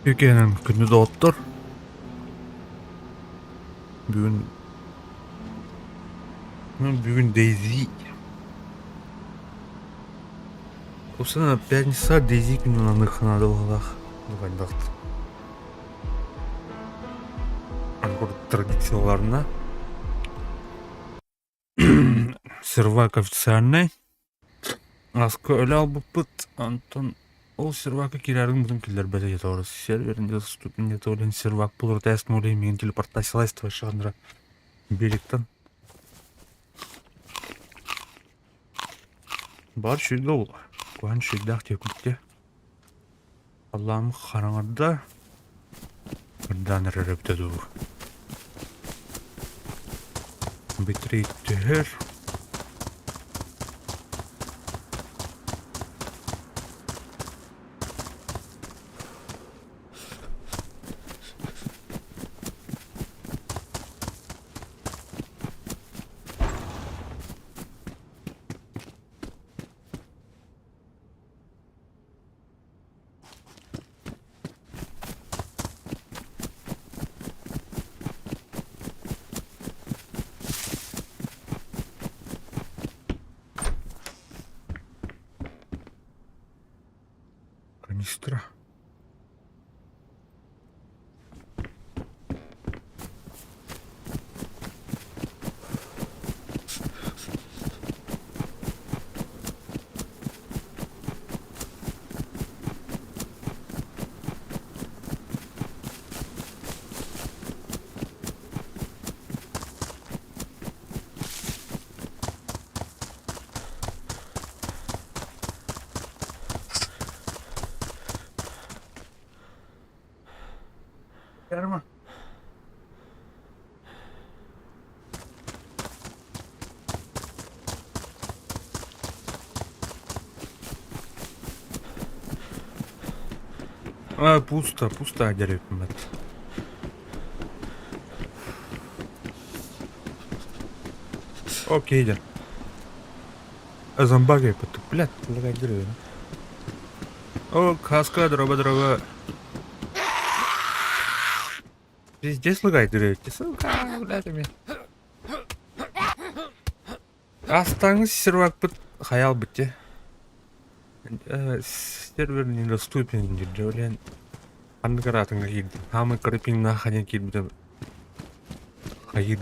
Үкэнэн күндү доҕоттор, бүгүн бүгүн Дейзи Собственно, пятница Дейзи күнүн аныыр наадалаах хайдах традицияларына Сервак официальнай Аска өлө албыппыт, онтон ол сервакка киирэрин бутун киллэрбэтэ дьэ сервер недоступен не то сервак булар тест миигин телепортациялайство шандра берегтен Бар шүйді ол. Куһан шүйдээх диэкүттэ. Аллаам хараҥарда. Ырдаан эрэр эбитэ дуу. Битрейт түһэр. Канистра. Ярма. А, пусто, пусто деревмет. Окей, да. Зомбаги потуплят, блядь, О, каска, дроба, дроба. Пиздец лагает, сука, блядь, мне. Астаңыз сервакпыт хайал бітте. Сервер недоступен диир блин. Ханнык араатыҥҥа киирдим. Хаамай кыра пиҥнаах ханан киирбитим. Хайыр.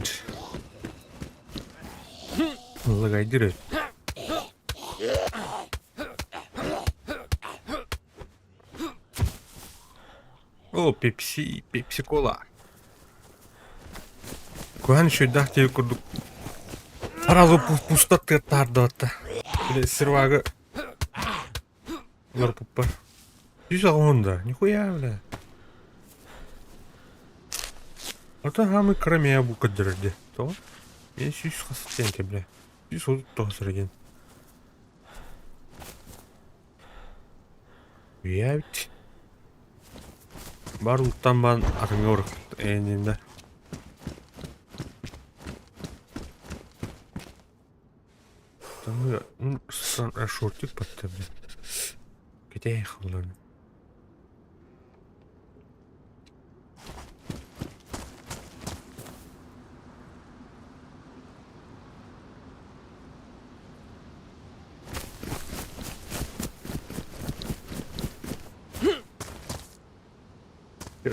Лагайдыр. О, пепси, пепси-кола. Куһан үчүгэйдээх диэбит курдук сразу пустаттыга таһаардыбатта. Били сервагы олорпуппар. 80 да, нихуя, бля. Ото хаамый кыра миэ бу көрдөрөрдө. Тоҕо? Миэ 100 хас диэн бля. 139 эрэ диэн. Үйээбит. Бар уттан баан атыҥҥа урут эйэннинэ. Шортик батта бля. Кэтээн халлан.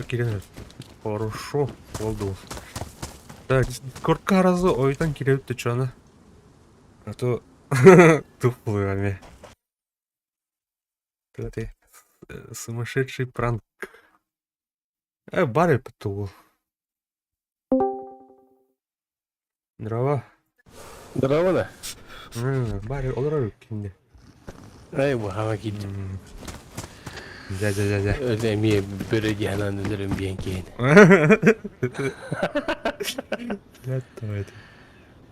Кирен Хорошо, болду. Да, Дискордка аразы ойтан кирэбит да чана. А то тух булугами. Ты сумасшедший пранк. Бар эппит уол. Здорово. Здорово да. Бар олорор кинде. Эй, бу хаҥа киирдим. Дьэ, дьэ, дьэ, дьэ. Өлө эмиэ бөрө диэн өлөрүм диэн киһини. Дьэ, давайте.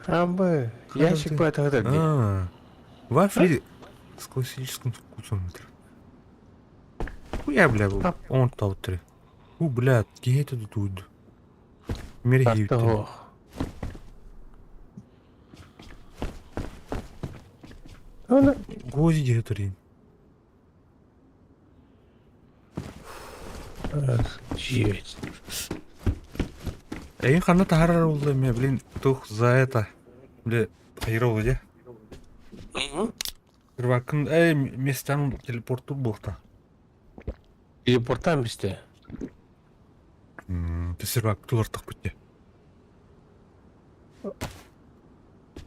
Амбы, ящик баатаҕытар дии. А, вафли с классическим вкусом. Хуя, бля, он таутри. У, бля, киһи это тут. Карта Оны Гвозди директорин. Жесть. Эйин ханна таһарар улла эмиэ, блин, тух за это. Бля, хайра улла дьэ. Рвакын, эй, местан телепортур буолта. Телепортан бисте. Сервак тулартах битте.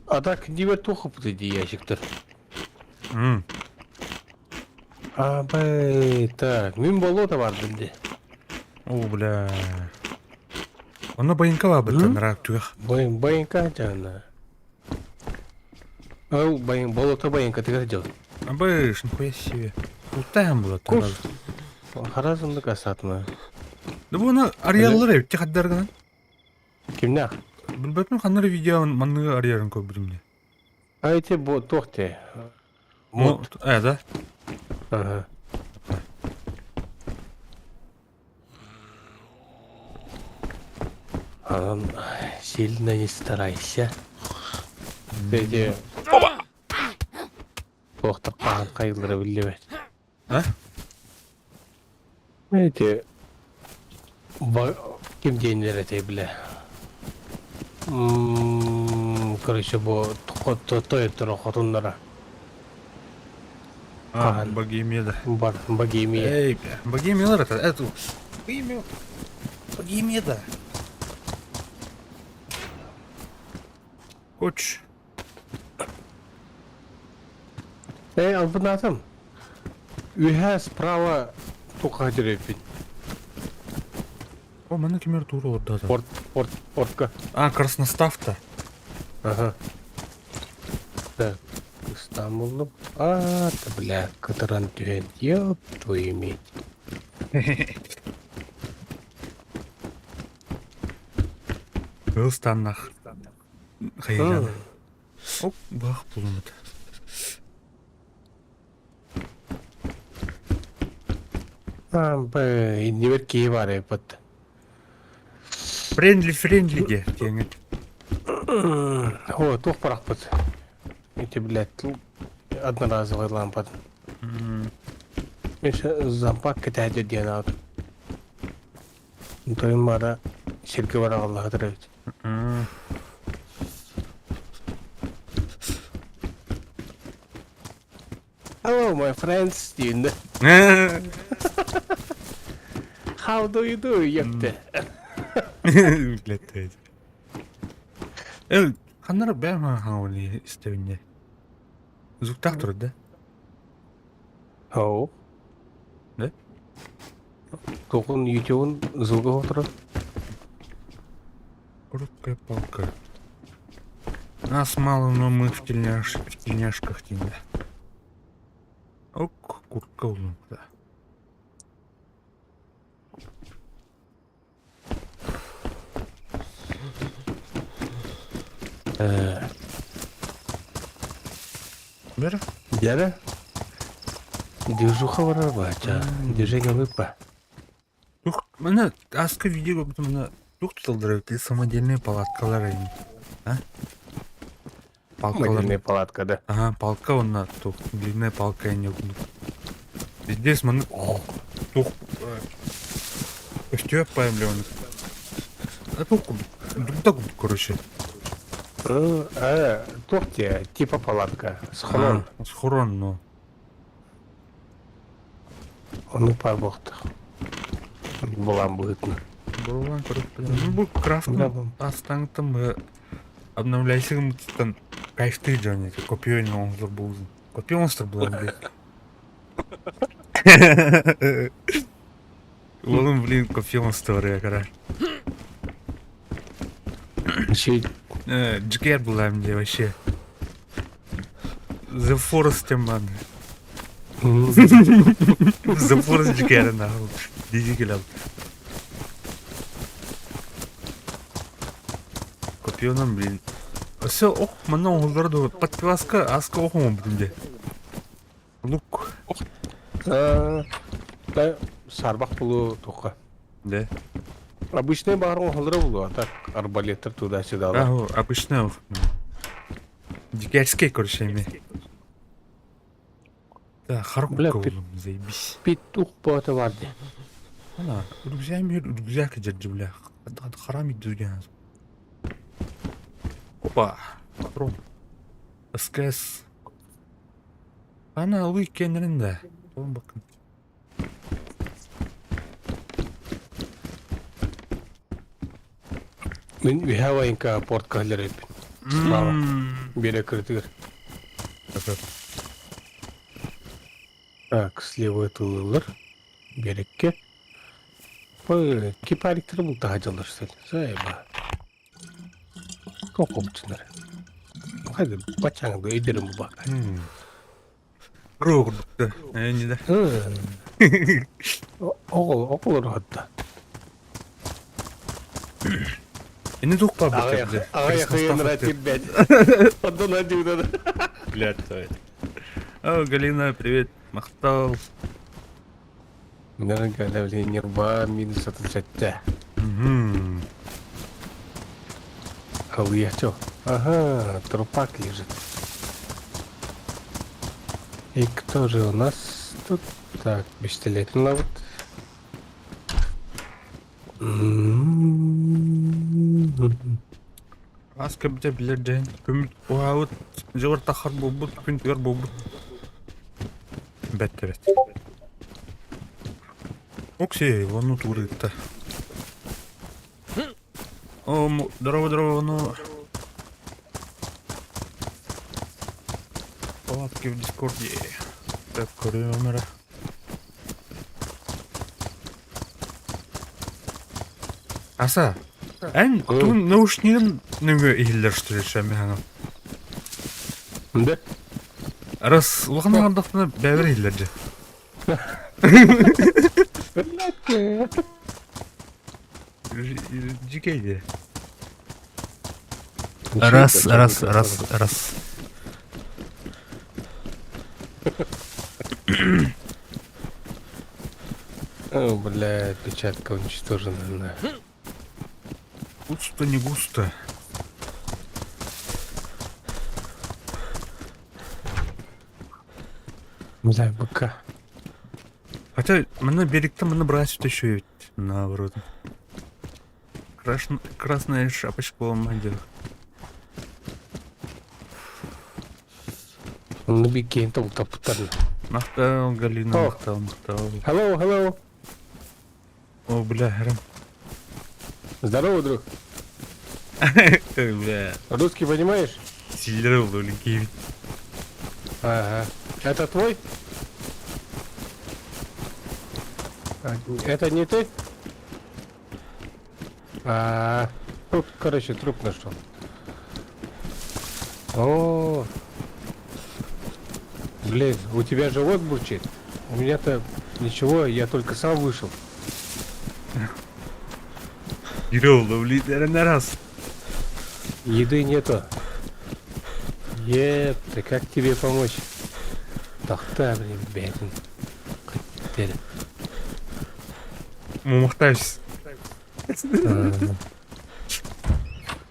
А так дибер туох дии ящиктар. Абай, так, мин болото бардым ди. О, бля. Онно байынка баабыттан ыраак түгэх. Байын, байынка жана. Ау, байын, болото байынка тыгар дьыл. Абыш, нихуя себе. Ултаан була Кус. Харазымдык асатма. Да буна арыяллар эбит хаддаргынан. Кимнээх? Билбэппин ханна эрэ видео манныгы арыйарын көрбүтүм дии. А эти бу туох те? Мод. Да? Ага. Анан сильно не старайся. Эти туохтар хаһан хайыллара биллибэт. А? Эти ким диэннэр этэй бile. Короче, бу тойотторо хотуннара. А, богемия, да. Бар, богемия. Эй, бля, богемиялар это, это, богемия, богемия, да. Коч. Эй, албынатым. Үһэ справа туха деревпит. О, манна кимер тура олордоото. Порт, порт, портка. А, красноставта. Ага. Так, Стамбуллум. А, та бля, кытыран түһэн, ёб твою мать. Ылстаннах. Хайыган. Оп, бах булумут. А, б, иннибэр киһи баар эбит. Френдли, френдли де, диэҥит. О, туох барахпыт. Эти, блядь, одноразовый лампа. Миша зампак кэтэһэ диэн аат. Тойон бара сиргэ бараҕаллаһытар эбит. Hello, my friends диэн. How do you do, ёпте? Блядь. Эл, ханнара бэм хаҥауни истэбинне. Звуктаах турар да? Оу. Да? Тугун ютубун звуга отырар. Короткая палка. Нас мало, но мы в, в тельняшках теньда. Ок, куртка улун, да. Бер. Дьэрэ. Движуха барар бача. Движение лыппа. Тух, мына аска видео көрбүтүм мына тух туталлар эбит самодельные палаткалар эҥин. А? Палкалар. Самодельная палатка, да. Ага, палка онно тух, длинная палка эҥин курдук. Здесь маны тух өстүөп паем бля оны. А тух курдук, дурда курдук, короче. Туох те, типа палатка. Схрон. А, схрон, ну. Ону паар буохтах. Булан быһыытынан. Булан көрүппүн. Бу крафтын астаҥтан обновляйсыгымыттан кайфтыы дьон эти копье оҥостор буолзун. Копье оҥостор булан блин. Уолум, блин, копье оҥостор я кара. Джигер булам де вообще. The Forest теман. The Forest Джигер нахуй. Дизи келел. Копьенан, блин. Все, ох, манна оҥоһуллар дуо? Подпиваска, аска ох оҥорбутум дии. Лук. Сарбах булу туха. Да. Обычный баар оҥоһуллара булу, а так арбалеттар туда-сюда. А, обычный ох. Дикарский, короче, эми. Да, Бля, харкука буллум, заебись. Петух боото бар дии. Ана, рюкзак рюкзак дьэрдьи, бля. Харам идүүгэн. Опа, патрон. СКС. Ана, ылыы иккиэннэрин да. Олон бакын. Мин үһэ военка портка кэлэр эбиппин. Справа. Биэрэ кырытыгар. Так, слева ытыллылар. Биэрэккэ. Ой, кипариктары бултаһа дьаллар Заеба. Кокопчунар. Хайда бачаҥ да өйдөрүм бу бака. Круг курдук не да. Оҕол оҕолор хатта. Ini тух бар Аҕыйах ыйынара тирбэт. Онтон одюда. Блядь, О, Галина, привет. Махтал. Галя, нерва минус 37. Алыячо. Ага, трупак лежит. И кто же у нас тут? Так, пистолет ловит. Аска бите билэр дьэн. Күммүт уһаабыт, дьыбар тахар буолбут, күн тыгар буолбут. Бэт бэт. Окси, вону туурытта. О, здорово, здорово, ну. Палатки в Дискорде. Так, номера. Аса, эн тун наушнигын нөҥүө иһиллэр что ли шамихаҥа? Да? Раз улахан аҥардахпына бэйэбэр иһиллэр дьэ. Дьикэй дии. Раз, раз, раз, раз. О, бля, печатка уничтожена. На. Густо не густо. Бля, быка. Хотя, манна берегтен манна брать еще ведь наоборот. Красная шапочка буолан Ну, бикейн тобуктаппыттар. Махтал, Галина, махтал, махтал. Hello, hello. О, бля, Рем. Здорово, друг. Бля. Русский понимаешь? Сильно был, Ага. Это твой? А, это не ты? А, тут, короче, труп нашел. О, блин, у тебя живот бурчит? У меня-то ничего, я только сам вышел. Кирилл, блин, на раз. Еды нету. Епта, как тебе помочь? Тахта, блин, бэйэтин кытта. Мумахтаешь.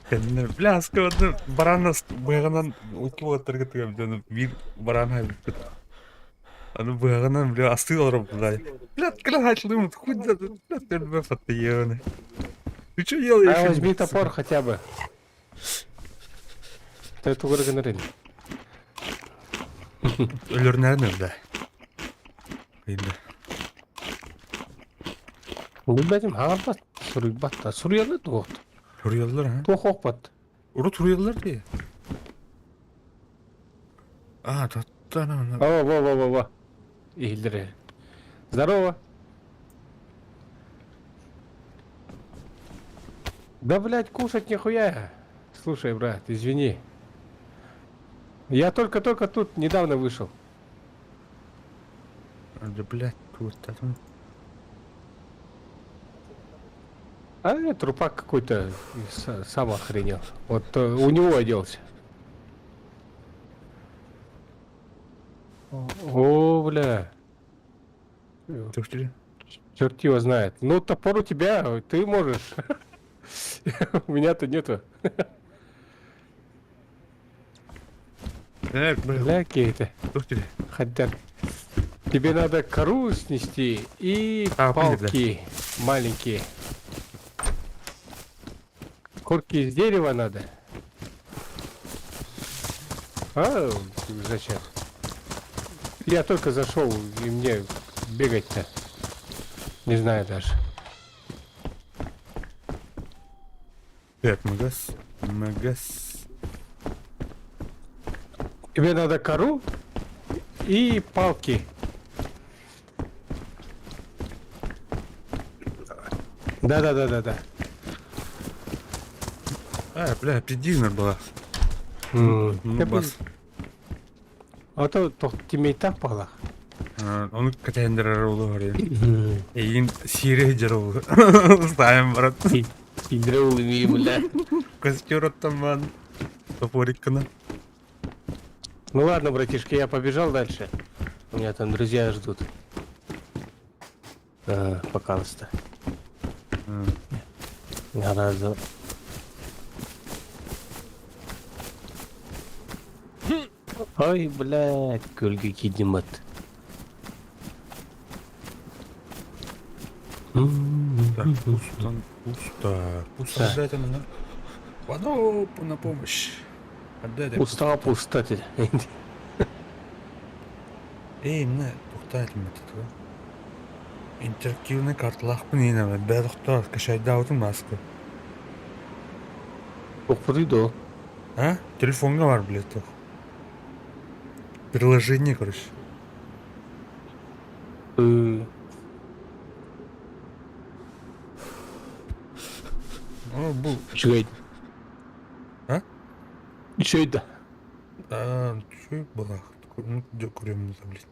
Кэннэ бляска одну барана быһаҕынан икки уолаттарга тыгам биир баран хайбыппыт. Аны быһаҕынан бля астыы олоробут Бля, клячлым, хуй да, бля, ты фатыйыаны. Ты что делаешь? А возьми топор хотя бы. Ты тугу гынарын. Өлөрнәрмин да. Инде. Билбэтим хаҥарбат, суруйбат да. Суруйаллар туох. Суруйаллар, а? Туох охпат. Урут суруйаллар дии. А, таттана. Во, во, во, во, во. Иһиллэр. Здорово. Да, блядь, кушать нихуя. Слушай, брат, извини. Я только-только тут недавно вышел. Да, блядь, тут там. А, трупак какой-то сам охренел. Вот у него оделся. О, бля. Черт его знает. Ну, топор у тебя, ты можешь. У меня-то нету. Бля, какие-то. Хотя тебе надо кору снести и палки маленькие. Корки из дерева надо. А, зачем? Я только зашел, и мне бегать-то. Не знаю даже. Так, магаз. Магаз. Тебе надо кору и палки. Да-да-да-да-да. А, бля, пиздина была. Ну, бас. А то тимейтах палах. Ону кэтэһиннэрэр олоһор Эйигин сиири сылдьар ол ставим брат. Синдре улымии бля. Костер оттаман топориккана. Ну ладно, братишка, я побежал дальше. У меня там друзья ждут. А, пожалуйста. Гораздо. Ой, блядь, күлгэ киирдим Так, пусто, пусто, пусто. Отдай на. Вано на помощь. Отдай. Устал пустать. Эй, мына тоқтайтын этого. Интерактивный карталаахпын иинэ бээ тохтоо качайдаабытым маска. Охпутуй дуо? А? Телефоҥҥа бар, блядь, туох. Приложение, короче. О, бу. Үчүгэй. А? Үчүгэй да. А, үчүгэй былаах. Ну, дьэ көрөммүн блядь.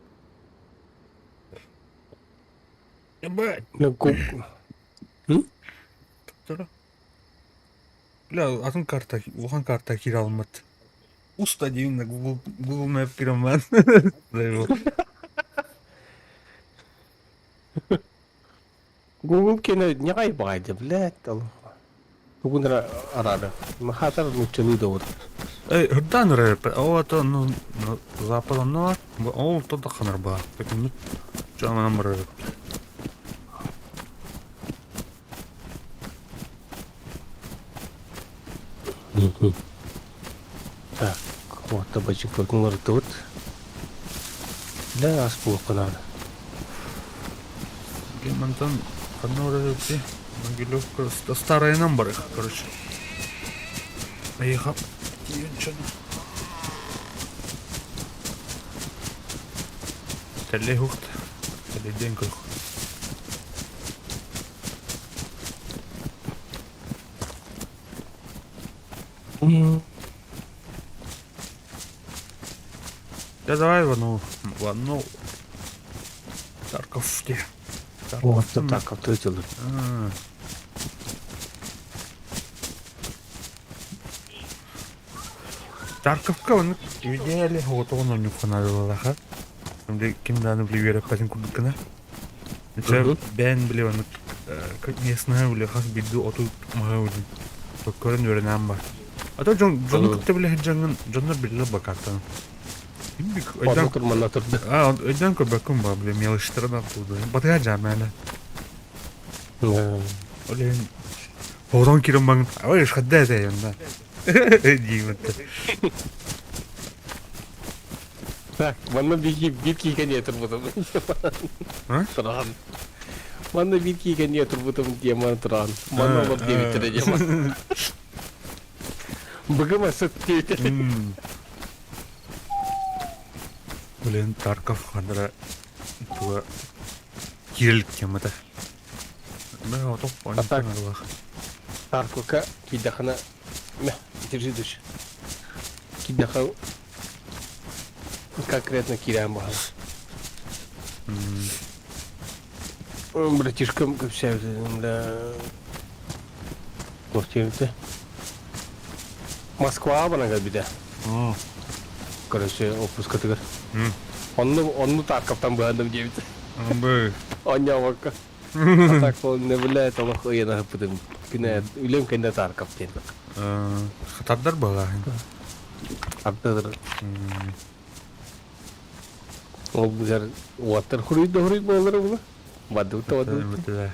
Ебать! Бля, атын карта, улахан карта киирэ алмат. Уста диэн Google, Google Map киирэн Google кэнэ ньаҕай баҕайда, блядь, тугун эрэ араары. Махатар нууччалыы да вот. Эй, ырдаан эрэр, о, это, ну, запад онно ол то да ханар баа. Так, ну, чаманан барар. Так, вот табачок тут. Да, ас буолуохха наада. Мантан ханна барар эбити? Могилевка старайынан барых, короче. Эйха, тиийэн Тэллэй ухт. Тэллэйдиэн көрөх. Да давай в одну, в одну. Тарков где? Вот так, встретил. Тарковка, он в идеале, вот он у них надо. Били ким даҕаны били үөрэппэтин курдук гына. Дьэ бэйэн били оннук местное били хас биирдии оту маһы били көрөн үөрэнэн бар. А то дьон дьону кытта билэ сылдьаҥҥын дьоннор биллэр бакааттан. Онно тур манна турда. А өйдөөн көрбөккүн ба били мелочтары да тууда. Батыга жаамаана. Ол иһин оҕотон киирэн баҥын ой ишхадда этэ янна. Диимэтте. Так, манна биир биир киикэ турбутум. Тураан. Манна биир киикэ турбутум диэман тураан. Манна олор диэбиттэрэ диэман. Быгыма сыт диэбиттэрэ. Блин, Тарков ханара туга кирилик темата. А так, Тарковка киирдэххинэ мэ, держи дышь. Киирдэххэ конкретно киирэн баһан. Братишкам кэпсээбитин, бля, туох диэбитэ? Москваҕа баран кэлбитэ. Короче, отпускатыгар. Онну, онну Тарковтан быһандым диэбит. Бы. Оонньообокко. А так не блядь, олох ыйан аһыппытым. Күнэ үлэм кэннэ Тарков диэн. Хатардар балааһын. Ардыгар ол быгар уоттар хуруйда хуруй буолар була. Бадыбыта бадыбыта.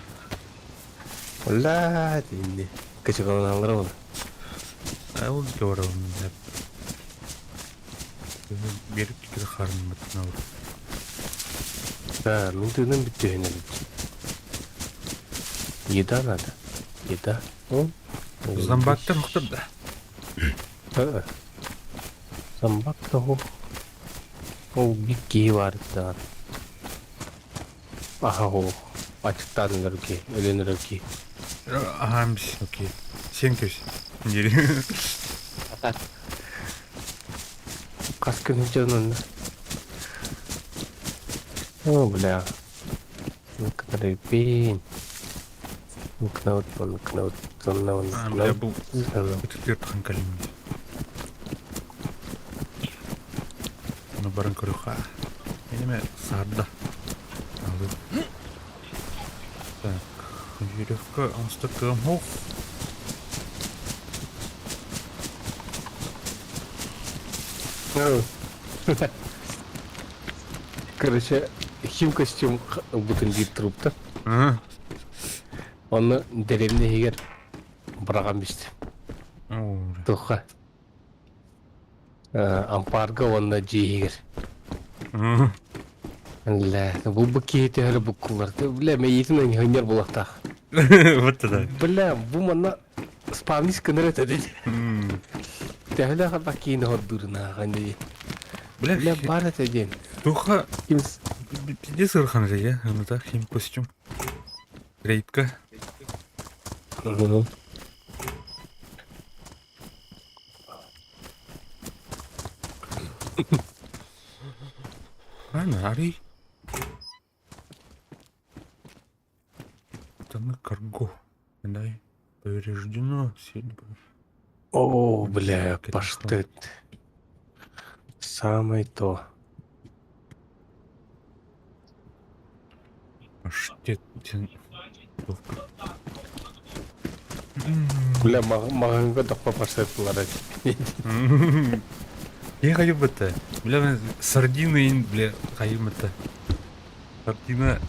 Ола динни. Кычыгаланалар була. Ол говорил. Берип кири харынмытына. Да, мин тыыным бүттүһүн эбит. Еда надо. Еда. Зомбактар охтор да. Зомбак того. Ол биир киһи баар даҕаны. Аха ол ачыктаан өлөр киһи, өлөн эрэр киһи. Аһаам окей. Сен көс. Хас күн дьон онно? О, бля. Ныкнарыпин. Ныкнаут, ныкнаут, Бля, бу ытыктыыр кэлин. Ону баран көрүөххэ. Эниме саарда. Так, веревка оҥостор кыам Короче, хим костюм ылбытын биир трупта. Онно дэриэбинэ иһигэр быраҕан бист. Туохха? Ампаарга уонна дьиэ иһигэр. Бля, бу бу киһи төһөлө буккуллар. Бля, мэйиитин аньыһынньар буолуохтаах. Вот тогда. Бля, бу манна спавнис кыныр этэ дии. Төһөлөөх элбэх киһини хордуурунааҕын дии. Бля, Бля, бар этэ диэн. Туха Ким пиздец ырхан же, я, ну так, хим костюм. Рейдка. Ладно, арый. Штаны карго. Дай. Повреждено. Сильно. О, бля, паштет. Самое то. Паштет. Бля, маҕаһыыҥҥа тохпо паштет булар Я хочу бы это. Бля, сардины, бля, хочу это. Сардина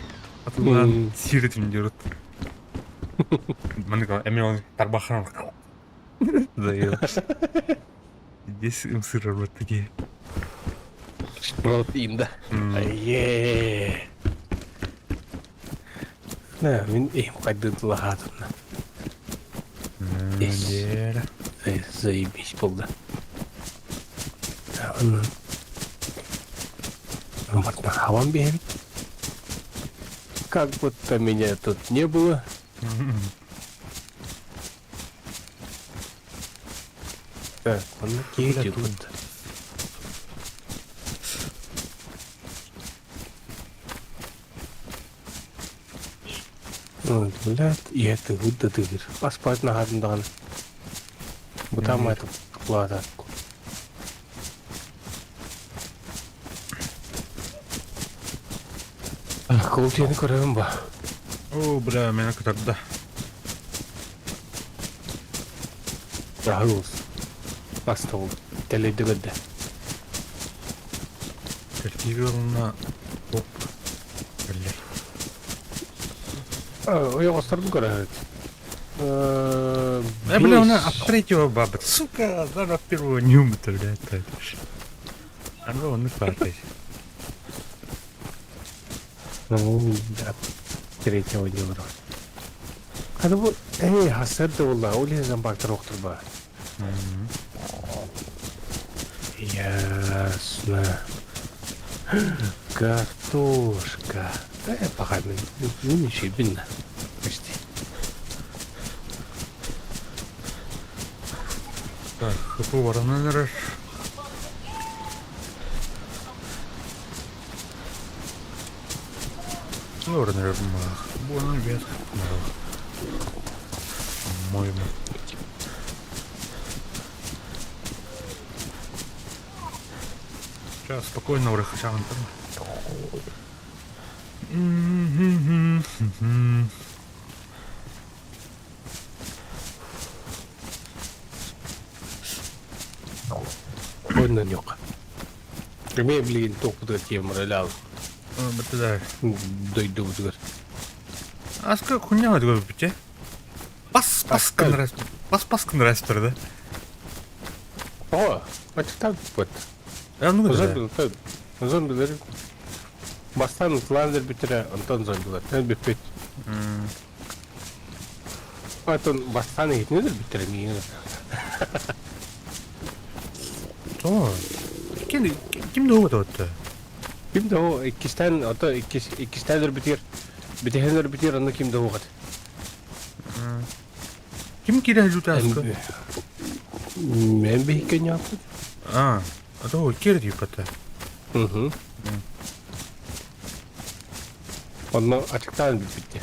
атынан сири түндерут. Маннык эмиэ тарбаххан заел. Здесь им сыр вот такие. Протеин, да. Е. На, мин им хайдыдлаһаатынна. Заебись болды. Мартна хаван биһэбит. Как будто меня тут не было. Так, он киһи тут. Блядь, ийэ тыгыр да тыгыр. Аспаат наһаатын даҕаны. Бытаамай туппаата. Кыл диэни көрөбүн ба. О, бля, меня кытарда. Раһыл. Бастабыл. Тэлэйдэ көрдө. Кэлтииби ылына оп кэллэр. Ойоҕосторбун көрөһүт. Э, бля, она от третьего баба. Сука, даже от первого не умыто, бля, это. Аны оннук баартай. Ну, да, третьего не вру. Hadi bu ey hasret de valla o yüzden baktır oktur ba. Ясно. Картошка. Э, пока мин ничего Почти. Так, хп баранан эрэр. Баран эрэр мах. Буонан бэт По-моему. Сейчас спокойно урахачаан там. Онноньок. Эмиэ билигин туохпутугар тиэмэрэлээх Бытыдар. дойдубутугар. Аска хуйня бүтэ. Пас пас кынрас. Пас пас кынрастыр да. О, ачыктан вот. Ну Зомби, зомбилер бастан кландер бүтэрэ, онтон зомбилар. Бүппүт. Атын бастан иһитинедер бүтэрэ миигин. То. Ким ким да отты? Ким да о иккистэн ото иккис иккистэн бүтэр. Бүтэһэнэр бүтэр онно ким да угат. Ким киирэ жутаска? Мен биһиккен яппыт. А, а то киирэ диппата. Угу. Онно ачыктаан бүппүттэ.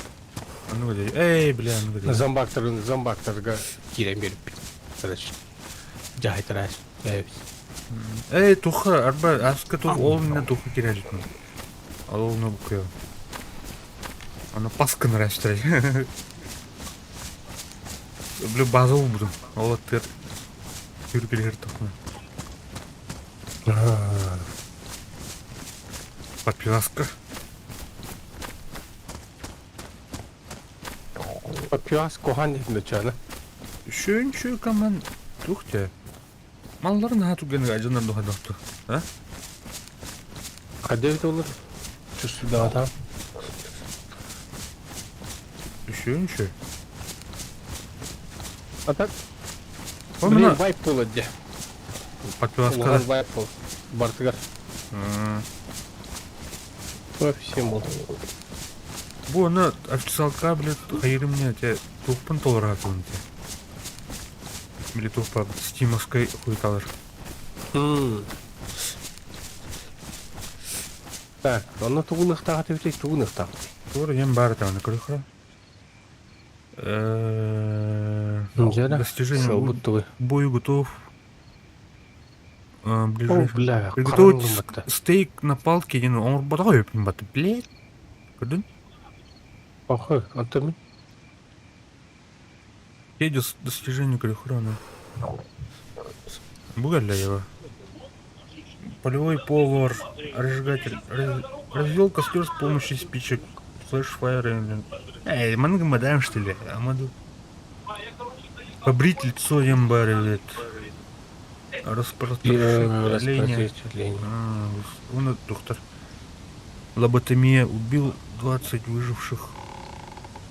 Ну где? Эй, бля, ну где? Зомбактар, зомбактарга киирэн биэриппит. Короче. Жаһайтараш. Эй, туха, арба, аска тух, ол меня туха киирэ Ол ну букуя. Аны паскын рәштірей. Бля, база буду. Ол аттыр. Түргілер тухна. Подпиваска. Подпивас кохан дехин Шөн шö каман тухте. Малларын ха туген ажанар духа дохту. А? Кадевит olur. Чувствую Шөн шö. А так? Блин, вайп буолар дьэ. Подпиваска. Вайп бол. Бартыгар. Вообще бол. Бу аны официалка, блядь, хайырым не те тухпын толыратын те. Или тухпа стимовской хуйталар. Так, онно тугун ыхтаҕа түбүтэ тугун ыхтаҕа. Тур ем бар там на крыха. Достижение бою готов. О, бля, Приготовить стейк на палке, не ну, он батагой бат, блядь. Көрдүн? Охой, антон Едет достижение крыхрана. Бугали его. Полевой повар, разжигатель, развел костер с помощью спичек. Flash fire. Эй, мы мадаем что ли? Амаду. Побрить лицо ямбарит. Распотрошить оленя. Он доктор. Лоботомия убил 20 выживших.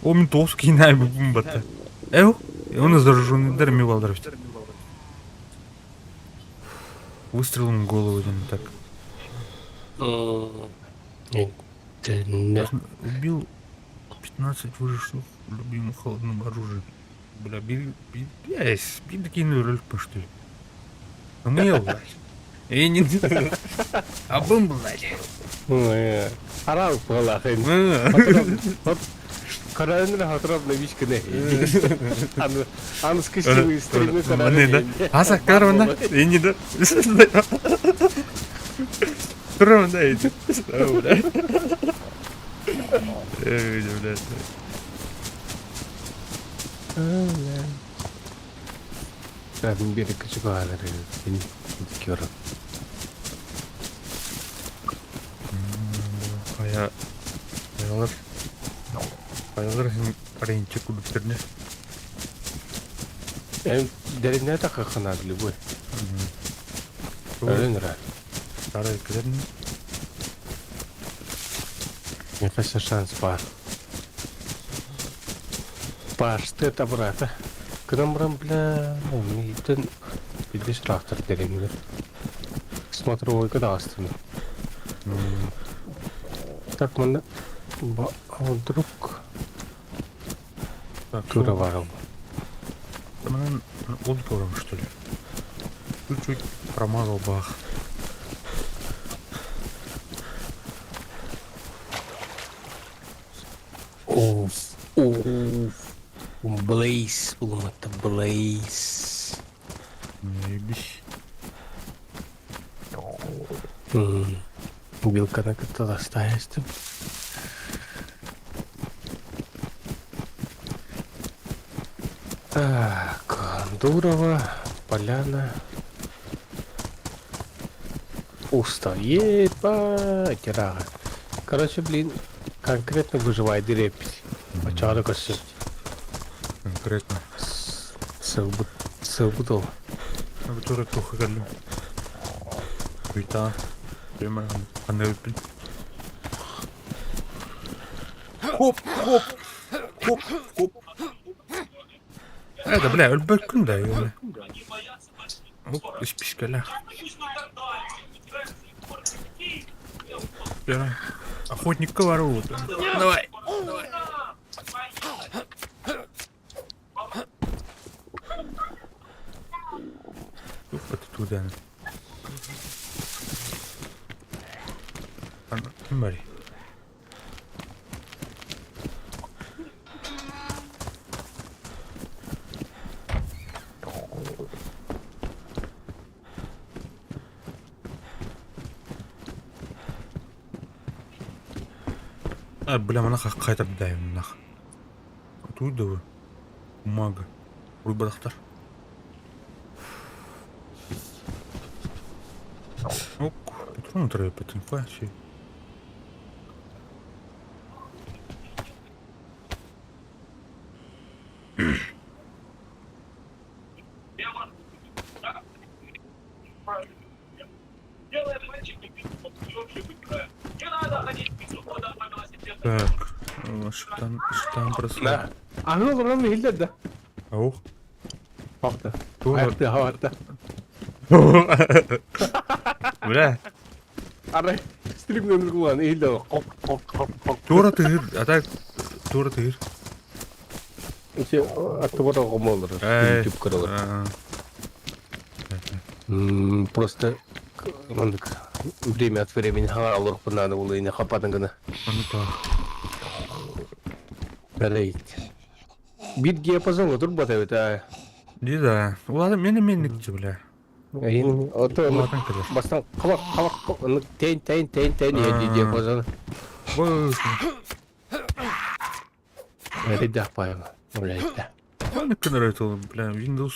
О, ментовский на бата. Эу, он зараженный дарми валдар. Выстрелом в голову один так. Убил 15 выживших любимым холодным оружием. Бля, би, би, я би такие роль что ли. Умел, блядь. И не... А бум, блядь. Арал палахын. Караын хатрап на вичкене. Аны аны скачивай стримы караын. Аса карвана. И не да. Турам да. Эй, блядь. Мин биэрэккэ чугаһаан эрэр көрөн. Хайа хайалар хайалар иһин арыйынча курдуктарына. Эн дэринэ такаххына любой. Өлөн ыра. Старый кэлэрин. Мне кажется, шанс бар. Паштет обратно. Кынан баран, бля, миитин билбес трактор деревнилер. Смотровойка да астына. Так, манна вдруг тура барыл. Манан ол көрөм, что ли? Чуть-чуть промазал бах. Оф, оф. Блейз, булуматта Блейз. Заебись. Вилканы кытта тастаайыстым. Так, Дурова, Поляна. Уста. Ебать, рага. Короче, блин, конкретно выживай дирепись. Очаҕа көрсө. Конкретно. Сылбыт, сылбыт ол. Тура туха кэллим. Уйта. Ханныгыппын. Хоп, хоп, хоп, хоп. Это, бля, өлбөккүн да, ёлы. Оп, испискэлээх. Охотникка баруу. Давай. Давай. Тух туда. Ким барый? А, бля, мана қайтарып нах. Оттуда вы. Бумага. Выборохтар. Ок, патрон трепет, инфляция. Так, штан, штан просто. Аһыы олорон иһиллэр да? Ох. Хахта. Хайахты хаварта. Бля. Арай стрим нөмір кулан иһиллэр. Хоп хоп хоп хоп. Туора тыыр, а так туора тыыр. Ити аттыбар оҕом олорор. YouTube көрөлөр. Просто маннык время от времени хаҥар олорохпун наада буолуо ини хапатын гына. Ону так. Бэлэйт. Биир диапазон турбат эбит аа. Ди да. Улаата мени менникчи бля. Эйин ото Улаатан кэлэр. бастан хабак хабак тейн тейн тейн тейн иһэ диапазон. Бу Эрэйдээх баайма. Блядь. Маннык нравится, бля, Windows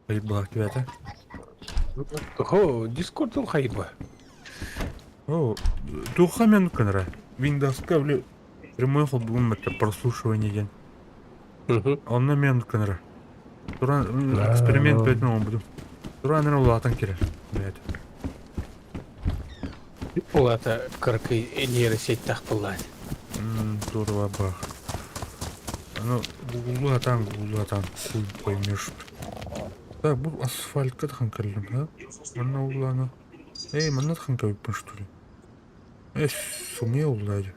хайбаах тебя Хо, Discord'ун хайба. О, туха мен кынра. Windows-ка, бля, прямой ход бүгүн это прослушивание диэн. Онно мен кынра. Туран эксперимент бетин оҥорбутум. Туран эрэ улаатан кирэр. Блядь. Улаата кыракый нейросеть буоллаат. Здорово бах. Ну, гуглу атаан, гуглу атаан, хуй поймешь. Так, бу асфальтка тахан кэллим, да? Манна улаана. Эй, манна тахан кэбиппин, что ли? Эй, сумея улаадьа.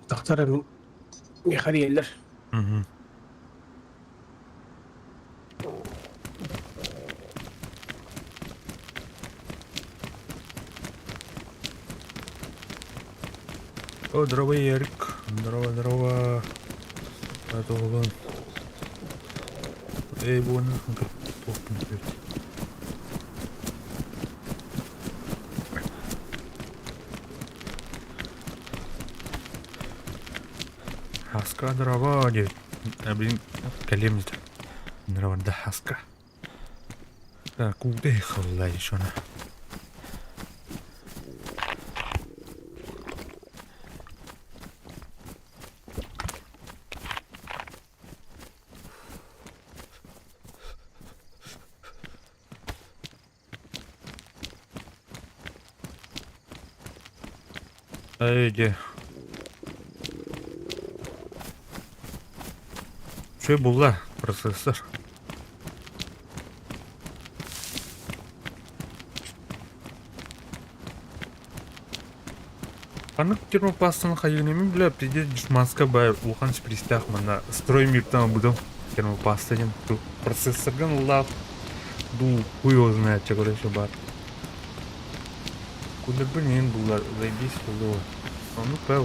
Тахтара мин михариэллэр. Угу. О, здорово, Ярик. Здорово, здорово. Это улан. Эй, буона. Хаска дрова диэбит. Блин, кэлиэм дии. Нраварда хаска. Так, куда халла еще на. Эйди. Үчүгэй булла процессор. Ханнык термопластаны хайыыны бля пиздец дешманская бай улахан шпристаах манна строй миртан ылбытым термопласта диэн процессорган ыллаах дуу хуй его знает че короче баар кулербин иһин буллар заебись буллуо оннук баа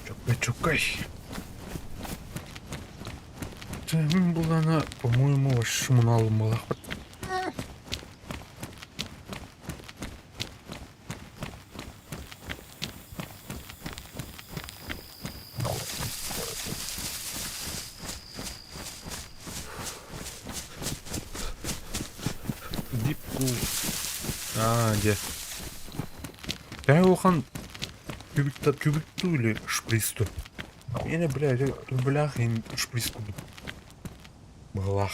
Чоккай, чоккай. Мин булана, по-моему, вообще муналым балахпыт. Deep cool. Аа, дьэ. Төһө улахан түбүктүү или шприц дуу? Миэнэ, бля, турбулаах иһин шприц курдук быһыылаах.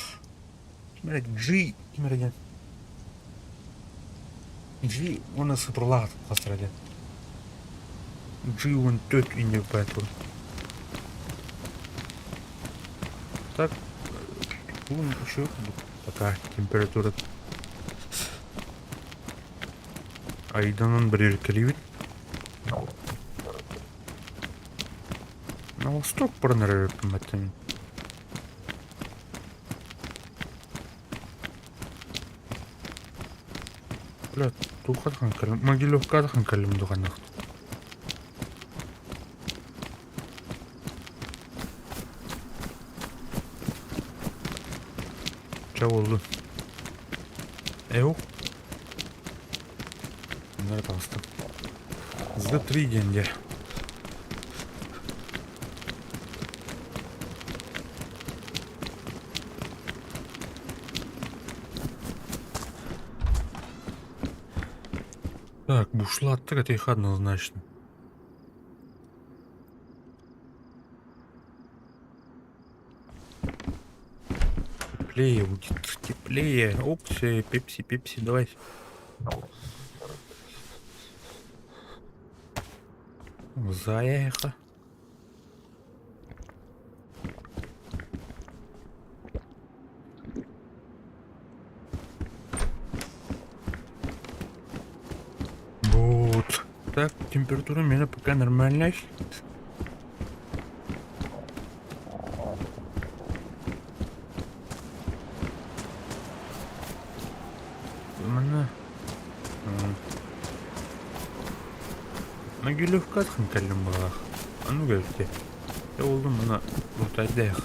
Ким эрэ G ким эрэ диэн G уонна сыпырлаах хастара диэн. G 14 инде поэтому. Так, бу еще пока температура Айданан бириккэлиибит. На восток баран эрэр эппин Бля, туохха да кэллим, Могилевка да кэллим дуу ханнык. Чэ буоллун. Эу. Манна таҕыстым. За три диэн дьэ. Так, бушлаттык этиэхэ однозначно. Теплее будет, теплее. Оп, все, пепси, пепси, давай. Заеха. Вот. Так, температура у меня пока нормальная. Манна Могилевка кэллим баҕалаах. Ону көрүтэ. Э уолум мына Рутайдаах.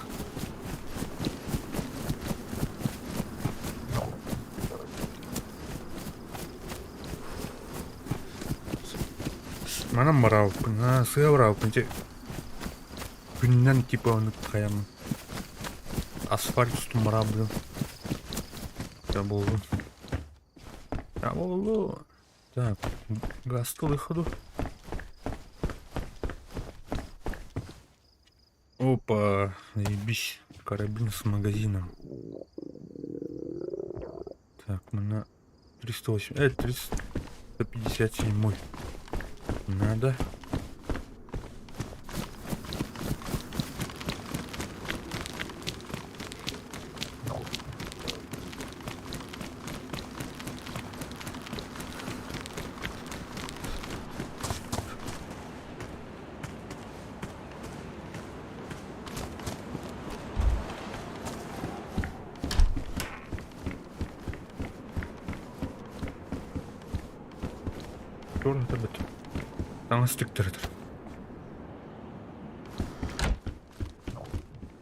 Манан бараабыппын, аа сыа бараабыппын дьэ күнүнэн типа ону хайам асфальт устун бараабытым. Дьэ буоллун. Дьэ буоллун. Так, газ к выходу. Опа, заебись. Карабин с магазином. Так, мы на 308, 357 надо. Туора сытар Таҥас түктэритэр.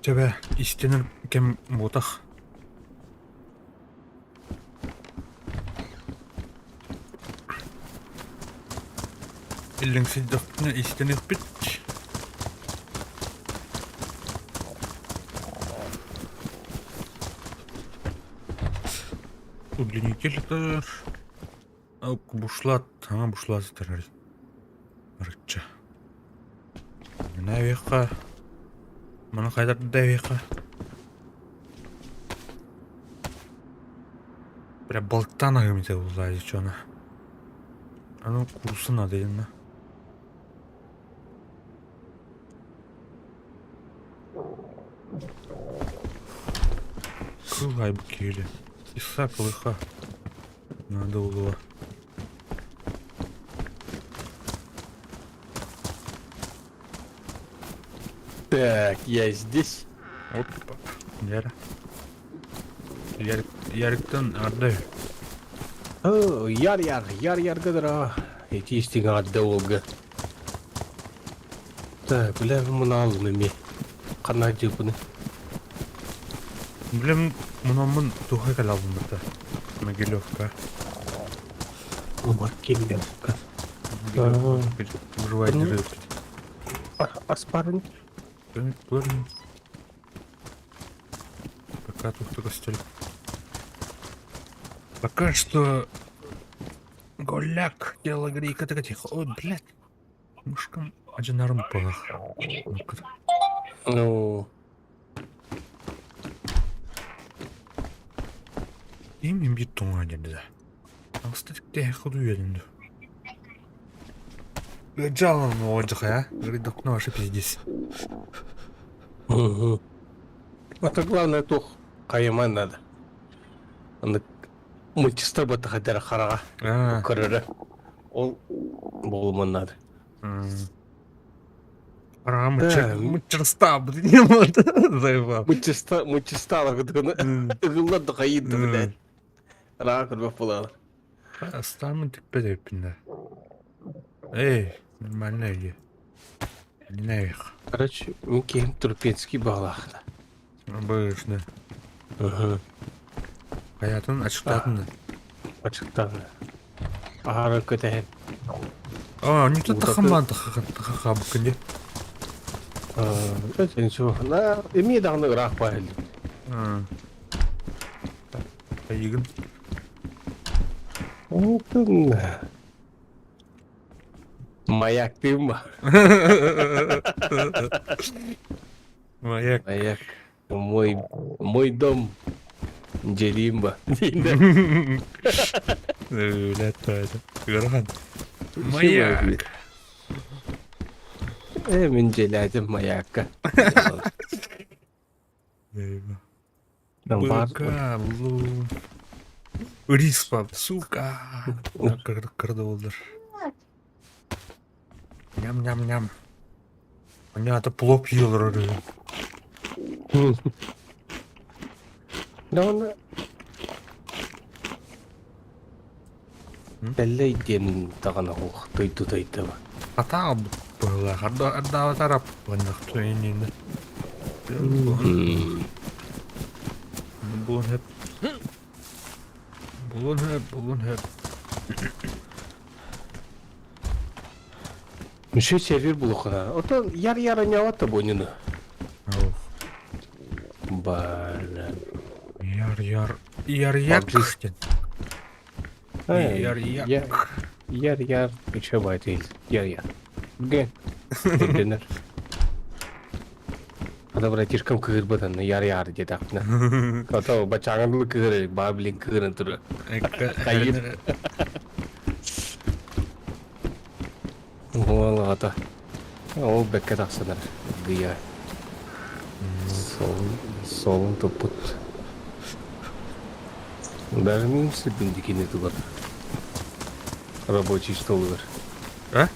Чэбэ, истэнэр кэм буотах. Иллэҥсийдэхпинэ истэниэхпит. Удлинитель сытар. Бушлат, саҥа бушлат сытар арычча. Мына Маны хайдар да Бля, балыктаан аһыым этэ буоллаа дьоно. Аны курса надо инна. Кылай бу киһили. Иса кылыха. Надо было. Так, я здесь. Опа. Яра. Яриктан ардай. О, яр-яр, яр-яр гыдыра. Эти истиҥ аҕадда уолга. Так, бля, муна аллым эми. Ханна дьыппыны? Билем мунаммын туха кэлэ албыммыта. Могилевка. Могилевка. Выживать дырыппыт. Аспарын? Көрүн. Пока тут только столь. Пока что голяк телогрейка так тихо. Ой, блядь. Мышкам одинарым пах. Ну. Им бит туңа деді. Аңсты те ходу единду. Жалом отдыха, а? Ну, вообще пиздец. Угу. Это главное тух хайыман надо. Аны мультистар баттахадара хараға көрөрө. Ол болуман надо. Хараҕа мыччырста блин заебал. Мыччыста мыччысталар гытыгыны ыгыллар да хайыйды блядь. Раға көрбөк буолалар. Астаамын тикпэт эбиппин да. Эй, нормально иди. Наверх. Короче, мин киһим Турпецкий баҕалаахта. Обычно. Хайатын ачыктаатын да. Ачыктаан. Аһара көтөһөн. А, не тут тахаман тахахабыккын дии. На, эмиэ даҕаны ыраах баайыллар. Айыгын. Онтон маяктыым ба? Маяк. Маяк. Мой, мой дом. Дьэлиим ба? Блядь, это. Ыарахан. Маяк. Э, мин дьиэлээтим маякка. Быка, лу. Риспа, сука. Кырды болдыр. Ням-ням-ням. Понятно, плов yiyorlar oraya. Да Тэллэй диэн даҕаны суох дойду дойдуба. Хатаа быһыылаах ардаабатар аппаннах иннинэ. Булун хөп. Булун хөп, булун хөп. Мүшө сервер булухуна. Ото яр-яра нявата бонину. Бала. Яр-яр. Яр-як. Яр-як. Яр-яр. Үчө бай değil. Яр-яр. Ген. Денер. Ада братишкам кыырбатан яр-яр диэтэхпинэ. Ото бачааҥын кыыры, баа билин кыырын турар. Хайыр. Уолаҕата. Ол бэккэ тахсанар. Гыйа. Солун, солун туппут. Даже мин сирбин дикини тугар. Рабочий стол ыгар. А?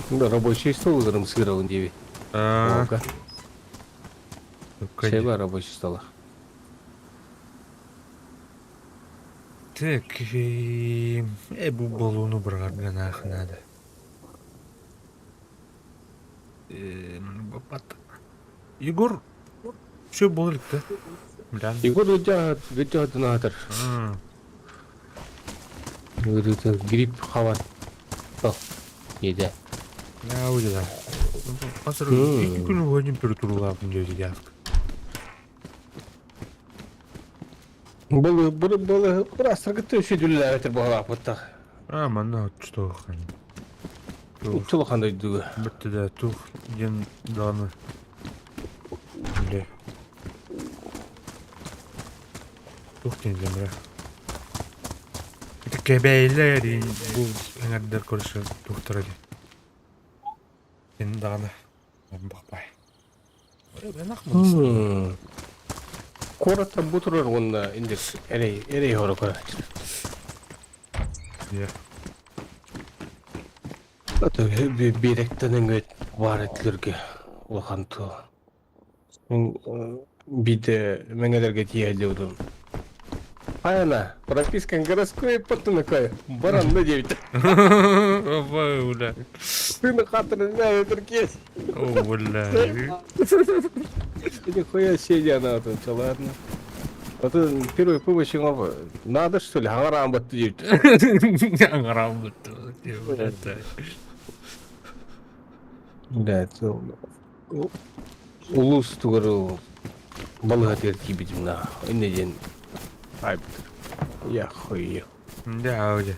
Да, рабочий стол ыгарым сыырабын диэби. Олга. Шеба рабочий стола. Так, бу баллону быраҕарга наах надо. Баппат. Егор, все буола илик да? Блян. Егор ыдьаһатынаатар. Ыарыыта грипп хабан. Диэтэ. Яа, Хас 2 күн уһун температуралаабын диэти. Бұл бұл бұл бір астыргытты өсөдүллээбэтир буолааппыттах. А, манна отчутуох. Чулахан дойдуга. Бүттэ да тух диэн даҕаны. Бile. Тух диэн бля. Это кэбэйлэр бу эҥэрдэр көрсө тухтара дии. Син даҕаны бахпай. Куораттан бу турар уонна индекс эрэй эрэй хоро көрөөччү. Биэрэктэн өҥөт баар этилэргэ улахан тыал. Мин биирдэ мэҥэлэргэ тиийэллибитим. Айана, прописка городской потунакай, баранна диэбит. Бля. Сына хатырын мэ О, бля. Нихуя себе она тут, ладно. Это первая помощь надо, что ли? Аҥараан баттı диэбит. Аҥараан баттı. Да, улуус тугар балыһатыгар киирбитим на инне диэн айбыт. Я хуй. Да, уже.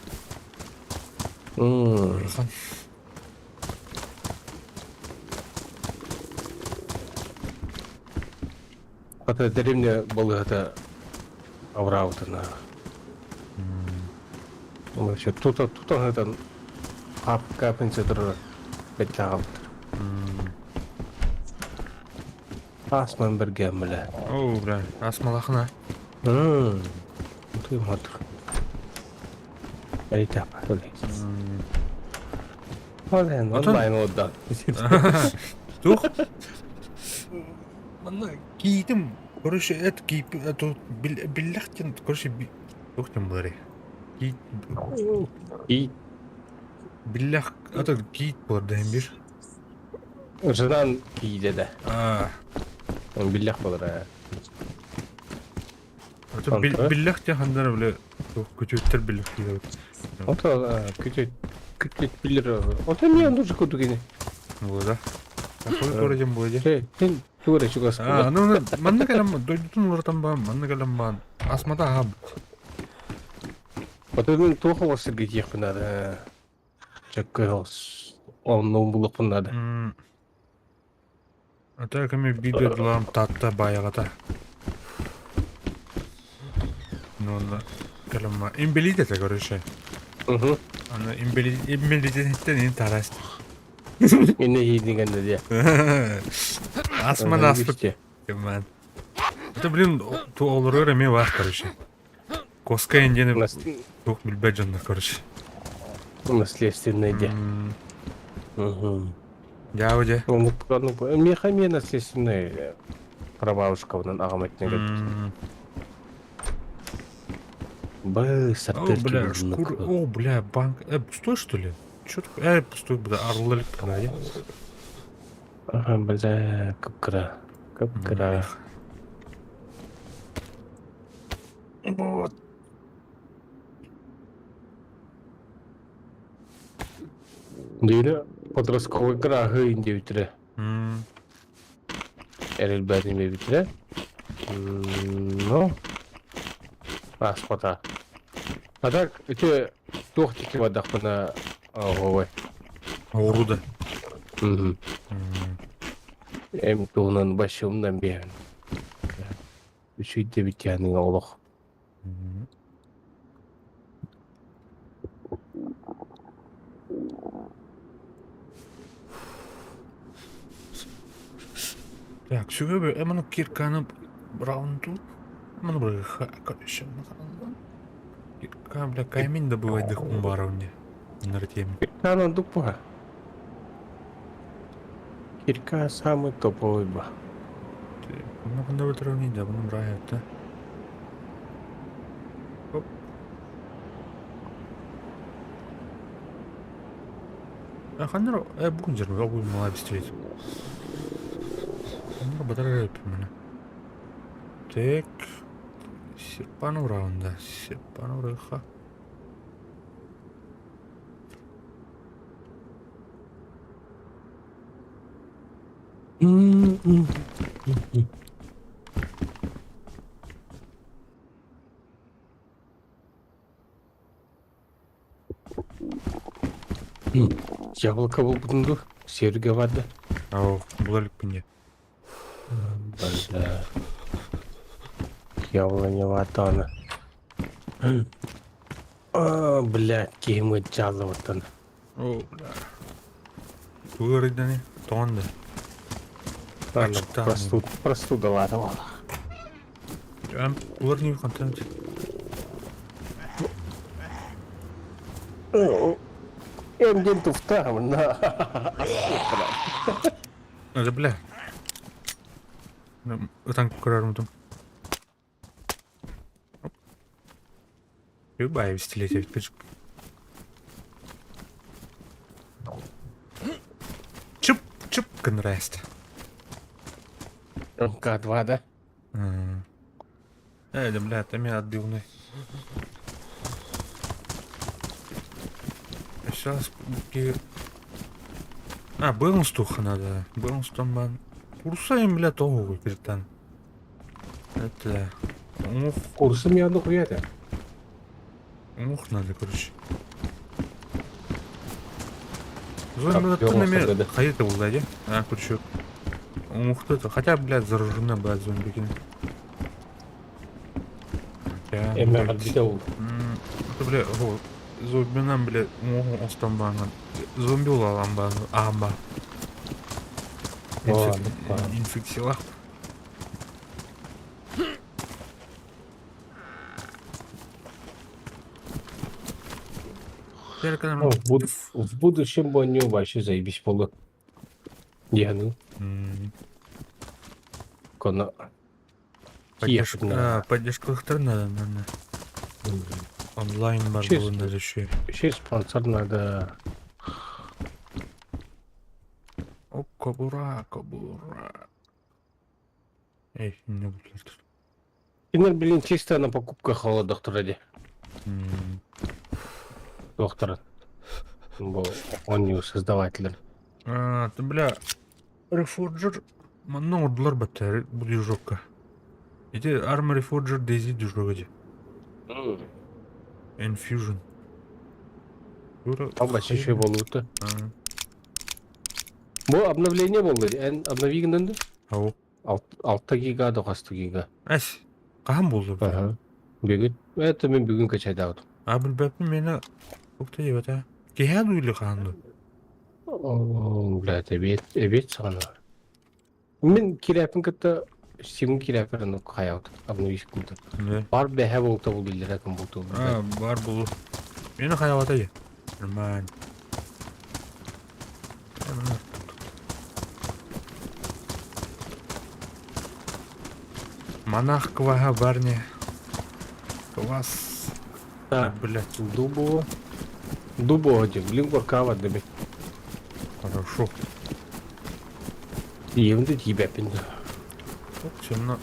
Хата деревня балыһата абыраабытына. Вообще тута тута капельница турар бэттээҕэбиттэр. Асман бэргээн бile. О, бля, асмалахына. Тыыматыр. Эйтап. Онлайн отдан. Тух. Манна киитим, короче, это киип, это биллэхтен, короче, тух тем булари. Киит. И Биллэх, это киит буолар да бир. Жынан кииде да. А. Биллэх буолар. Это биллэх те хандар бile күтүттер биллэх киит. Ото күтүт күтүт биллер. Ото не нужно кудугини. Вот да. Какой городом будет? Син тугара чугас. А, ну манна кэлэн дойдутун уларытан баан, манна кэлэн баан. Асмата аһаабыт. Ото туох оҕосырга тиэхпин надо. Чөккө оннуун булуохпун наада. Ата кэми биир дойдуларым Таатта баайаҕата. Ну, онно кэлэн инбэлиит этэ, короче. Аны инбэлиититтэн ин тараст. Инне иидингэннэ диэ. Асман аспыт. Кэмэн. Это, блин, олорор эмиэ баар, короче. Коска индианы туох билбэт дьоннор, короче. Наследственный диэ. Дьаабы дьэ. Миэхэ эмиэ наследственный прабабушкабынан аҕам өттүнэн кэлбит. Бы, О, бля, шкур... О, бля, банк... Пустой, что ли? Чё такое? Пустой, бля, орлы бля. Ага, бля, кып-кыра. Кып-кыра. Вот. Диэри подростковый граһы диэбиттэрэ. Эрэлбээтин биэрбиттэрэ. Ну, ааспата. А так, ити туох диэки бардахпына оһуобай. Оҕуруда. Эм туһунан вообще умнан биэһэн. Үчүгэй диэбит киһи олох. Так, сүгэ эманы кирканы раунду. Эманы бу короче, кирка, бля, камень добывать дыхумбаровне. На теме. Кирка дупа. Кирка самый топовый ба. Ну, ханда өлтүрүн да, бұны бұрай да. Оп. Ханна бүгүн дьарбыга бүгүн мала бистибит. Ханна батар эппин Так. Серпанов раунда. Серпанов рыха. Яблоко булбутун дуу? Сиэргэ барда. Ау, була иликпин дии. Барда. Яблоня баатаҕына. А, блядь, киһим ыдьааллыбыттан. О, бля. Тугу ыарыйданы? Тоҕон да. Аччыктаан. Простуд, простудалаата буолла. Улар не контент. Эмден туфтаамын. Это бля. Ытан көрөрүм. Любая пистолет Чып, чып гынраст. МК-2, да? Э, да, бля, ты меня отбивной. Сейчас... А, Бэлнстуха надо. Бэлнстон бан. Курсайм, бля, того киртан. Это... Ух. Курсым я хуя Ух, надо, короче. Зомби хайыта булда дии. А, короче. Ух ты, хотя, блядь, заражены, блядь, зомбики. Эмме барбита ол. Это, бля, зомбинан, блядь, оҥостон баанан. Зомби улаалан баан, аамба. Инфекциялаах. В будущем бы они вообще заебись буолуо. Диэхин. Коно. Поддержка, поддержка надо, наверное. Онлайн бар буолан еще. Еще спонсор надо. О, кобура, кобура. Эй, не буду. Кинер, блин, чисто на покупках холодох ради. Доктор. Бу он создаватель. А, ты, бля, Reforger манна оҥордулар баттар бу движокка. Ити Arma Reforger DayZ движога дии. Enfusion. Албас еще болууту. Бу обновление буолла. Эн обновигнен да? Ау. 6 гига да 6 гига. Эс. Хаһан буолла? Ага. Бүгүн. Это мен бүгүн качайдаабытым. А билбэппин миэнэ ук диэбэтэ. Киһээ дуу или хаһан дуу? Блядь, эбиэт, эбиэт саҕана. Мин кирээппин кытта Steam кирээппэр ону хайаабыт обновить курдук. Бар бэһэ буолта бул биллэрэ кым буолту. А, бар булу. Мени хайаабата дии. Нормально. Монах кваха барни. Квас. А, блядь. Дубово. Дубово диэн, блин, горкаабат да бит. Хорошо. Тиийэбин да тиийбэппин да. Темно.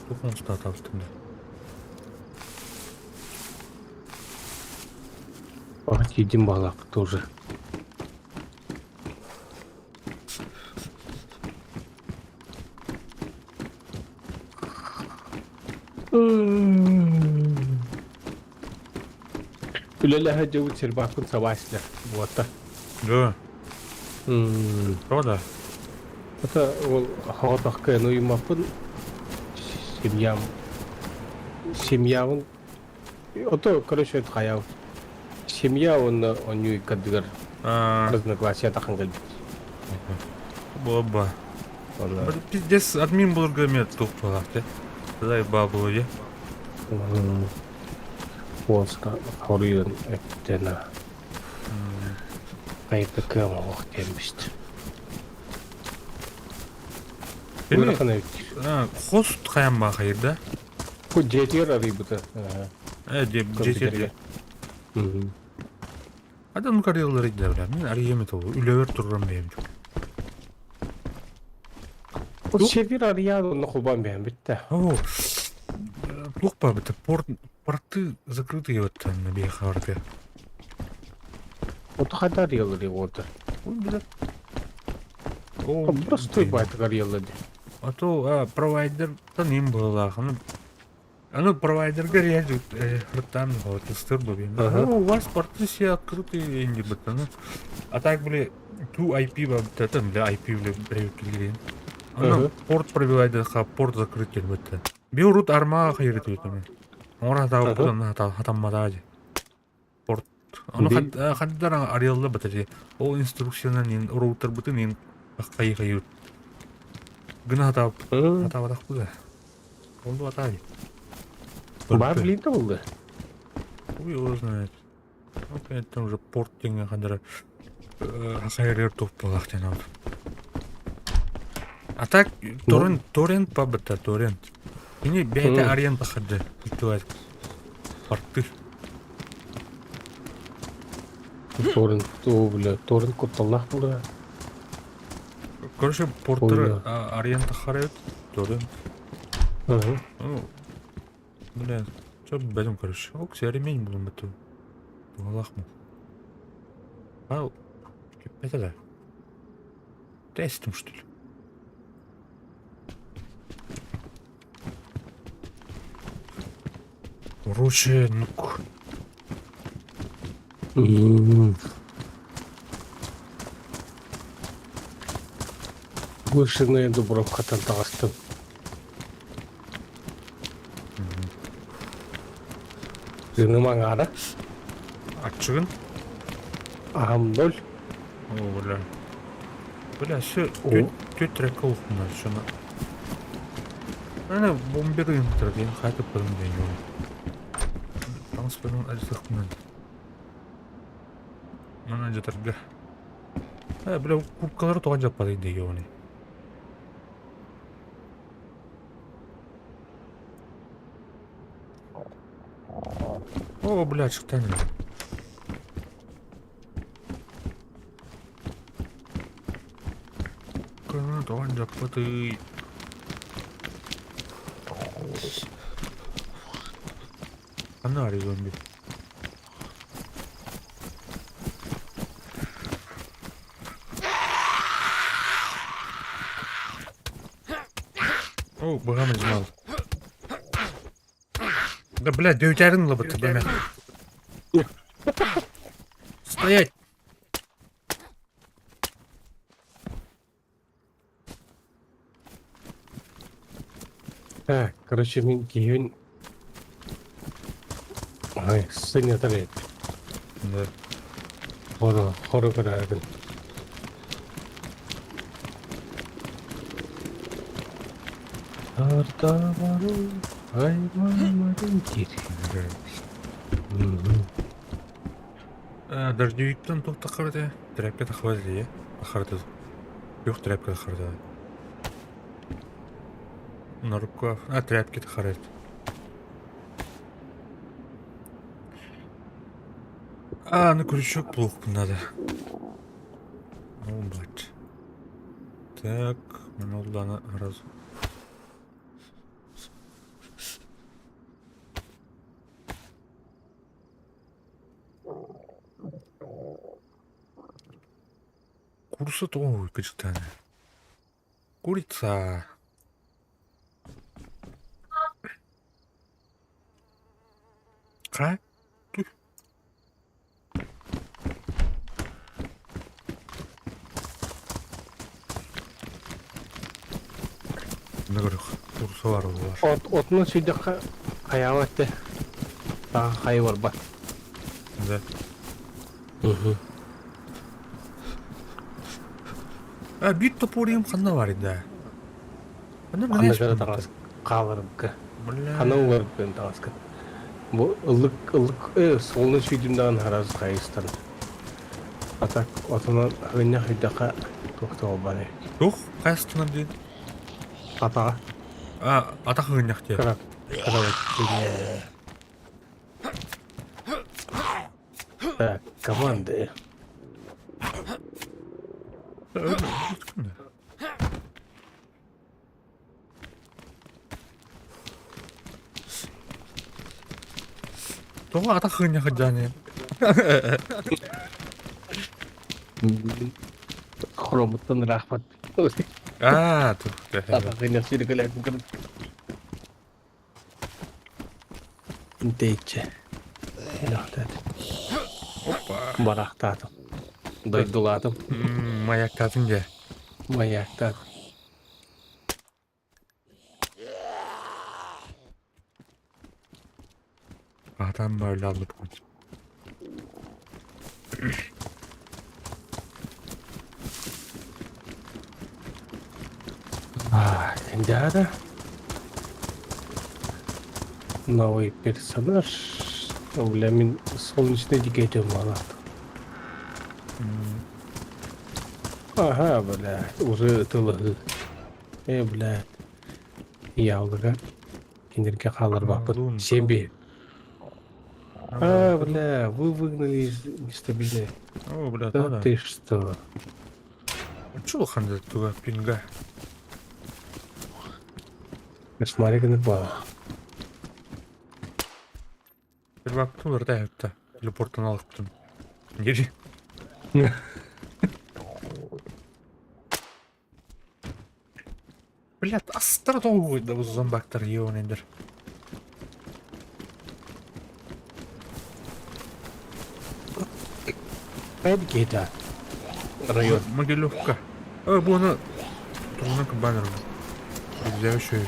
Туох оҥостоотаабыттым да. Ах, тиийдим баҕалаахпыт тоже. Үлэлэһэ дьыбыт сербаакпын сабаасилэр буолта. Да. Тоҕо да? Это ол хоҕотох кыайан уйуммаппын семьям семьябын ото короче это хайаабыт семья уонна онньуу иккардыгар разногласия тахан кэлбит. Буолба. Пиздец, админ буларга эмиэ туох туһалаах те. Дай баабыла дии. Уолска хоруйун эттена хайта кыам олох диэн Ыарахан эбит. Хост хайан баахайыр да? Ку дьиэтигэр арыйбыта. Э, дьиэтигэр. Адам карьералары идэлэр. Мин арыйыам этэ ол. Үлэбэр турарым бэйэм. Ол сервер арыйаан онно холбоон бэйэм бүттэ. О, туох баабыта порт порты закрытые вот там на биэхэ Ото хайда арыйаллар уорда. Ой, блядь. О, Простой байтык арыйаллар ди. А то провайдертан им было, ну, а ну провайдерга реально ртан вот истер был. Ну, у вас порты все открытые инди ну. А так, были, ту IP там для IP бля килгирин. Аны порт пробивайды, порт закрыт келбетте. Биорут арма хайыр түтүм. Ора та оттон хатаммада Порт. Ону хаддар арыялла батари. Ол инструкциянан ин роутербытын ин хайы хайы. Гына хатап хатабатах буда. Ол атай. Бар билин да болды. Хуй его знает. Вот это уже порт деген хадара хайыр туп болах тен алды. А так торрент торрент пабыта торрент. Кини бэйэтэ арыйан тахарды итилэр порты. Торрент, о, бля, торрент кутталлаах буолуо. Короче, порттары арыйан тахарайыт торрент. Ну, бля, что бәлем, короче. Ок, ремень булун біту. Тугалахмы. Ау, это да. Тестом, что ли? Короче, ну-ка. Вышенная Дубровкаттан таҕыстым. Тыыным аҥаара. Аччыгын? Аһам ноль. О, бля. Бля, все, түт трекка улаханнар шуна. Ана бомбер ыйымтыр диэн хаатыппытым диэн Таҥаспытын альсыхпынан. Манан жатарга. Э, бля, курткалары тоҕо дьаппатый дии оны. О, бля, чыктан. Тоҕо дьаппатый. Ханна арый зомби? О, быһам измал. Да, блядь, дөйтәрин лыбыты, бәмә. Стоять! Так, короче, мин киһибин ай, сынньатар эбит. Да. Хоро, хоро көрөбүн. Ардабарым, айманмарым диир. Дождевиктан туох таххар этэ? Тряпка таххыбат этэ, таххар этэ. Күөх тряпка таххар этэ. Норукка, а тряпки таххар эт. А, ну крючок плохо надо. Ну, блядь. Так, мына раз. Курса тоҕо кычытааны. Курица. Ха? Курса бар бар. От отунан сүйдэххэ хайаама этэ таах хайы барбат. Да. А биир топориум ханна бар да. Ханна Ханна кара таҥас хааларбыкка. Бля. Ханна уларбыккын таҥаска. Бу ыллык ыллык э суолун сүйдүм даҕан хараас хайыстан. А так отунан хынньах үйдэххэ туох да буолбат Туох хайыстынан диэн? Атаҕа. А, атах ынньах диэн. Кыра кыра. Так, команды. Тоҕо атах хыынньа сылдьаный? Хромуттан ыраахпат. Аа, тух Атах хыынньа сүүрүкэлээбин курдук. Интэйччи. Опа. Барахтаатым. Дойдулаатым. Маяктаатым дьэ. Маяктаатым. Adam böyle alıp Дяда. Новый персонаж. Бля, мин солнечный дикетем малат. Ага, бля, уже тылыгы. Э, бля. Ялгыга. Кинилэргэ хаалларбаппыт. Лун. Себе. А, бля, вы выгнали из нестабильной. О, бля, Да да. ты что? Чего ханда туга пинга? Кошмарик напала. Бактым да это. Телепорттан алыптым. Гери. Блядь, астра долгу да бу зомбактар еонендер. Эдгида. Район. Могилевка. Э, бу аны турунан баннер. Взяющий.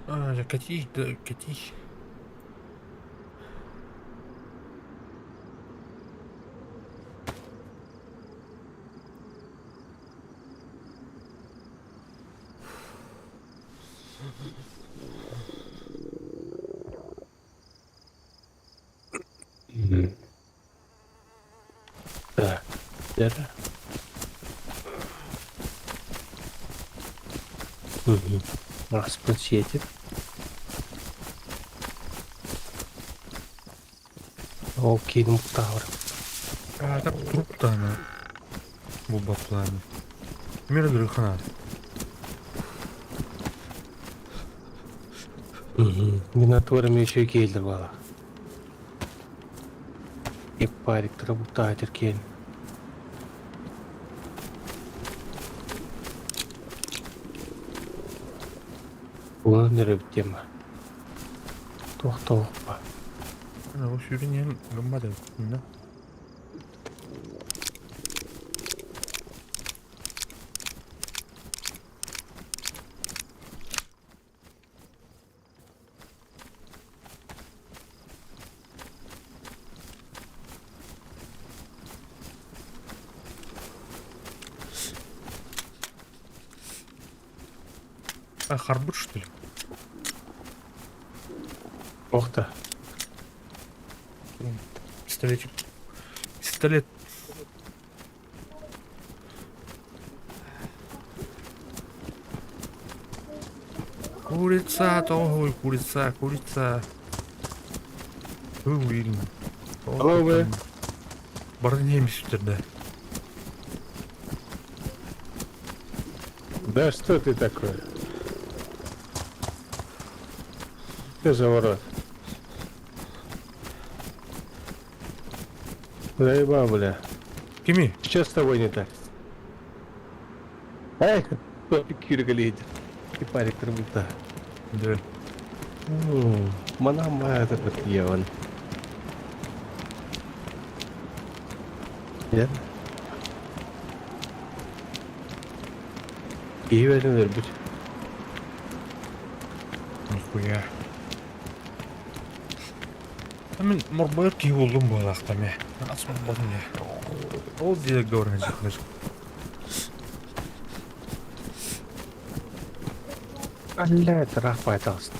А, катись, да, катись. Так, где-то. Угу. Распутьете. Ол киин тавр. А, так труптана. Бу планы. Мир грыхана. Угу. Минаторами еще келдер бала. Иппарик трабута теркен. Улан тема. Тохтооппа. Ана бу сүүрүнэн гыммат эбит. А, харбут, что ли? Ох ты. Пистолетик. Пистолет. Курица, ой, курица, курица. Уилин. Hello, бе. Бары немец да. Да что ты такое? Что за ворот? Заебал, бля. Кими? Что с тобой не так? Эй, кирка ледит. И парик трубута. Да. Манама это подъеван. Нет? И вербуть. Нихуя. Мин морбайыр киһи буоллум буолаахтам ээ. Ас морботум ээ. Ол диэ говорен жихлер. Алла, рахпай талсын.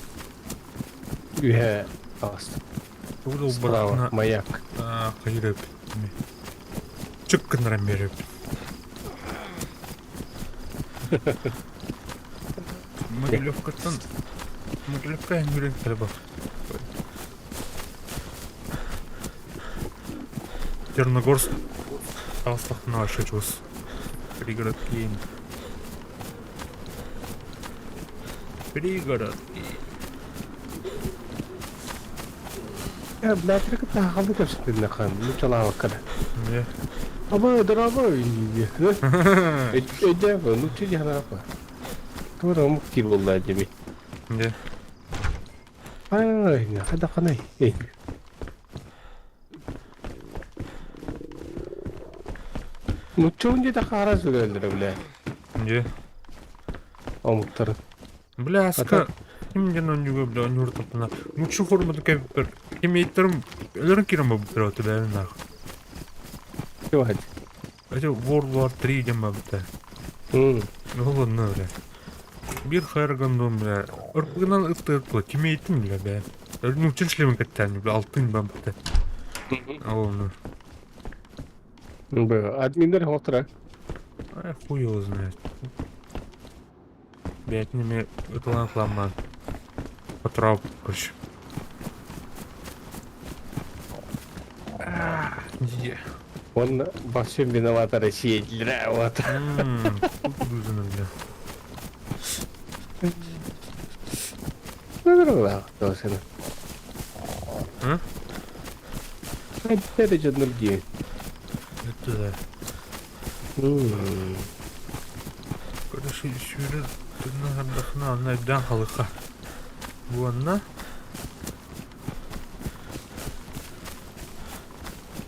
Үһэ талсын. Тугу Справа маяк. Хайырып. Чык кыннаран береп. Могилевкаттан Могилевка эҥгүрэн кэлэ бар. Черногорск таҕыстахпына вообще чугас. Пригород киин. Пригород киин. Э, блядь, кытта хахалды кэпсэтиннэххэ, нууччалаабакка да. Эмиэ. Аба, дорогой, өйдөөх, нуучча дьаһанаапа. Туора омук диир буолла дьэби. Дьэ. Ай, хайдахханый? Эй. Нуучча диэтэххэ араас үлэлэрэ, бля. Дьэ. Омуктары. Бля, аска ким диэн оонньууга бля оонньуур таппына нуучча формата кэбиппэр кимиэйтэрим өлөрөн киирэн барбыттара түбэһэн наах. Чувак. Это World War 3 диэн барбыта. Ол онно бля. Биир хайргандуун бля ырпыгынан ыттыыр кимиэйтин бля бля. Нуучча шлемин кэттään бля алтын барбыта. Ол онно. Админдер хотра. Ай хуй его знает. Бэйэтин эмиэ ытылан ытыламмаан Потрап, короче. Е. Он во всем виновата Россия. Бля, вот. Бля. Ну, дорога, А? Это же другие. Это да. Короче, сүүрэр тынна анна өйдөөн халыха. Уонна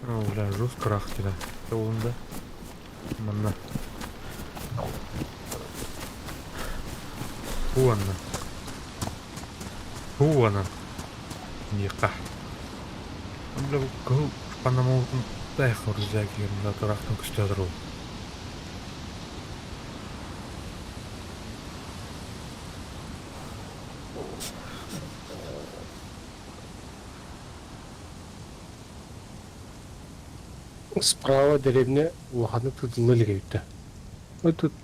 О, бля, жестко рахтера. Олунда. Манна. Уонна. Уонна. Ника. Бля, кыһыл панамолтун тайх рюкзак ерінде тұрақтың күстәдір ол. Справа деревня улаханнык тытылла илик эбит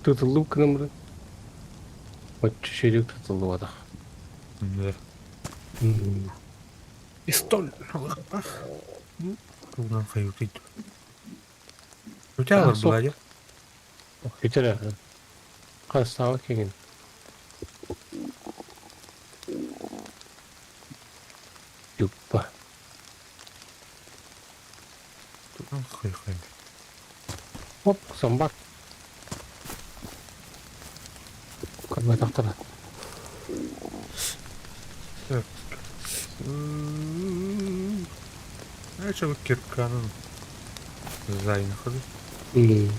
Тытыллыбыт гынан баран оччо үчүгэйдик тытыллыбатах. Да. Пистоль. Тугунан хайытый. У тебя Суох. была, Итэрэ хастаабат киҥин. Дьуппа. Хай-хай. Оп, самбар. Көрбөтөхтөрө. Так. А что кирканын зайна ходы. Эй,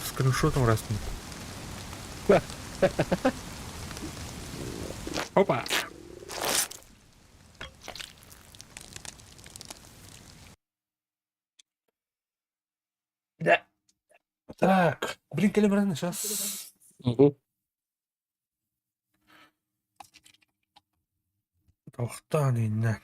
скриншотом раз не. Опа! Да. Так, блин, калибраны сейчас. Тохтаан иннэ.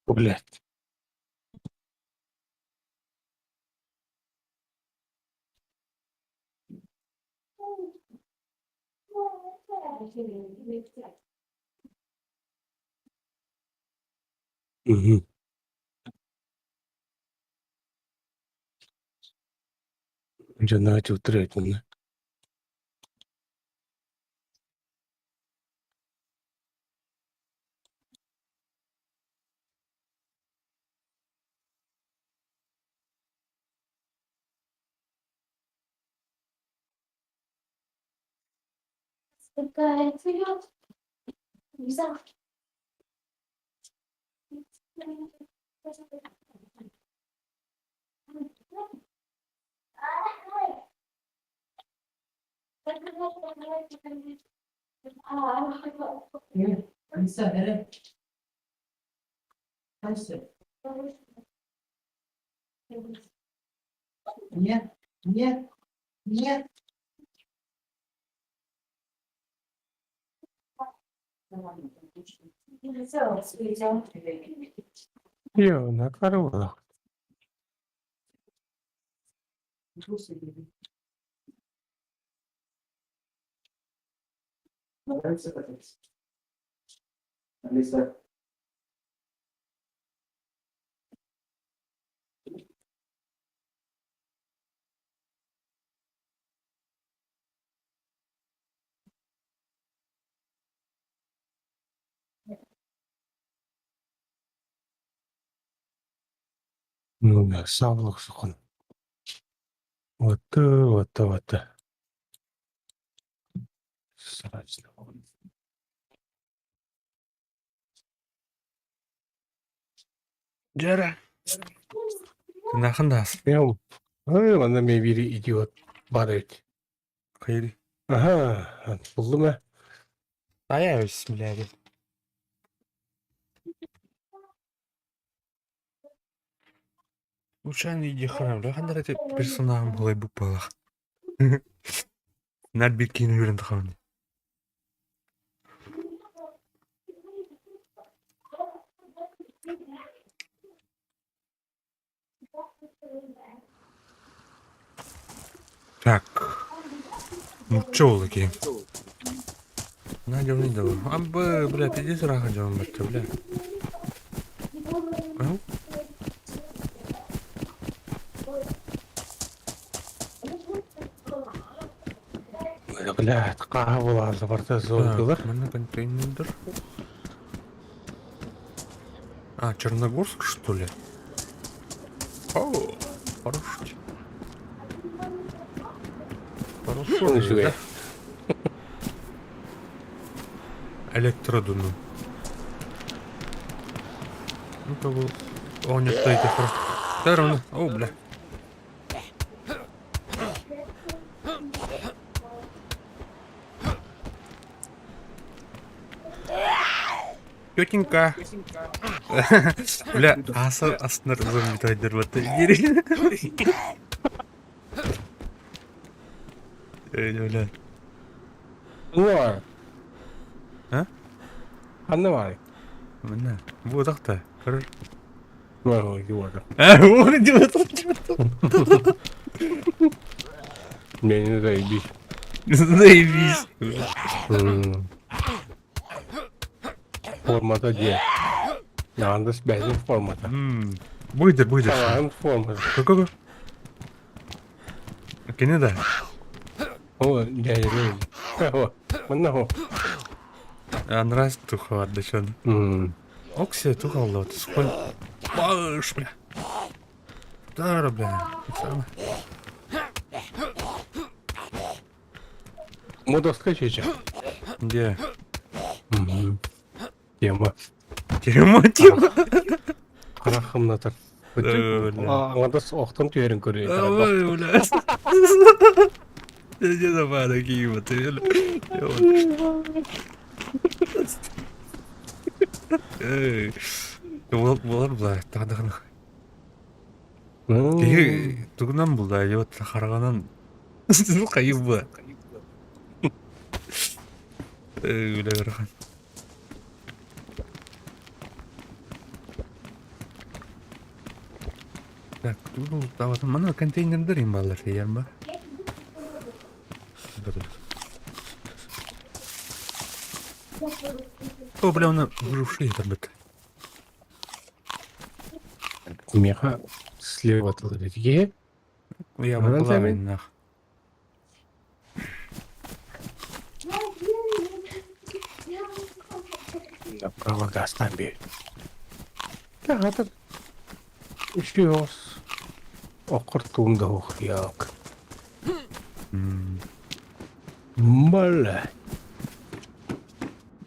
Блядь. Мгм. Дьоно утары Йоо, накарылла. Ну, савлах сухан. Вот, вот, вот. Срачно. Дьэ эрэ, тынаахын да аас. Прям, ой, манна эмиэ биир идиот баар эбит. Хайырый? Аһаа, буллум ээ. Айа бисмиллээри. Случайно иди храм, бля, ханна эрэ персонажым балайбыт буоллах. Нар биир киһини үөрэн тахабын. Так, нуучча уола киһи. Надя дала. Абы, бля, пиздец ыраах дьон бачча, бля. Ау? Бля, хааһа булаалла барыта Так, зомбилар. манна контейнер. А, Черногорск, что ли? О, хорош. Хорошо Ну, же, үчүгэй. да? Электродуну. Ну, как бы... О, нет, это хорошо. Да, равно. О, бля. Тетенька. Бля, аса астынар зомби тайдырбатты. Эй, бля. Ханна баар? А? Ханна баарый? Мына. Бу утахта. Көрөр. Бар Э, ур дип Мне заебись. Заебись. Формата дьиэ. Наандас бэйэтин формата. Быйдыр, быйдыр. Таҥаһын формата. Какого? Кини да. О, дьээдьэни. О, манна о. Анрас тухавар да чон. Оксия тухалла вот сколь. Баш, бля. Тара, бля. Самое. Модовская чеча. Где? Тема. Тема, тема. Харах хамнатар. Аҥардас охтон түһэрин көрүө. Ой, бля. Не давай такие вот. Эй. Болар бла, тағдағын. Киһи тугунан булда, вот хараҕынан хайы бу. Эй, бля, ыарахан. Так, тугу табатын мана контейнердер им баллар деген ба. О, бля, оны выживший это бит. Миэхэ слева тылыр киһи. Я Онон бакылаах сэмин. иннах. Направо газтан бер. Хатыр үчүгэй оҕус оккор туум да суох яак. Бля.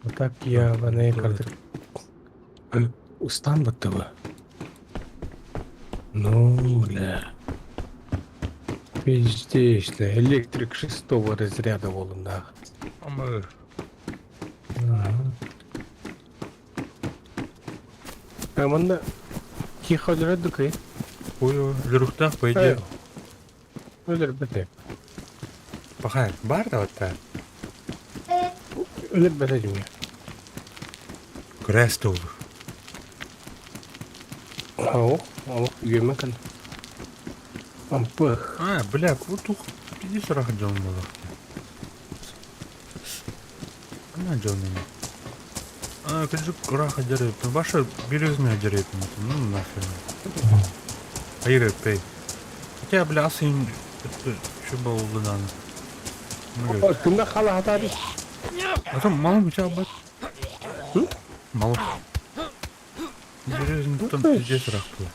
Вот так я ванай картыр устан баттыбы. Ну, бля. Пиздец, электрик шестого разряда буолуннаах. Ама Манна тихо өлөрөдүкүй? Ой, өлөрүхтээх по идее. Өлөрбөтө. Пахай, бар да вот Өлөрбөтө дьиҥэ. Күрээс да olur. Ох, ох, үөмэ кын. Ампых. А, бля, вот ух, иди сразу дьон было. Ана дьон А, кырдьык ыраах дьарыйыптын. Ваша березная дьарыйыптын. Ну нахрен. Айырыппей. Хотя, бля, ас şu болдунан. Кимде халаһатари? А там мало бит. Мало. Березный там пиздец ыраах был.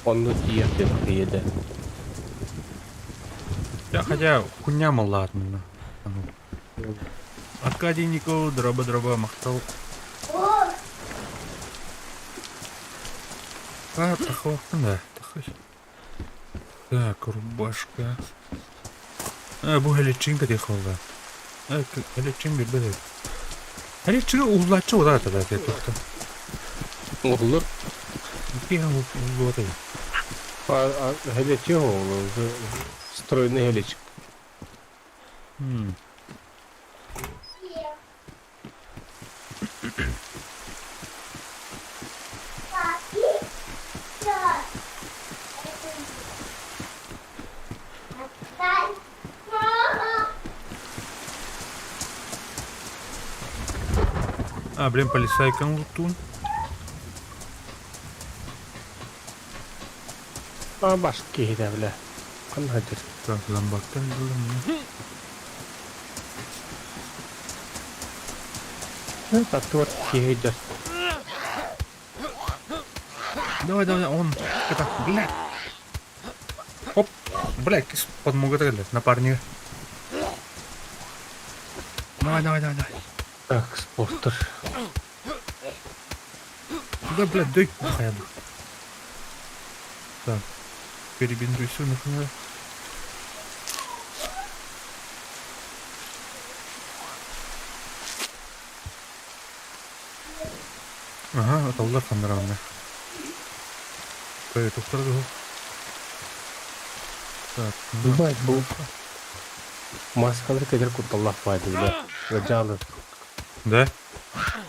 Онно тиийэхтэн тиийдэ. Я хотя хуйня малаатна. Аркадий Никол, дроба-дроба, махтал. А, тахвахтан, да, тахай. Так, рубашка. А, бу халичинка тихолла. А, халичин бир Халичин уллаччы удаа тогда ты тухта. Олор Киһи уллуота. а хелечи ол стройный хелечик. А, блин, полисайкан лутун. А баш киһитэ бля. Ханна дыр. Так, зомбактан булым. Татуар киһи Давай, давай, он. Это, бля. Оп, бля, подмога блядь, напарник. Давай, давай, давай, давай. Так, спортер. Да, блядь, дай хайду. Так, перебинтуйся, нахуй. Ага, аталлар хандаравна. Кой тухтар дуһу. Так, ну, Бывает бу. Маскалар кедер кутталлах байды бля. Жалы. Да?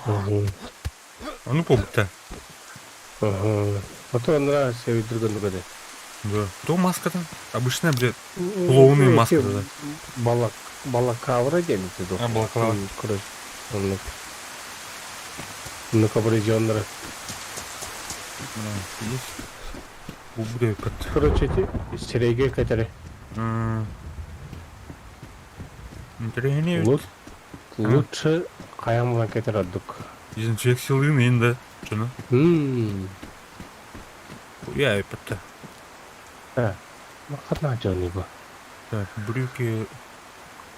Угу. А ну побыта. Ага. А то нравится өйдүргөн Да. То маска там? Обычная, блядь, клоуны маска, да. Балак балакавра диэн этэ А, балаклава. Короче, оннук. Оннук аборигеннары. Да, есть. Убрей под. Короче, эти сирэйгэ кэтэри. Интереснее. Лучше хайамлан кэтэр ордук. Дезинфекциялыын да. Чуну. Я и под. Э, ханна дьону бу. Так, брюки.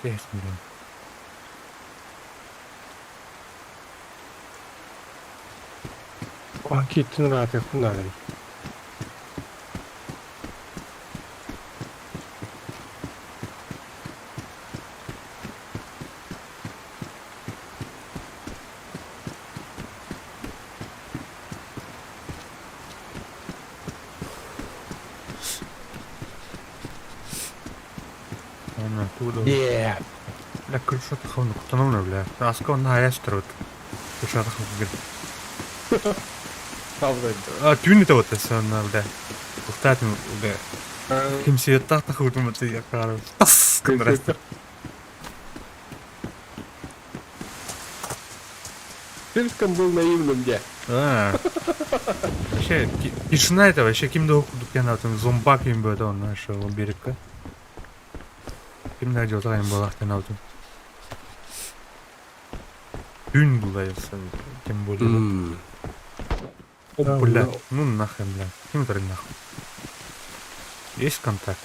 Тех, блин. Киттин рааты хуннары. Он оттуда. Yeah. Бля, крышата хавна кутановна, бля. Аска он на ястрот. Крышата хавна. Правда. А түүн это вот это бля. Тухтаатын бля. Кимсе тахта худум ты я кару. Тас контраст. Слишком был наивным, где. А. Вообще, тишина это вообще ким да курдук диэн атын зомбак им бөтө онно еще ол берекке. Ким да дьылта им буолах диэн атын. Түүн булайса, тем более. О, бля, ну нахрен, бля. Ким это нахуй? Есть контакт?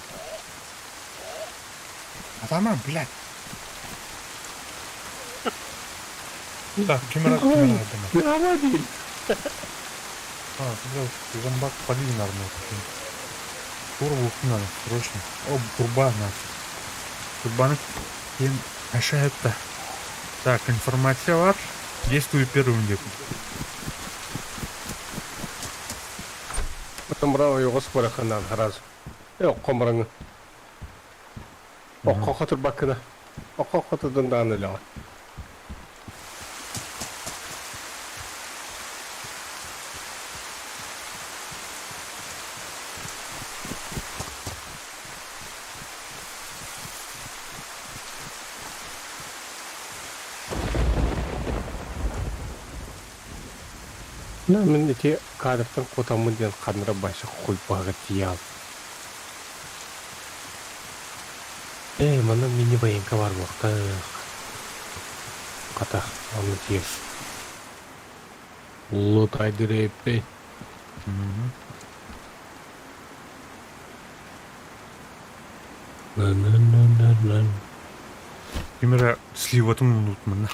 Атама, блядь. Так, камера, камера, Камера değil. А, блядь, зомбак пали, наверное. Турбу надо, срочно. О, труба, нахуй. Турбаны кем это. Так, информация бар. Действую первым деп. Мыран ойоҕос бараханан хараз. Э, хомраҥы. Окко хотурбаккына. Окко хотурдун даҕаны өлөҕө. На мин ити кадртан кутаммын диэн ханнара баша хуйбаҕа тиийэҕин. Ээ, манна мини-военка баар буолуохтаах. Хата, онно тиийэн. Лутайдыр эппин. На-на-на-на-на. Ким эрэ сливатын лутмана.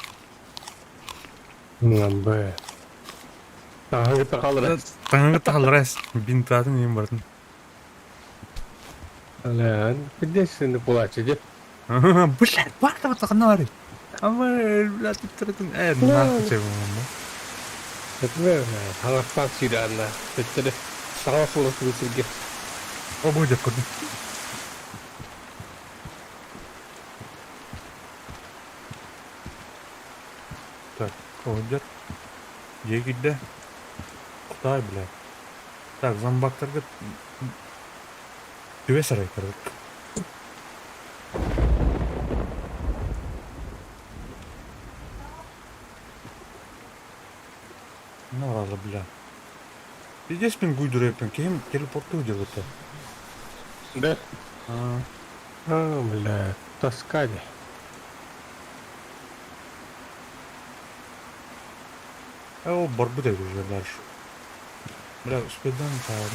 Мамбэ. Таһаҥы тахалара. Таҥаҥы таһаллара бинтаатын иһин бардым. Алан, где сені булачы деп. Блядь, барда ханна барый? Ама, блядь, туттаратын э, нахуй тебе мамма. Этме, хаҥастаах сүүрээннэ. Төттөрү саҥа суолу сиргэ. О, будет көрдүм. Так, холодят. Дьиэ киирдэ. Кутай, блядь. Так, зомбактарга түбэ сарайдарбыт. Ну, раза, бля. Пиздец пингуй дурэппин, киһим телепорту делает. Да? А, А, бля, таскали. а ол барбыт эбит уже дальше. Бля, успедан таар.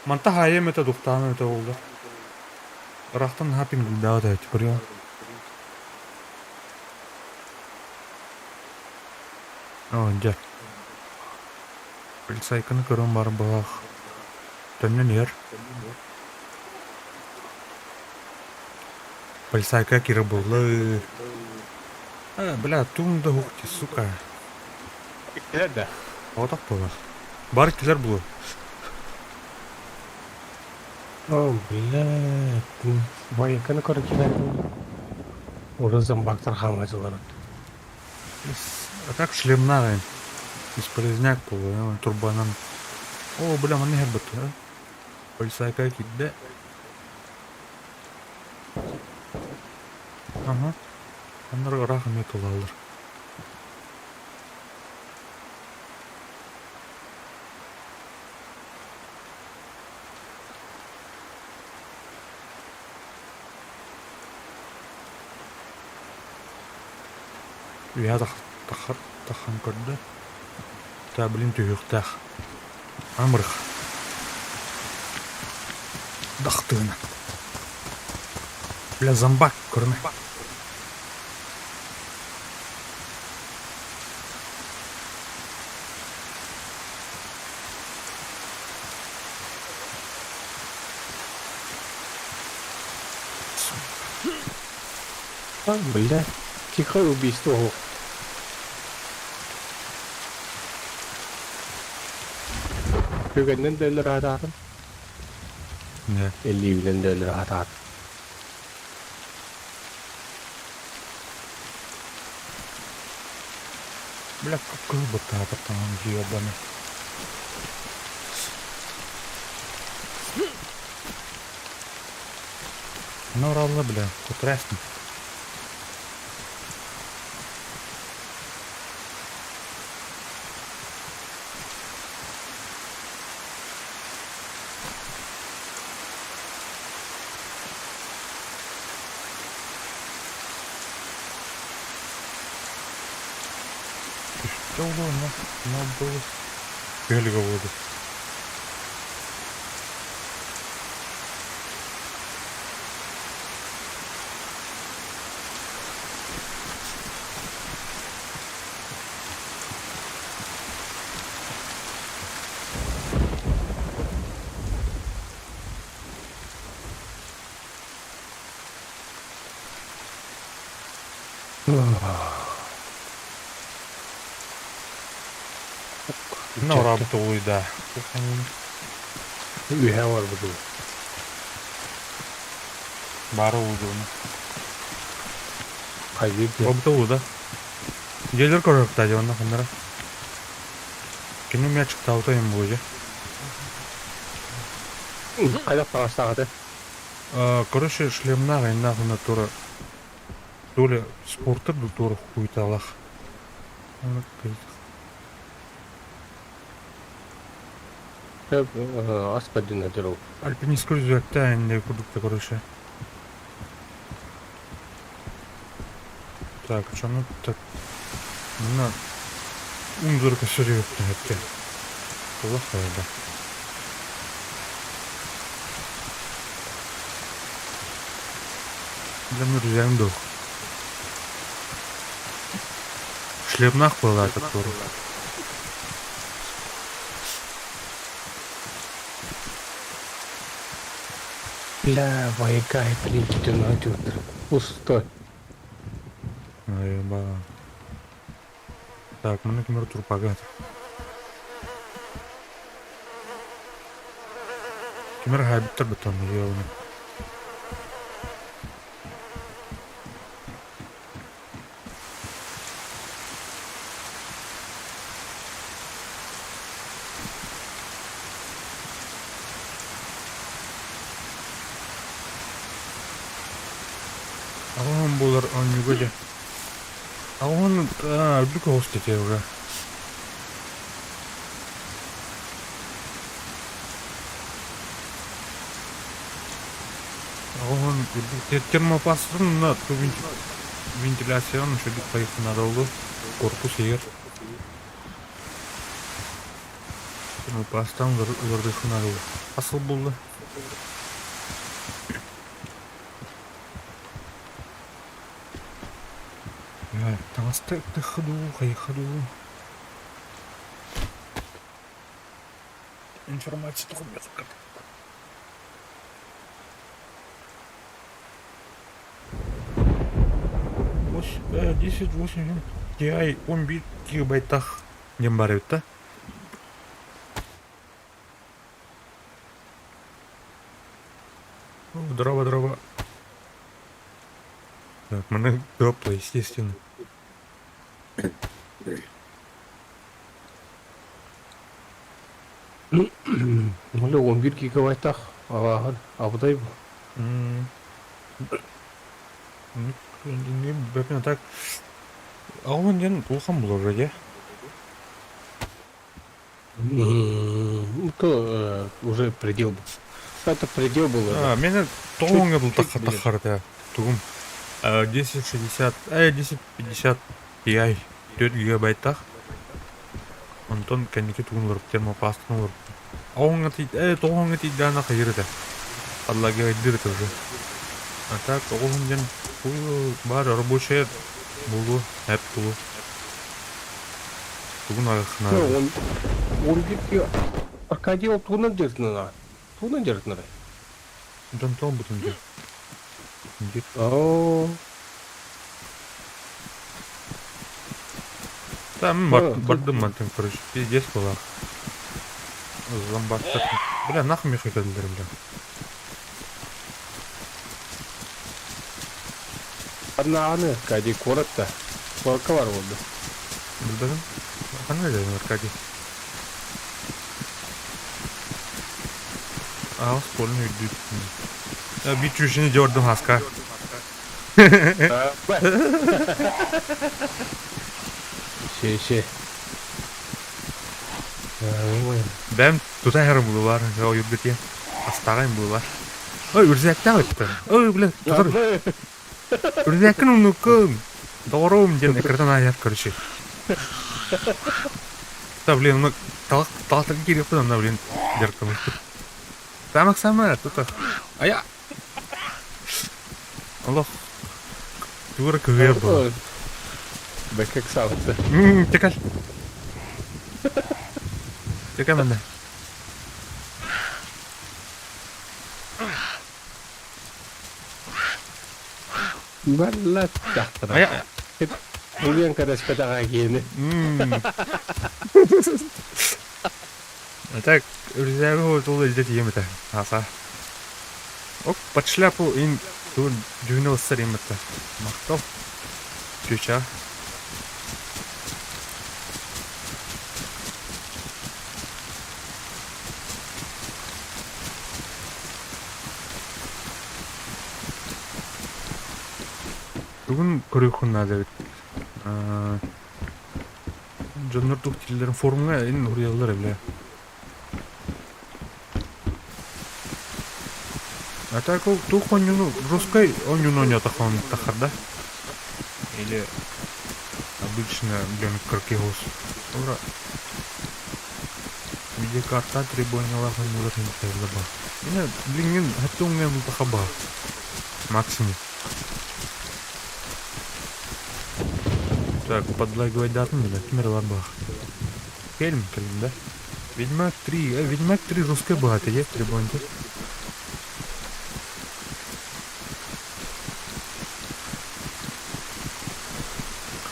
Манта хаайым этэ духтаан этэ буолла. Ыраахтан наһаа пингуйдаабат эбит көрүөм. Оо, дьэ. Полицайканы көрөн баран быһах төннөн иһэр. Полицайка киирэр буолла. А, бля, туун да уһук сука. Кэлэр да? Оҕотох буолар. Бары кэлэр буолуо. О, блядь. Военканы көрө киирэн. Урут зомбактар хаамаачылар. А так шлемнаах бесполезняк буолуо, турбанан. О, бля, манна иһэр быттара. Полицайка киирдэ. Ага. Аннары ыраах эмиэ тулааллар. Үөһэ таххар таххан көрдө. Та блин түһүөхтээх. Амырых. Дахтыына. Бля, зомбак көрүмэ. А, бля. Тихое убийство. Бүгүннэн да өлөр аатаатым. Не. Элиибинэн да өлөр аатаатым. Бля, кыл баттаатар таҥан ебаный. Ханна бараллар бля, кутурээстим. Түстэ улуuna, мобдолу, күөлүгэ буолду. Ханна ораабыт оҕуйда? Үһэ барбыт уу. Баара уулууну. Хайдыыр диэн. Обута уулда. Дьиэлэр көрөрөхтаа дьэ онно ханнара. Кини эмиэ аччыктаабыта им буолуо дьэ. Хайдах таҥастаах этэ? Короче, шлемнаах айаннаах уонна туора то ли спортер дуу туора хуйталаах. Ас координатор ол. Альпинистка рюкзакта инде курдук короче. Так, что так мына ундурка сөрүөптүн өттө. Тула хайда. Бля, рюкзагым дух. Шлемнах была этот тур. Бля, вайгай, блин, тут Пустой. Ай, ба. Так, мы например, турпагат. Кимер хайбыттар бытан ёлны. Аҕам буолар оонньууга дьэ. Аҕам үрдүк оҕус диэтэ уже. Аҕам үрдүк термопастын на вентиляциянан үчүгэй хайыххына буолуо корпус иһигэр. Термопастан уларытыаххына буолуо. Хас сыл буолла? Таҥаста ыктахха дуу, хайыхха дуу? Информация тоҕо 10 8 Ti 11 гигабайтах диэн баар эбит да. Здорово, здорово. Так, мы тепло, естественно. Бля, 11 гигабайтах алааһын абыдай бу. Не так. А он диэн улахан булар дьэ. То уже предел был. Это предел был уже. А, мене тоҕуҥҥа был таххарда тугум 1060, 1050 Ti 4 гигабайтах. Онтон кэнники тугун олоруп термопластын олоруп. Оҕуҥҥа тоҕуҥҥа тиийдэҕинэ хайыр этэ. Аллагайдыр этэ уже. А так оҕуһун диэн баар рабочая буолуо, эп буолуо. Тугун арахсына. Он он битки Аркадий ол тугунан дьарыктанар? Тугунан дьарыктанар? Дьон тоҕо бутун диир. Оо. Там бардым мантан, короче, пиздец была. Зомбактар. Бля, нахуй меха кэллилэр, бля. Одна Аркадий куорат-то. Куоракка бар буолду. Билбэтим. Ханна үлэлиэн Аркадий? Аҕыс полин өйдүүр. Биир чүчүнү дьордум хаска. Ще, ще. Бэм тута иһэрим булулар, ойуурга тиийэн астааҕайым булулар. Ой, үрүсээктээх эбиттэр. Ой, блин, тутар. Үрүсээккин умнуккун. Доҕоруум диэн экранын аайар короче. Да, блин, ну, талахтарга киириэхпин онно, блин, дьарыктаммыппыт. Самых самое, тут А я... Олох тугура кыһыйар буолар. Бэккэ ыксаабыт. Текал. Текал манна. Балла тахтара. Ая. Улуйан кэрэспэтэҕэ киһини. А так, үрүсээги тулу илдьэ тиийэм этэ. Ааса. Оп, под шляпу им тугун дьүһүнэ ылсар им этэ. Махтал. Чуча. Бүгүн көрүөххүн наада эбит. Дьоннор туох дииллэрин форумҥа ин уруйаллар эбилэ. А так ол туох оонньууну русскай оонньууну оонньоотоххун таххар да? Или обычно блин крокигус. Ура. Видеокарта требованиялаах оонньуулар иһиттэриллэ баар. Мин билиҥҥин хаттуҥҥа мутаха баар. Максимум. Так, подлагивайдаатын бile, ким эрэ баар. Кэлим, кэлим да. Ведьмак 3, Ведьмак 3 русская была, ты есть требования?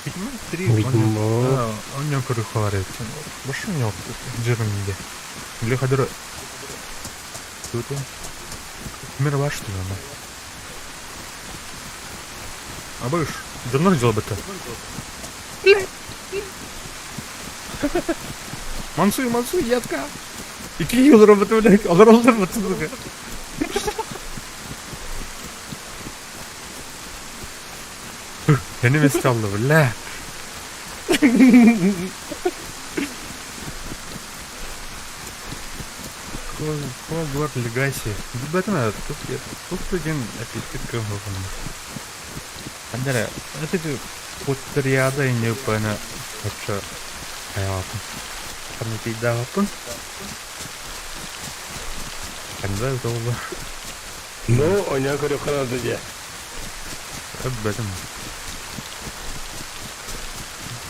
Ведьмак 3, Ведьмак. он көрүхалар эбит. Башы у него жирнде. Или хадыр Тут Мир ваш что ли, Абыш, давно делал бы это. Мансуй, мансуй, ятка. Икки жыл роботы, блядь, алар алар роботы. Эни месте алды, бля. Хогварт Легаси. Бэтмен, тут тут один аппетит кыһылҕан. Андера, это Поттериада инниппана оччо хайаҕаппын. Ханна Ханна толла. Ну, оня көрөххө наада дии. Эбэтим.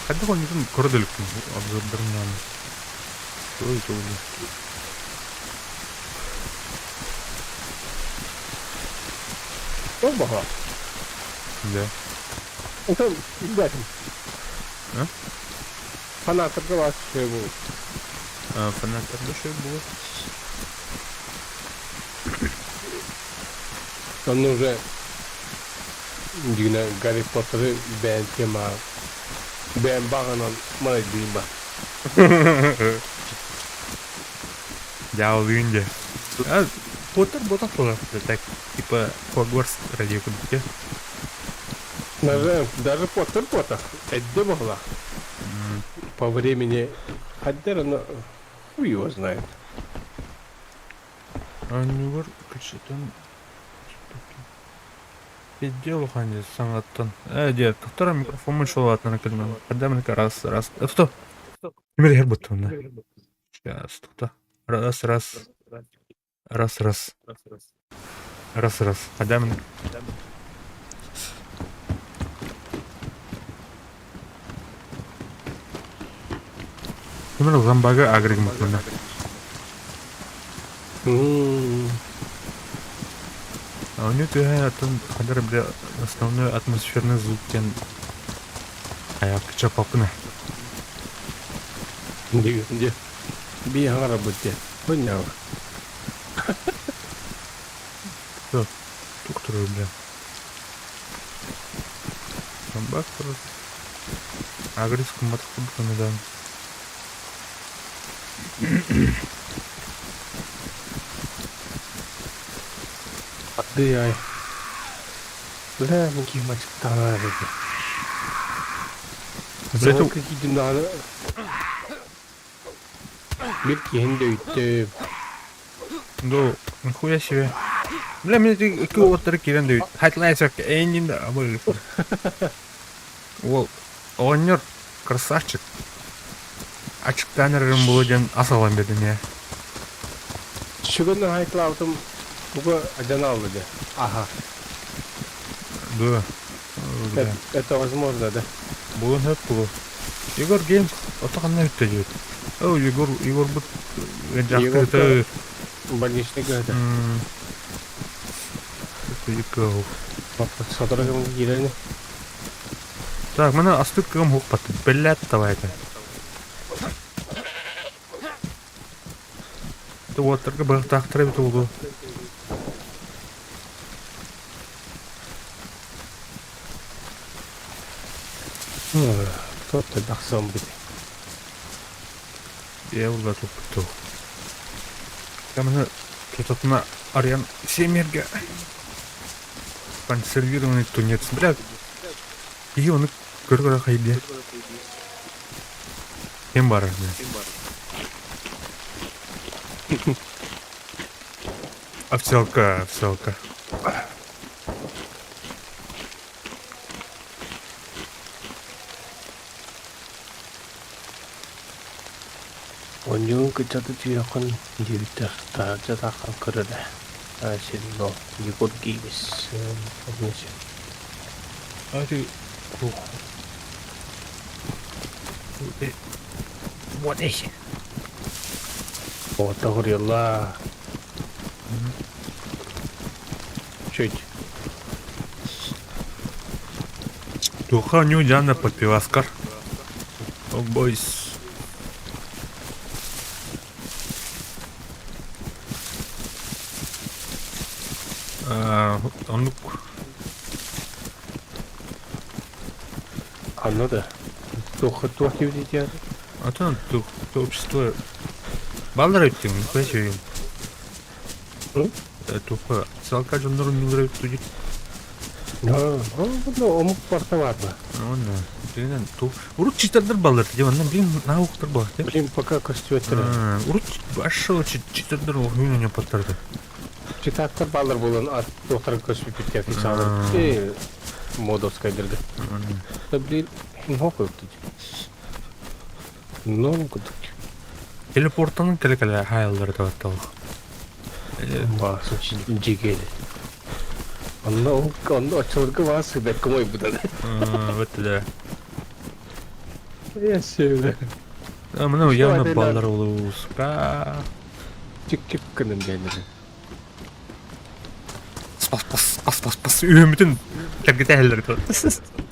Хайдах онньутун көрө да иликпин обзордарынан. Ой, толла. Ол баҕа. Да. Онтон билбэтим. А? Фанаттарга баар үчүгэй буолуо. А, фанаттарга үчүгэй буолуо. Онно уже дьиҥинэ Гарри Поттеры бэйэн тема бэйэн баҕанан малайдыым ба. Дьаалыын дьэ. А, Поттер ботах буолар так типа Хогвартс радио курдук Даже, даже Поттер ботах. Эдде буолла. По времени Хаддер, но хуй его знает. Оонньуугар кыччатан Пиздец улахан саҥаттан. Ээ диэ, тоқтор микрофоммун шолуатынан кэлмэн. Хадамника раз, раз. Стоп! Кимер иһэр буттуна. Сейчас, тоқта. Раз, раз. Раз, раз. Раз, раз. Хадамник. Кимер зомбага агрик муттуна. А у нее түһэ атын хандар бile основной атмосферный звук диэн айаакчапапына. Дии, бии хаҥарабыт диэн. Понняла. Тук турар бля. Зомбак турар. Агрис кыммат курдук да. Ардыы ай. Бля, мин киһим аччыктаан эбит. Блядь, Заводка киирдим даҕаны биир киһини да өйдөм. Ну, нихуя себе. Бля, мне икки уоттары киирэн да хайтлайсак эйнин да абы. Уол, оҕонньор красавчик. Ачыктаан эрэрим буолуо диэн ас ылан биэрдим ээ. Сүгүн хайтлаабытым буга дьон алды дьэ. Аха. Да. Это возможно, да? Буолуон сөп буолуо. Егор Геймс ото ханна бүттэ диэбит. О, Егор, Егорбут Егорка дьахтыыта больничный кыһыта. Сотору кэмҥэ киирэн Так, маны астык кыам хук Биллээт давай это. Уоттарга быһахтаахтара эбит буолуо. Тот тахсан бит. Я улла туппутту. Каманы тутатына арыйан семерге консервированный тунец. Бля, киһи ону көрө-көрө хайдыа. Ким барар Овсялка, овсялка. Онньуун кыччаты түһүөххүн диэбиттэр таһырдьа таххан көрөрө сирно Егор Геймс А ты Вот эти. Вот горилла. Чуть. Туха ню Диана подпиваскар. О, бойс. Оннук. Анна да. Туох туох диэбитий Атын тух общество баллар өттүм, нихуя себе. Туха салка дьоннорун ньуулар өттү Омук барта бар ба. Онно. Дегенен ту урут читердер баллар дии онно блин науктар бар ти. Блин, пока көстүбэттэр. Урут башшо читердер оһуйун паттарды. Читаттар баллар болан туохтарын көспүппүт официалы. Модовскайдырга. Да блин, хин Ну, кудук. Телепорттанын кэлэ-кэлэ хаяллары табатталах. Баас жигели. Онно онно оччолорго баас бэккэ мойбута. Вот да. Я сөйле. Мына явно баллар улууска. Чик-чик гынан бээлери. Пас пас пас пас пас үһүмүтүн кэргите эһэллэр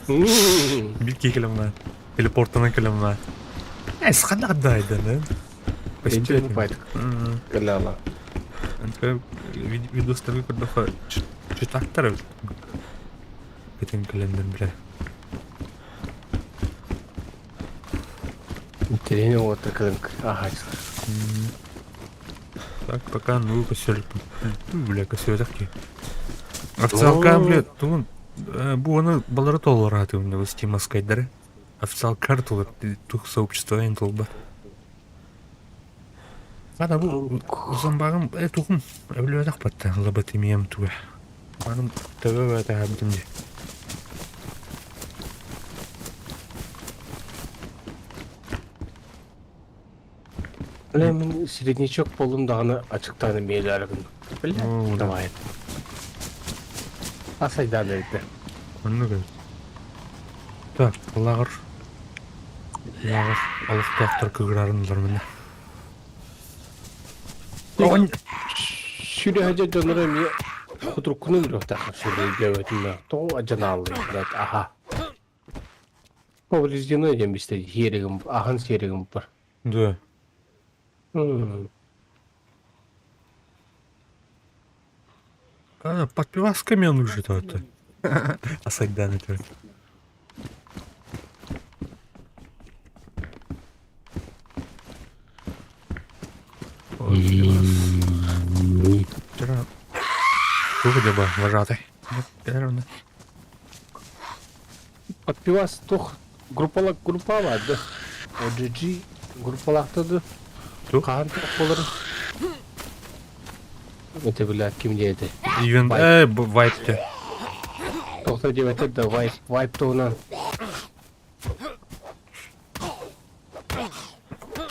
Бил киһи кэлэммэ. Телепорттанан кэлэммэ. Эс ханна дайдан Эйден пайт. Кэлала. Видостарга көрдөхө читактар Бүтүн кэлэннэр билэ. Тренер уота кылынк аһаачылар. Так, пока ну көсөл бля көсөтөх ки. Официалка бля тугун бу аны балары толор атымны Steam-скайдары. Официал карту тух сообщество эн толба. Ана бу зомбагым тухум өблөтөх батта лоботомиям туга. Маным төбө бата хабытым ди. Бля, мин среднячок болдум даҕаны ачыктааны миэлээр гынным. Бля, давай. Асайдаан эбит. Оннук эбит. Так, лааҕыр лааҕыр олохтоохтор кыгыраарынылар мына. Сүрүһэдьэ дьонноро эмиэ кутуруккунун үрүөхтээх сүрү тоҕо адьанааллый блядь аха повреждено диэн бистэ сиэригим аһан сиэригим бар Да. А, под пивасками он уже то. Асайдан это. Вчера Туох дьаба вожатый. Подпивас туох группалак группа баар да? OGG группалаахта да? Туох? Хаһан туох буолар? Это бля ким диэти? Ивент э вайп те. Тоқта диэбэтэр да вайп вайп туһунан.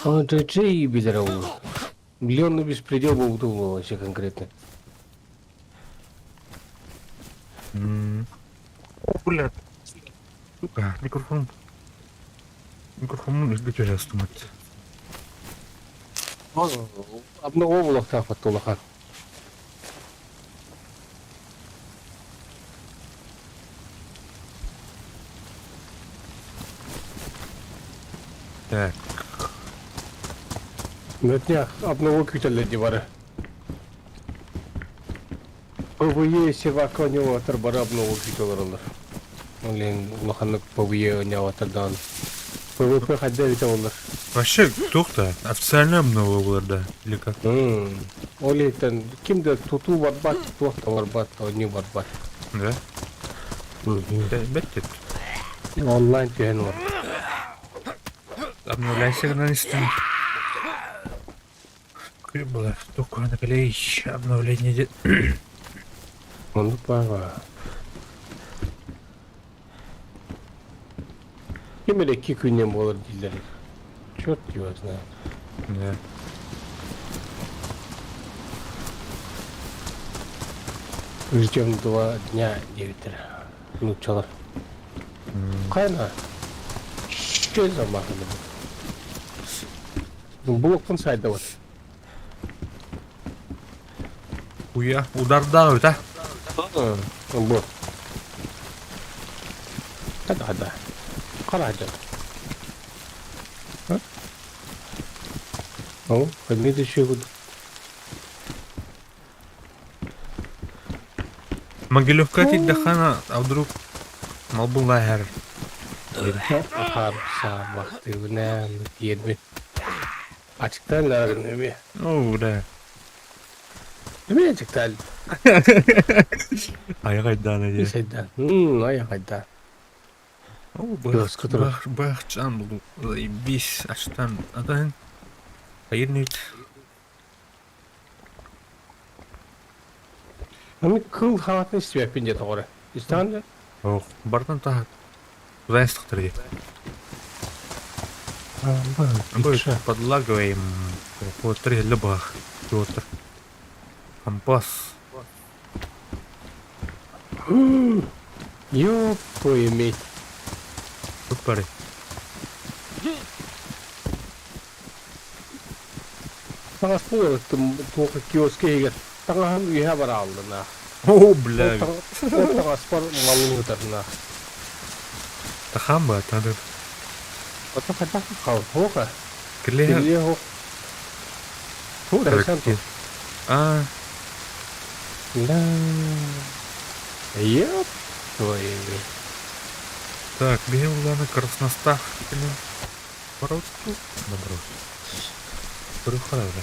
OGG билэр ол. Миллионный беспредел буолбута буолуо вообще конкретно. О, блядь. Сука, микрофон. Микрофон үрдү түһэстимэт. Одного буолуохтаахпыт улахан. Так. На днях одного күүтэллэр дии бары. ПВЕ сервакка оонньообаттар бары обнову күүтэ олороллор. Блин, улаханнык ПВЕ оонньообаттар даҕаны. ПВП хайда эбитэ буоллар. Вообще, туох да, официально обнова буолар да, или как? Ол иһиттэн ким да тутуу барбат, туох да барбат, оонньуу барбат. Да? Бэт Онлайн түһэн олор. Обновляйся гынан истин. Было только наклей обновление. Оннук баҕа. Ким эрэ икки күннэн буолар дииллэр. Черт его знает. Да. Ждем 2 дня диэбиттэр. Нууччалар. Хайна? Что за маханы? Блоктан сайда вот. Уя, удардаах үтэ. Бу. Да, да. Хара дьон. О, следующий год. Могилевка тиийдэххинэ, а вдруг малбыллаһар. Саабахтыыбына тиэрбит. Ачыктаан лаарын эми. Ну, да. Эми ачыктаан. Айҕайдаана дии. Исайдаан. Айҕайдаан. О, Киоска турар. бахчан булу. Заебись. Аштан. Атын. Хайырнит. Ами кыл хаатын истибэппин диэ тоҕо эрэ. Истэҕин да? Ох, бартан таһат. Куда дии. Подлагиваем. Три любых. Петр. Компас. Ёб твою мать. Тут Таҥас буолар туох киоска иһигэр таҥаһым үөһэ барааллына. О, бля. Ол таҥаспар малым ытарна. Тахам ба, тады. Ото хайдах хал хока. Киле. Киле хок. Хо А. Да. Ёб твою мать. Так, биһи Красностах. По-русски? Добро. Көрүөххэ уже.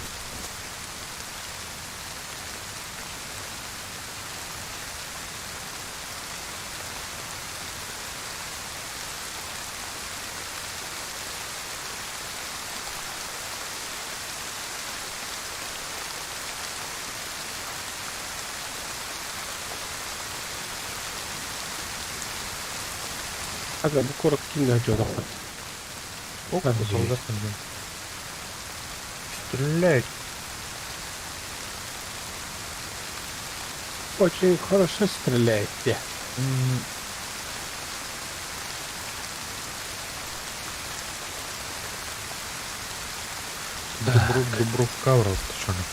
Ага, бу куорат ким да дьонохпут. О, солдат Стрелять. Очень хорошо стреляете. Да. Дубровка врастачана.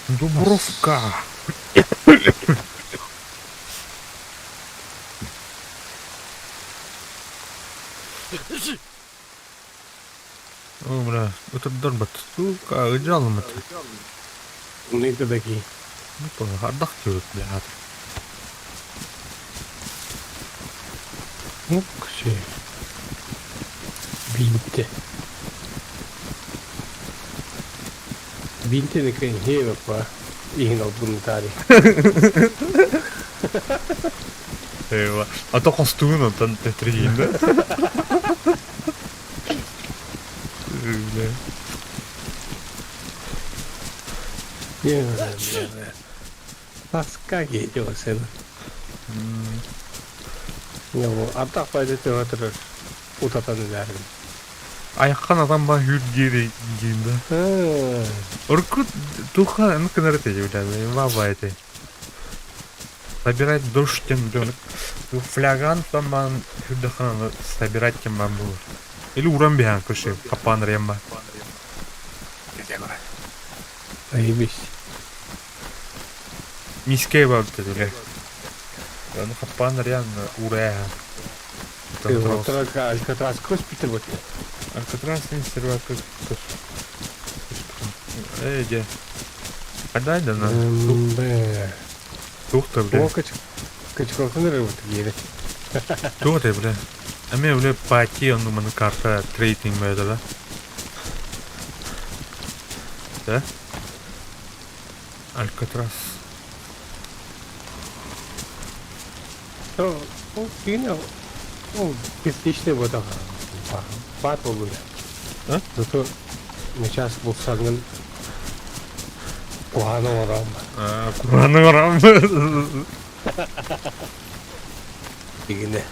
Дубровка. О, бля, это дорбат. Сука, ыдьалым это. Ну это такие. Ну, ардах тиют, бля. Ну, все. Бинте. Бинте кэн хева па. Иһин албыннатаары. Eyvah. Ата хостугун онтон тэтриһиин да. Бля. Таска киһи Ардах байда төһө турар утатан үлээрин. Айаххан атан ба хүр диир диин да. Уркут туха аны кынар эте бля. Ва эте. Собирать дождь тем дön. Фляган там ман хүрдэхан собирать тем ман бу. Или уран бихан көше капан рема. Заебись. Мискей бар бile. Аны капан рян урая. Алькатрас госпиталь вот. Алькатрас сервак. Эй, де. Адай да на. Тухта, бля. Качкалкын рыбы гели. Тух бля. А мне, бля, пати, он думаю, на карта трейдинг да? Да? Алькатрас. Ол киine ол бесконечный бода бат болду. А? Зато сейчас булсаңын куһаҕан оҥором. А, куһаҕаны оҥором. Игине.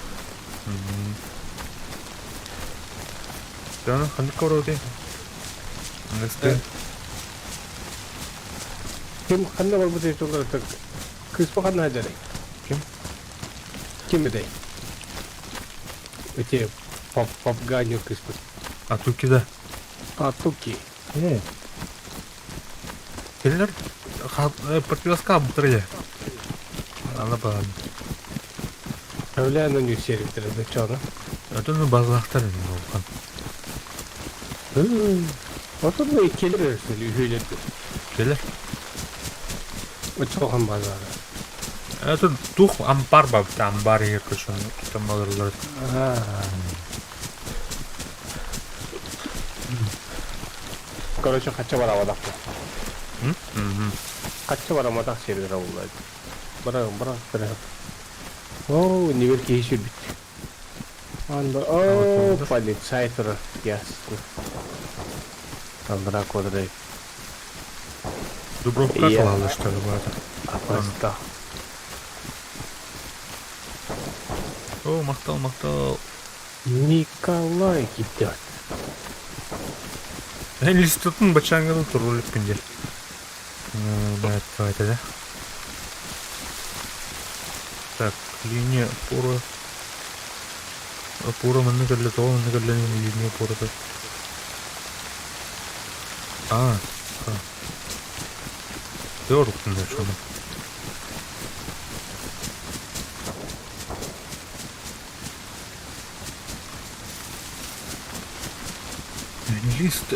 Дана ханнык ороди? Несте. Ким ханна барбыт этолар кыыс ханна дәрей? Ким? Ким этэй? Эти пап папганю кыыспыт. А туки да. А туки. О. Келлер противоска бутыры. Ана баар. Правляю на сервитер зачана. А то ну базлахтар не болған. Отон да келер үһүлер. Келер. Очохан базары. Это тух ампар баб, амбар егер көшін. Там алырлар. Короче, хача барабадак. Мгм. Хача барамадак сервер олар. Бара бара бара. О, невер кейши бит. Анда, о, полицай турар, ясно. Андра кодре. Дубровка Я. клала, что ли, брат? Опаста. О, махтал, махтал. Николай китет. Листотун бачанганы турулуп күнде. Да, это да. Так, линия опора. Опора манна кэллэ, тоҕо манна кэллэ линия опората. А, а. Дөрүктүн да шуну. Лист.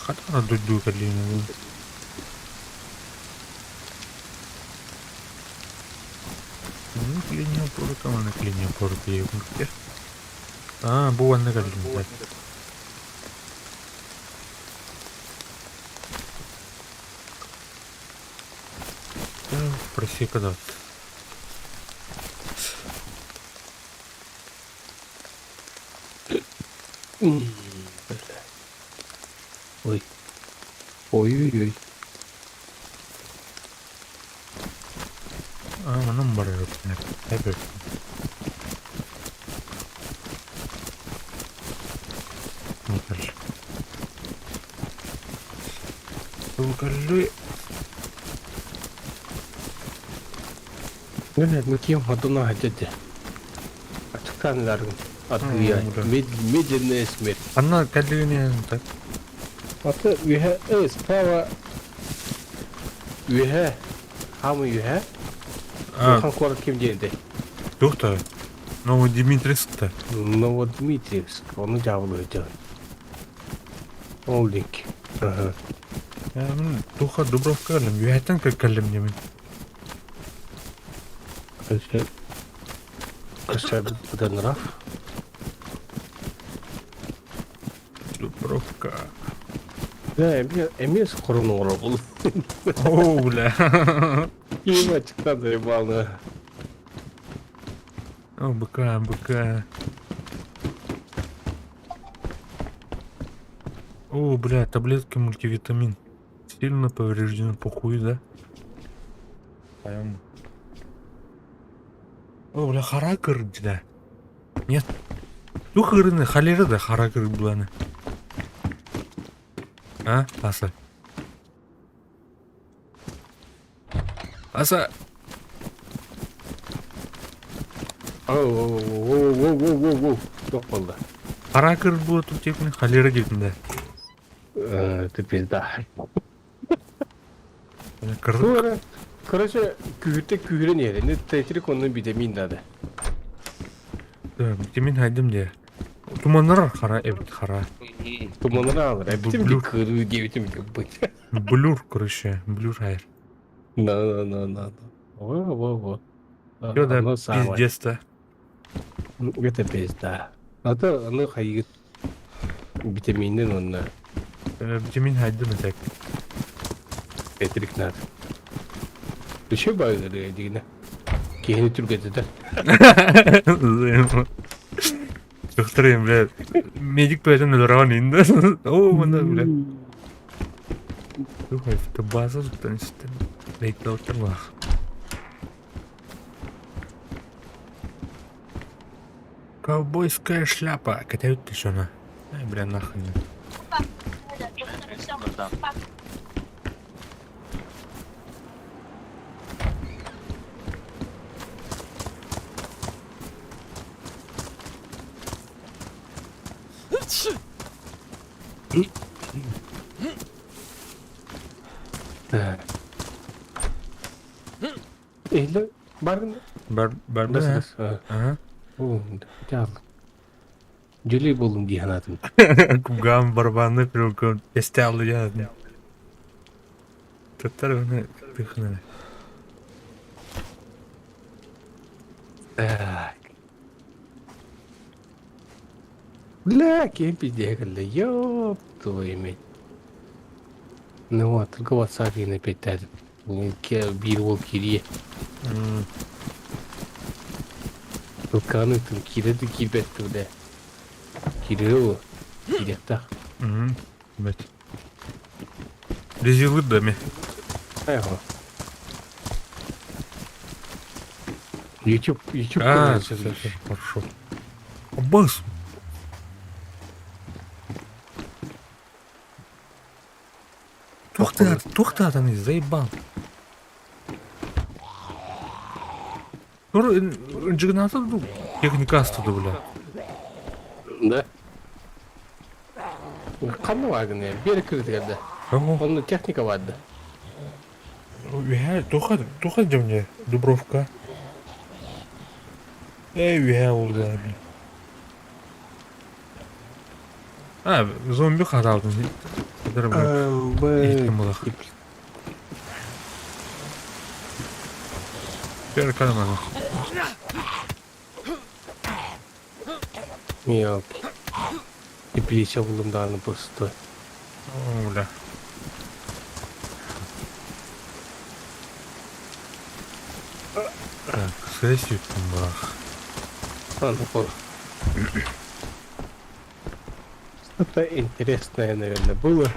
Хатана дойду кэллиин. Линия опоры, там линия опоры где? А, бу анна кэллин. Просека да. Ой. Ой-ой-ой. А, манан барар. Эбер. Тулкаллы. Нет, мы кем одна хотите. Ачыкканларын атгыя. Медленная смерть. Анна кэллигини так. Аты үһэ справа үһэ хамы үһэ. А, Хан куорат ким диэнтэй? туох Новодимитриевск-то. Новодмитриевск. Ону дьаабылы өтөөн. Ол дик. Ага. Туха Дубровка кэллим. Үһэттэн кэллим диэмин. Короче, Кашабит Буданраф. Да, эмиэ эмиэ хорун оҥоробул. О, бля. Киим аччыктаан заебал. О, быка, быка. О, бля, таблетки мультивитамин. Сильно повреждены похуй, да? Поем. О, бля, харакыр, да. Нет. Тух ырыны, холера да харакыр буланы. А, Аса? Аса! Оу, Туох буолла? Харакыр була тут текни холера диэтин да. Ты пизда. Кырдык. Короче, күүртэ күүрэн иһэр. Тетрик онно витамин надо. Витамин хайдым дии. Туманнар хара эбит хара. Туманнар алар. Эбитим кырыы диэбитим быть. Блюр, короче, блюр хайр. На на на на. Во во во. Всё да, пиздец да. Это пизда. А то аны хайыгыт витаминнен онна. Витамин хайдым этек. Петрик надо. Еще байлары дигинэ. Киһини түргэтэтэр. Докторым, бля, медик поэтому өлөрөҕүн инде. О, мына, бля. Слухай, это база тут Рейтлауттарлах. Ковбойская шляпа. Катают ты что Ай, бля, нахуй. Так. Эһиле барын Бар бар Бас Ага. О, Дьүлүй буоллум дии санаатым. Кугам барабанны прилком пестялы я. Татар оны тыхнали. Так. Бля, кем пиздец, ёб твою мать. Ну вот, только WhatsApp опять биир уол киирие. Тылкааны тым киирэ да киирбэт бля. Киирэ киириэхтээх. Бэт. Резилы дами. Айго. YouTube, YouTube А, көрөр хорошо. Бас. Туох ты, туох ты атаны, заебал. Ынчыгыната ду техника астыды, бля. Да. Ханна вагны, бери кирдигерде. Онно техника барды. Үһэ, туха, туха дьэмне, Дубровка. Эй, үһэ oldu бля. А, зомби хараалтын. Иһиттим булах. Бер калманы. Yok. Теплица булдум даҕаны пустой. О, бля. Так, сессию бах. Аны по. Что-то интересное, наверное, было.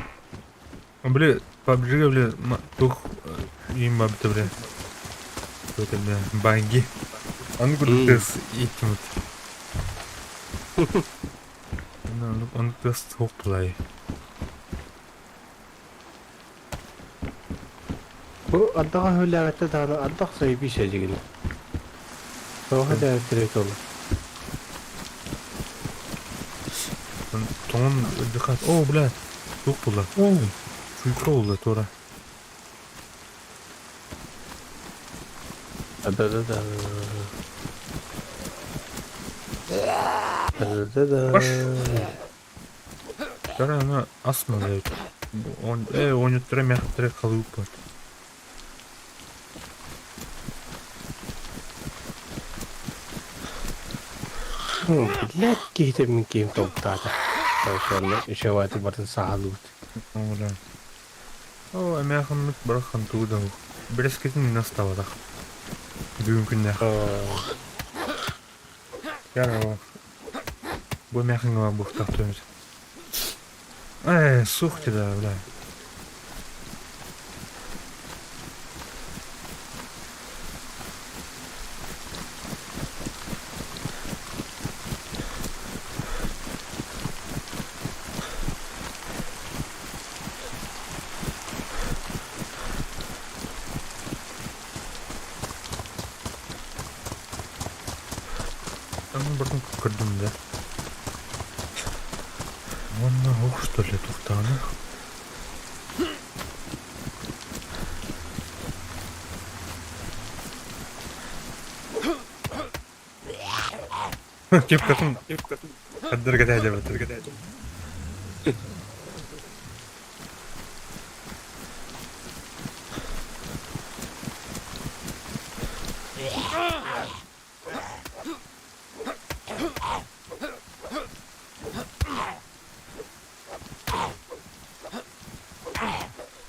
Бля, PUBG, бля, тух им бабта, бля. Это, бля, баги. Он говорит, этим вот. Он тест хоплай. Бу ардаҕа үлээбэттэ даҕаны ардах сайбиша дьигинэ. Тоҕо үлээбэттэрэ ол? Тоҥон дыхат. О, бля, тух була. Чуйка була тура. Да-да-да. Да-да-да. Баш. Тара аны асмады. Он, ойнуттара мяхтара халыып бар. Блядь, киһитэ мин киһим толуктаата. Сонно еще батын саалыут. Бля. О, эмээхиммит барахсан тугу да бэрэскитин мин астаабатах. Бүгүн күннээх. Яра бу эмээхиҥҥэ буохтаах түөмүт. Ээ, суох тебя, бля. Аны бардым көрдүм да. Уонна ох что ли тухтаҕына. Кепкатын хаддарга тээдебет.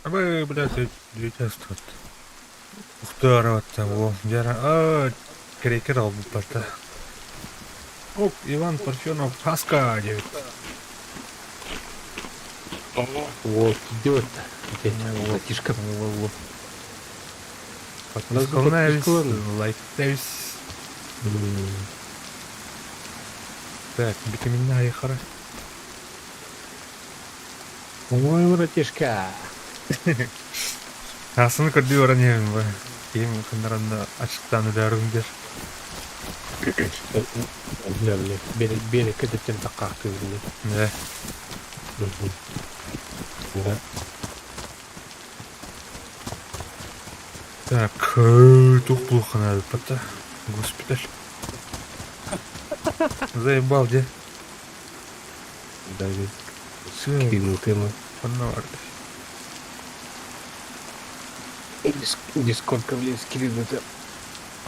Абы, блядь, дьиэтэ Ухтыараватта о дьара аа кэрэкэр албыппата. Оп, Иван Парфенов Хаска диэбит. Вот, идет. Братишка. Подпискаланабыз, лайктайбыз. Так, витаминна айхара. Ой, братишка. Асын көрдүү баран иһэбин бу. Киһим ханнаранна ачыктаан өлөөрүм диэр. Биэрэккэ дэттэн таккаахтыыбын. Да. Да. Так, туох булуохханаабыппат Госпиталь. Заебал, де. Да, скинутый. Ханна барды. Дискордка блин скинуты.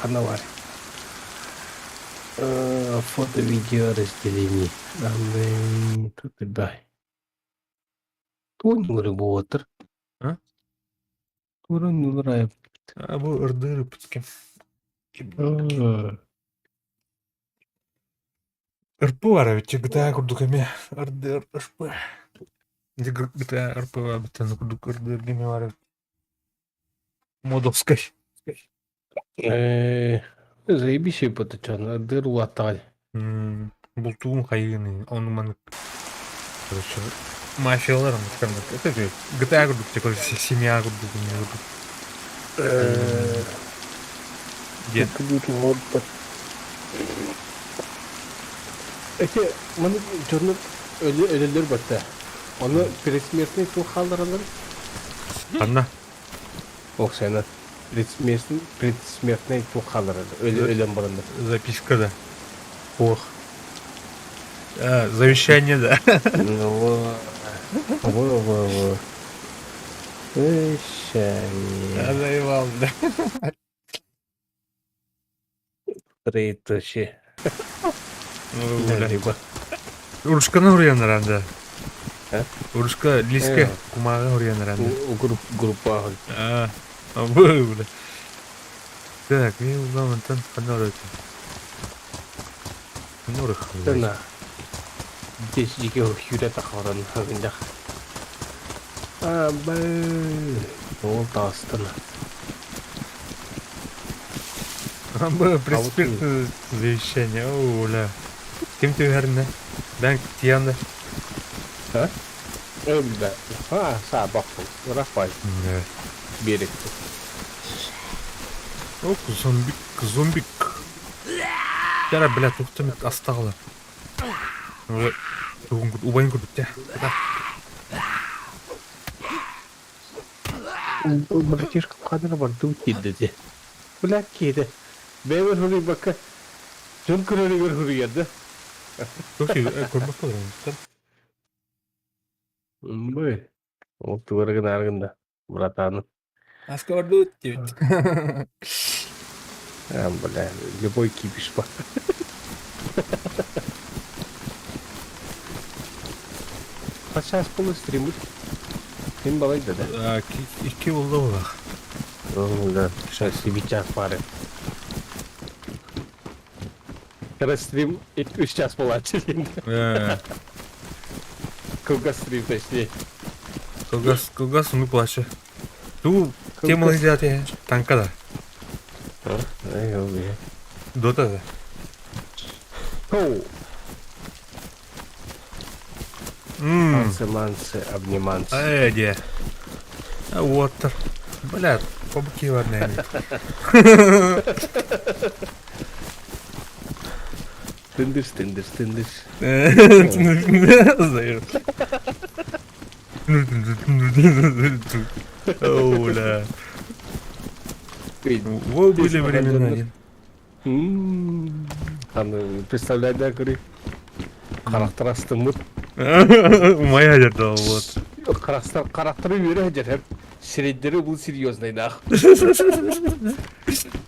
Ханна бар. Фото, видео разделение. Тут дай. Туон буотыр. А? Туран нуларай. А бу ырдыр ыппыт РП баар эбит GTA курдук эмиэ РДР РП. GTA РП баабыттан курдук РДР эмиэ баар эбит. Модовскай. Заебись епотачан, РДР улаттаҕай. Бултугум хайыыны, ону маннык короче, мафиялар это GTA курдук, короче, семья курдук, не курдук. Дед. Эти маны дьоннор өлөллөр батта. Оны предсмертный туох хааллараллар? Ханна? Оксана. Предсмертный предсмертный туох хааллараллар? Өлөн бараннар. Записка, да. Ох. А, завещание, да. Ну, во, во, во. Завещание. Заебал, да. Троеточие. Ну, бля. Урушканы уруйан да. Урушка лиске кумааҕы уруйан да. Группа. А, бля. Так, мен улам онтон ханна оройт. Ханна орых. На. Здесь дикий хюрэ тахаран хагындах. А, б. Ол таастан. Б, предсмертное завещание. О, бля. Ким түһэрнэ? Бэн тиянда. А? Бля. А, са бахпын. Рахпай. Беректі. Оп, зомбик, зомбик. Яра, бля, тухтамит астағылар. Убайын көрдүк те. Братишка хадыр бар туу киирдэ Бля киирдэ. Бэйбэр хуруйбакка дьон көрөрүгэр хуруйар да. Слушай, көрбөккө олорон. Бу. Ол тугары гынааргын да, братаны. Аска бардыбыт диэбит. А, бля, любой кипиш бар. Сейчас полустримут. Ким балайда да? Икки булда булах. Да, сейчас сейчас пары. Когда стрим 3 час буолааччы. Кылгас стрим точнее. Кылгас, кылгас уну плачы. Ту тема взяты танка да. Дота да. Оу. Мансы, мансы, обниманцы. Э, де. Вот. Бля, побуки варнени. Тындыш, тындыш, тындыш. Знаешь. О, бля. Во были времена. Аны представляй да көрүй. Харахтар астыммыт. Моя жерде вот. Харахтар харахтары үөрэ сылдьар. Сирэйдэрэ был серьезный нах.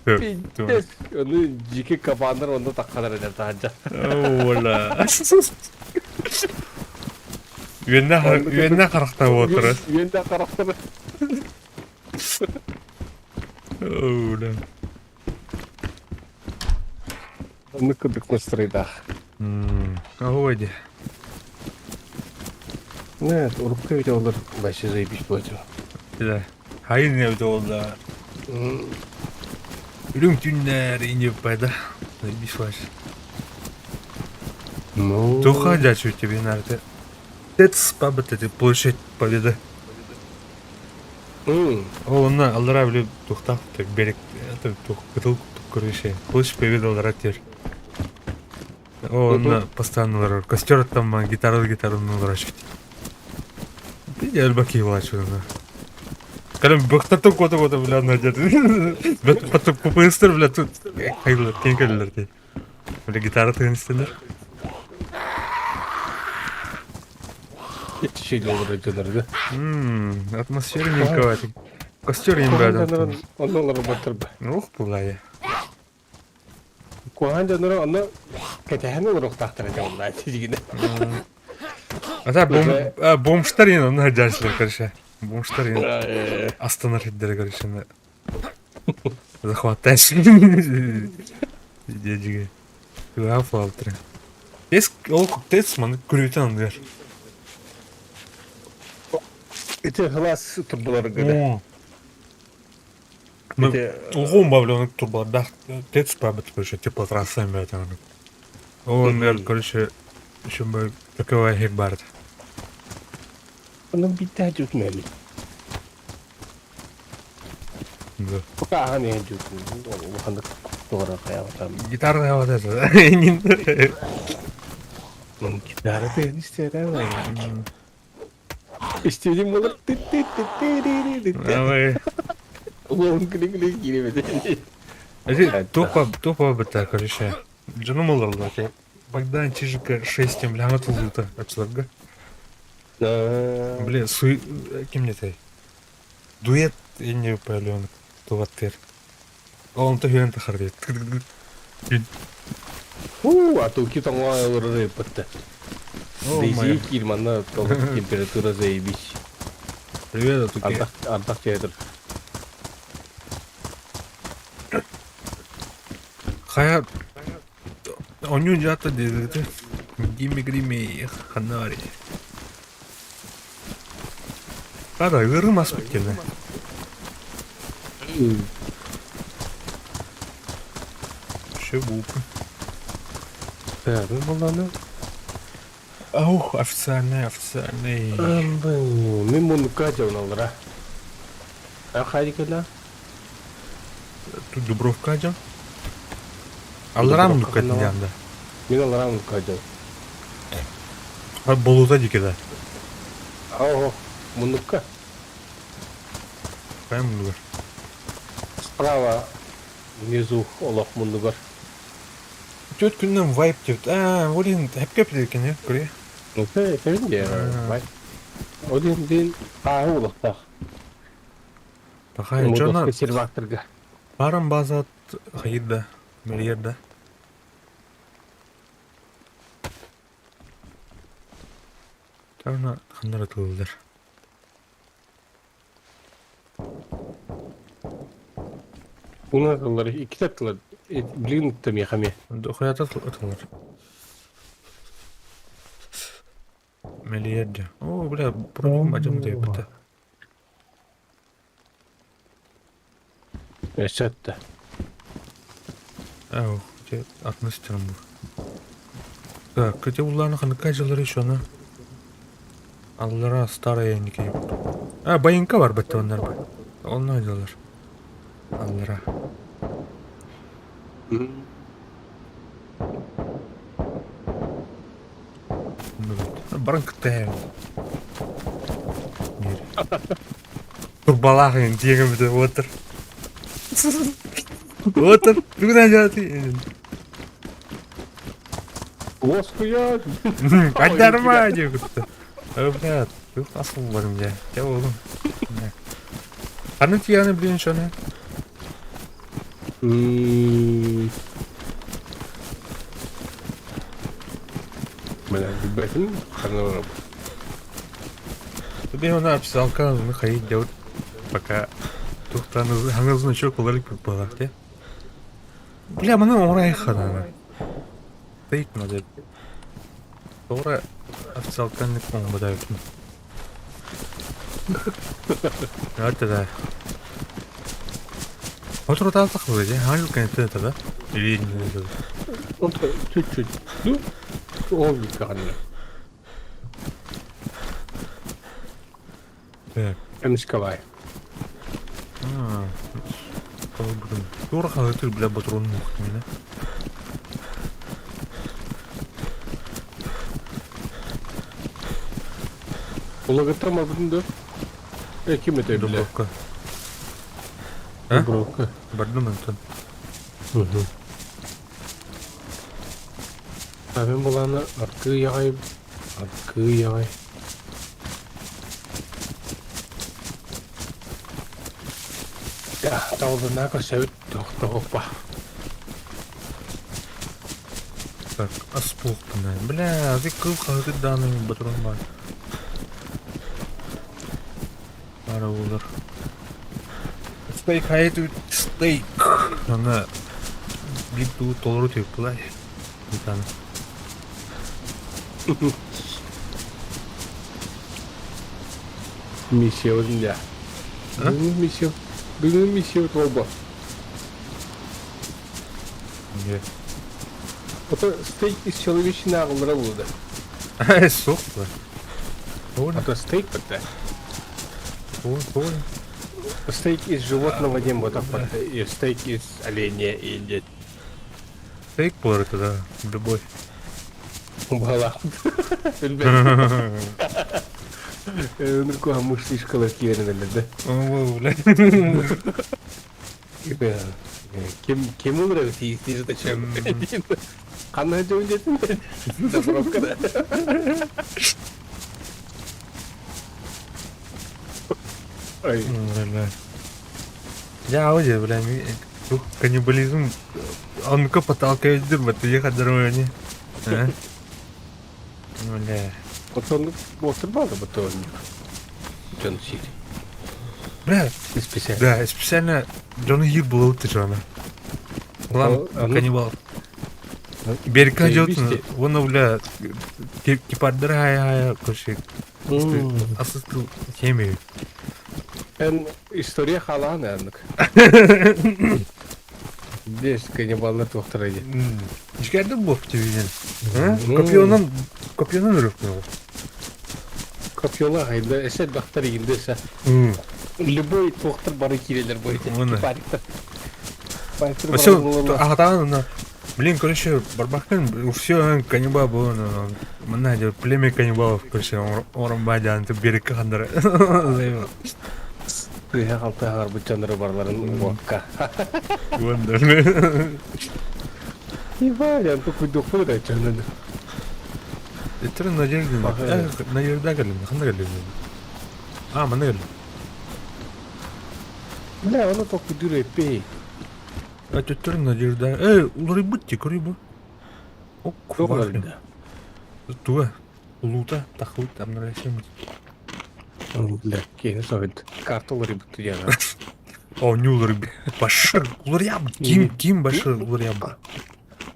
Пиздец. Ону дьикий кабаннар онно таххалар этэр таһырдьа. Ола. Үөннэ харахта буотара. Үөннэ харахтар. Ола. Оннук курдук настройдаах. Ой, де. Нет, урукку эбит олор вообще заебись будет. Да. Хайын эбит ол да. Үрүҥ түүннэр иньеппайда. Заебись вообще. Ну. Туха дячу тебе нарты. Тец пабыт эти площадь Победы. Ол онно аллара били тухтах берег это тух кытыл көрүшэ. Площадь Победы аллара тер. О, онно постоянно олорор. Костер там гитара гитараны олорачыт. Ты альбаки булачы. Калем бөхтөртөн кота кота бля надет. Бет купыстыр бля тут. Хайылар кенкелер ти. Бля гитара тыгын истелер. Чуть олорор дьоннорго. Атмосфера никакая. Костер им бля. Онно олорор баттар. Ух, пулая. Куһаҕан дьоннор онно кэтэһэн олоруохтаахтар этэ онно тигинэ. А та бом бомжтар ен онно дьарсылар короче. Бомжтар ен астанар хиддere короче. Захватаешь. Дедиге. Туа фалтры. Тес ол тес маны көрүтэн андыр. Ити глаз турбаларга. Ити Угум бавленок турбаларда тец пабыт короче теплотрасса бэтэн. Он короче еще бы такого хек бард. Ону биттэ жүтмэли. Да. Пока аны жүт. Улаханнык туора хаялатам. Гитара вот это. Гитара ты истерэ. Истерим болар. Давай. Уолун күлү кииребит. Эти тупо тупо быта короче. Дьонум олордо Богдан Чижика 6 бля тулута ачыларга. Бля, суй ким не Дуэт инне пален туваттер. Он то хүйен тахар дейт. Фу, а то китоңа олорор эппетте. Дейзи киир манна температура заебись. Привет, Атуке. Ардах ардах театр. Хайа Оню жата дедите. Гимми гримми ханари. Ада ырым аспыт келе. Ше бупы. Да, ну буланы. Аух, официальный, официальный. Мин муннукка дьоноллара. А хайдикала? Тут Дубровка дьон. Аллара Дубровка муннукка ханна. дьянда. Мин аллара муннукка дьон. А болута дикеда. Ого, муннукка. Кая муннугар. Справа внизу олох муннугар. Түт күннен вайп деп. А, олин хепкеп декен, я, көре. Ну, те, те, вай. Один дин ааһы улахтаах. Пахай, жона Мудовка сервакторга. парам базат хайда, миллиарда. Тарна ханнара тылылдар. Уна тыллар, иккитэ тыллар. Билигин ыттым миэхэ Дохуята ытылар. Мэлийэр дьэ. О, бля, броньум адьам утуйбута. Өссө ытта. Ау, дьэ, атын сытарым бу. Так, кытя улаана ханыкка дьыллар еще она. Аллара старая никей. А, байынка бар бетте оннар ба. Онно дьыллар. Аллара. Баран кытта Турбалаах диэҥ эбитэ уотар. Уотар, тугунан дьааты. Уоскуйа. Кайдарма диэ кытта. Бля, ты асылларым дьэ. Дьэ оҕум. Ханна тиийэҕин блин шоны? Бля, билбэтим ханна барабын. Тебе она обсалка хайы делать пока тухтан хаңа значок олар балар те. Бля, маны оңрай ханана. Тейт надо. Тора официалканник оңбадаykın. Это да. Отурутаатах вроде, хаалык это да? Или не это? Чуть-чуть. Ну, ол бүккәҕинэ. Так. Эмискалай. А, Тура хаһытыр бля батрон мухтумина. Улагыттан барбытын да? Э, ким это бля? Дубровка. А? Дубровка. Бардым Антон. А мен буланы аркы ягай, аркы ягай. Таулына көрсөбүт тохтооппа. Так, аспуохпуна. Бля, ты кыл хаһытыр дааны батрон бар. Бара болар. Стейк хайты стейк. Ана биир туу толору түппулай. Итаны. Миссия өзінде. Бүгінгі миссия. Бүгінгі миссия толбы. Не. Это стейк из человечины ағылдыра болды. Суох А то стейк бітті. Ой, ой. Стейк из животного дем вот так вот. И стейк из оленя и дед. Стейк буолар это да, любой. Бала. Өмір мышлишкалар киеренелер да. О, бля. Ким ким өмір тиістей зачем? Қандай жөндесін? Заправкада. Ой. Бля. Я оде, бля, каннибализм. Он поталкает дырба, ты ехать дорогой, не? Бля. Отон отыр бады бутон. Джон Сити. Бля, Специально. да, специально Джон Хир был утрешена. Ладно, каннибал. Берка идет, он, бля, кипардыр хая, короче, асыстыл хемию. Эн история халаан энник. Здесь каннибаллар туохтара дии. Ишкердим буох тибинен. Копионан, копионан үрүк Копьёла хайда эсэ бахтар игинде эсэ. Любой туохтар бары киирэлэр бу эти. Париктар. Париктар Все, ахатаан, блин, короче, барбахтан, все каннибал был, мына племя каннибалов, короче, оромбадян, ты берекке хандара. Тыһа халтаһар бычаныры барларын уокка. Вон Ивалян тукуйдухпу да чанын. Это надежда, надежда кэллин, ханна кэллин. А, манна кэллин. Бля, ону токуйдур эппей. А төттөр надежда. Эй, уларыйбыт ти көрүй Ок, Туга. Туга. Улута, тахут, там на Бля, кейни совет. Карта уларыйбыт диэн. Оонньуулар башыр уларыйабыт. Ким ким башыр уларыйабыт.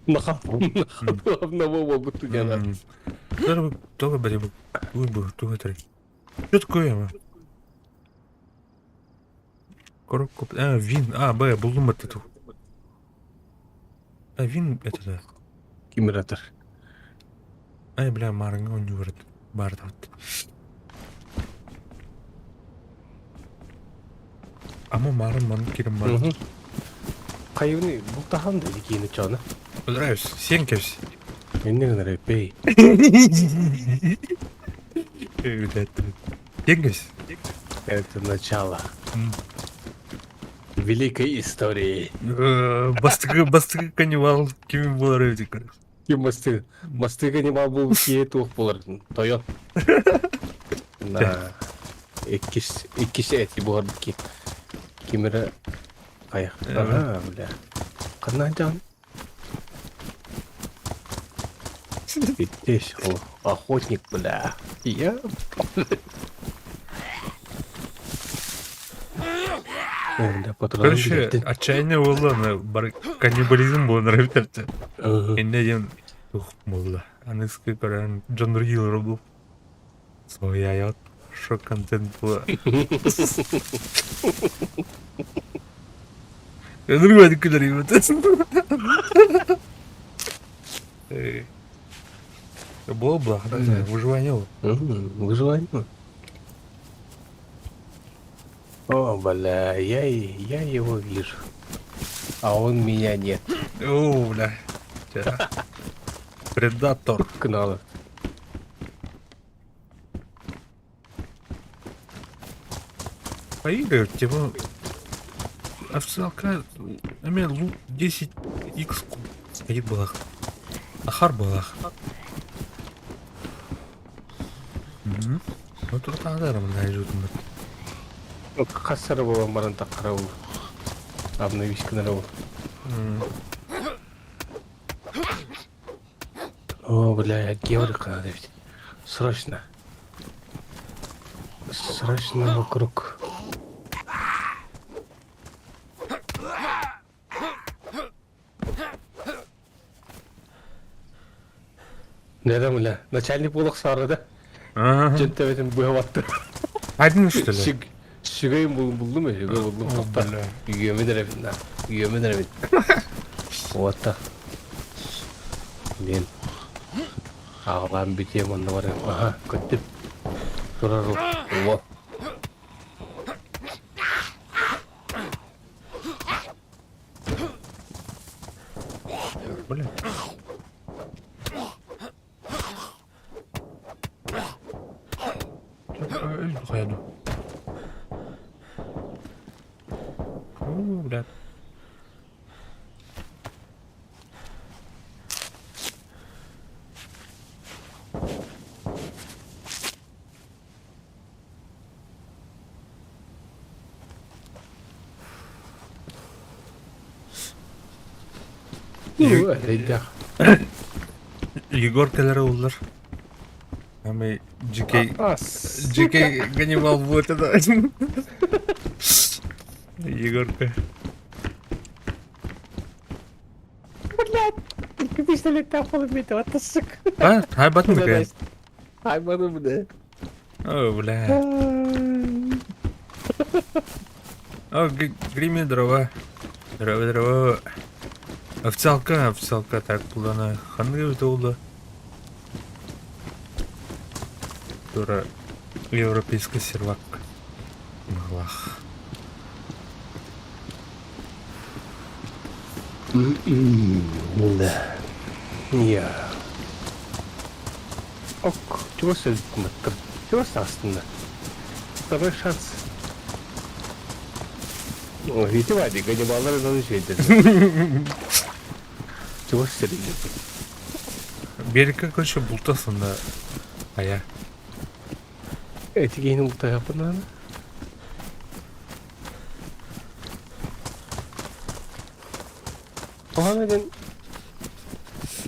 Одного буолбут түгэнэ. Тоҕо бэри бу тугу этэрий? Что такое? Коробку... А, вин. А, Б, булдум вот эту. А, вин это да. Кимиратор. Ай, бля, марыңа оонньуу бар вот. Ама марын манын кирим бар. Хайыны бултахан да киини чоны. Нравится. Сен кепс. Менне гынар пей. Сен кепс. Это начало. Великой истории. Бастыкы бастыкы каннибал ким болар эбит Ким бастыгы? Бастыгы каннибал бул кие туох болар. Тойон. На иккис иккис эти буһар ки. Кимere Ай, ага, бля. Ханна жан? Здесь охотник, бля. Я... Короче, отчаяние буолла, бар каннибализм буолан эбитэрчэ. Иннэ диэн тух буолла. Аныгыскы көрөн дьон рыйыылара бу. Соһуйаайаҕыт шок контент була. Ынырык күлэр Было бы, выживание. Выживание. О, бля, я его вижу. А он меня нет. О, бля. Предатор. Каналы. Поиграю, типа... Официалка... Эме лут 10x стоит была. Ахар была. Ну тут адарым найжут. Хас эрэ буолан баран таххара ол. Обновись-кынара ол. О, бля, Георг надо ведь. Срочно. Срочно вокруг. Нэрэ, бля, начальник буолуох саарада. Дьон төбөтүн быһа батты. Один что ли? Сүгэйин буллум, сүгэ буллум. Тоқта. Үйөмүн эрэбин, на. Үйөмүн эрэбин. Уотта. Мен аҕалаан бүтүөм онно баран. Аха, көттүм. Турар ол. Бля. Хайа дуу. О, бля. Ну, эрэйдээх. Егор кэлэрэ уллар. Ами GK GK Ганнибал будет это. Егорка. Блядь, пистолеттаах буолан бүтэ what А, хайбатын бикэ. Хайбатын бля. О, бля. О, грими дрова. Дрова, дрова. Официалка, официалка так булана. Ханны долла. Тура европейский сервак. Мглах. Да. Я. Ок, чего Чего астында? Второй шанс. О, видите, Вадик, Ганнибаллар ынан үчүгэйдэр. Чего стерилит? Берекке короче бултасын да. Ая. Эти киһини бултаһыахпын наада. Оһон диэн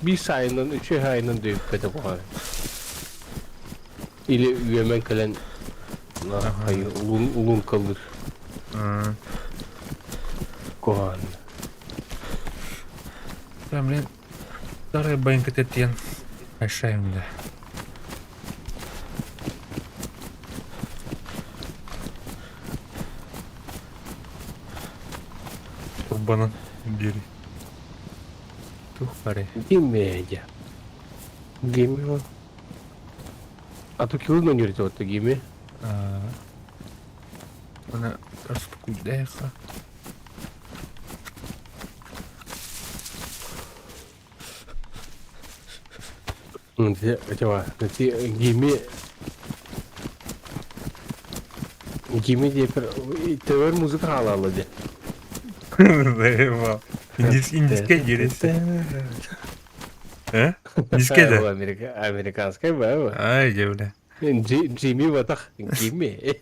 биир саайынан, үчүгэй саайынан дөйүппэтэ куһаҕан. Или үөмэн кэлэн улун улун кыллыр. Куһаҕан. Блин, старая банька тетен. Большая да. Турбанан биэри. Тух бары. Гимедя. Гимми. А то килы нөрүтэ отто гимми. Она распакуйдаха. Этого, гимми Гимми диэпер төвөр музыка хаалаалла дии. Заебал. Индийская дересе. Э? Индийская да? Американская баба. Ай, дьэ, бля. Джимми батах. Гимми.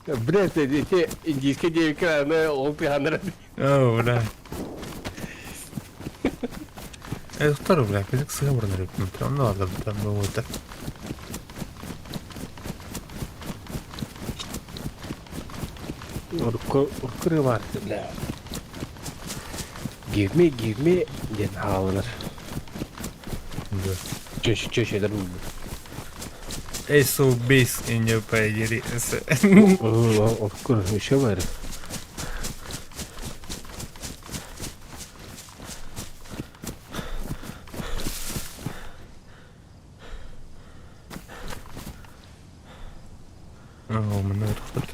Блядь, эти индийские девки, она ол тыханнара. О, бля. Э, второй, бля, кызык сыга бұрын репнут. Он ладно, там было так. Уркуры бар, бля. Give me, give me диэн хааланар. Да. Чөчөдөр булбут. Ace of Base in your pay. Уркур еще бар. О, мына тохтот.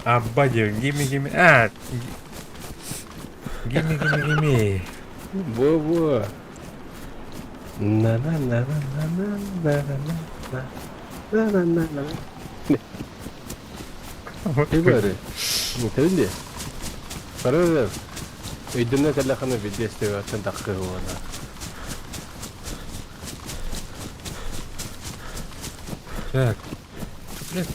Абба, gimme, gimme. А, gimme, gimme, gimme. Во-во. На-на-на-на-на-на-на-на-на. На-на-на-на. Ты бары. Төнде. Бары. Өйдөнө кэллэххинэ видео таххы уона. Так. Блядь.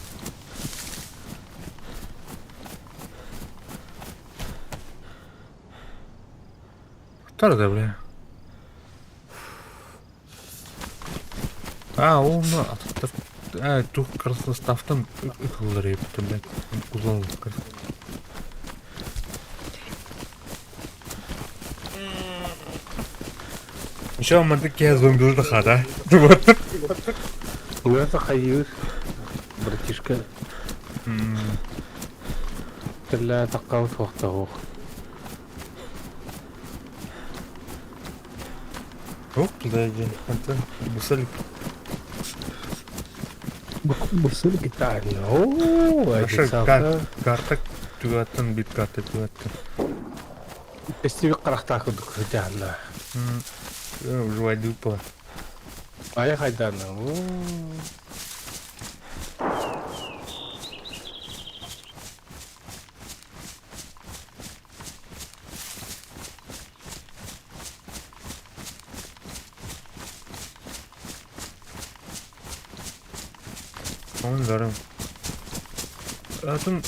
Кто это, бля? А, он, а, тух красноставтан ыкыллар епті, блядь. Кузон. Еще мантык я зомби хада. Вот. Ну это хайыр, братишка. Тэллэ таққабыт хуохтаһуох. Ох, блядь, это бусалик. Бусыр гитарна. Оо, Наша карта түгаттан бит карта түгаттан. Эстибик карахтаа курдук сытаанна. Жвайду по. Ая хайдаана. Он дарым. Hayatım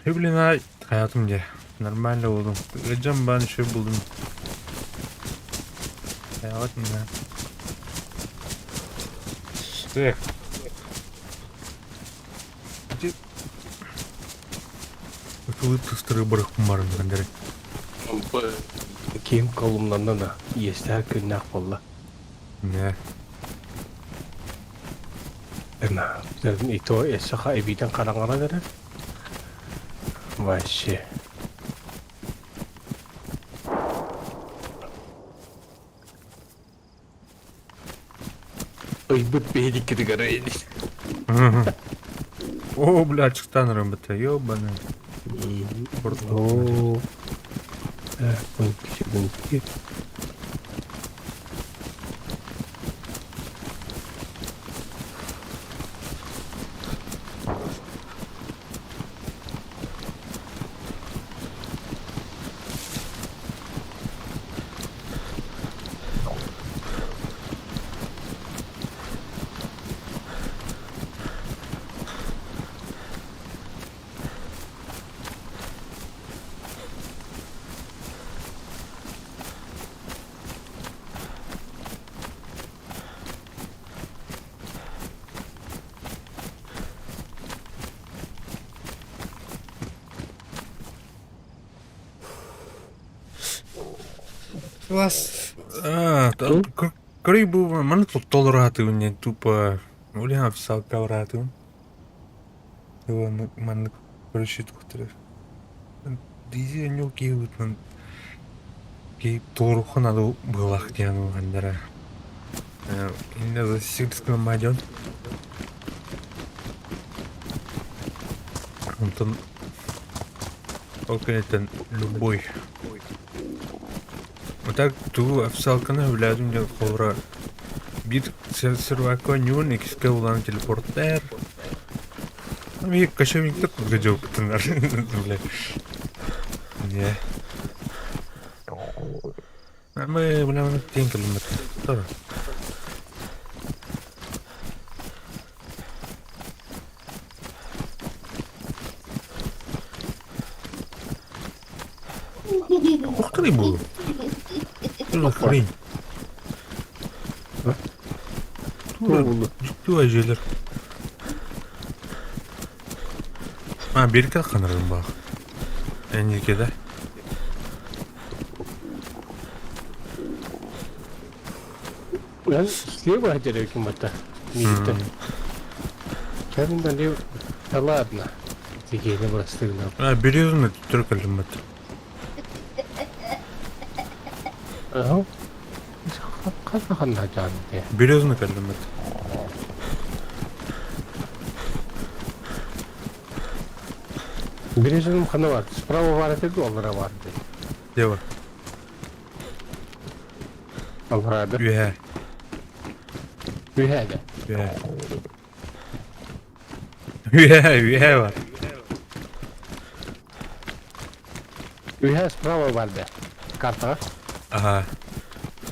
Hüblina hayatım diye. Нормально buldum. Hocam ben şey buldum. Hayatım ya. Так. Где? Улыбка барах Андрей. Ким колумнанна да иэстээх күннээх буолла. Не. Эна, и то эсэха эбиитэн хараҥара берер. Вообще. Ыйбыт биһидиккитигэр О, бля, чықтан РМБТ, ёбаный. О, э, Класс. Көрүй бу маны толораатыгын диэн тупо Ульяна официалка Маннык короче тухтара. Дизи ньул киһи киһи толоруха надо быһылаах диэн улаханнара. Инне засекретского мадьон. Онтон ол кэнниттэн любой. А так тугу официалканы сөбүлээтим диэн холобура биир сервакка оонньуубун, иккискэ улаан телепорттар. Биир кочевниктар курдук дьылпытыннар бля. Не. Мы бля тиэн кэлиммит. Тоже. Ох ты был. Что за хрень? Тула дьиэлэр. А, берекке ханырым баах. Эннике да? Эн слева деревья это. Миттен. Кәдімгі налево. Да ладно. Тегені бастығына. А, березаны төттөрү кэллим бат. Ага. Ханна жаанды. Березаны кэллим бат. Березаның ханы бар. Справа бар еді, олара бар. Дева. Алрады. Үһэ. Үһәді. Үһэ. Үһэ, үһэ бар. Үһә справа бар да. Картаға. Ага.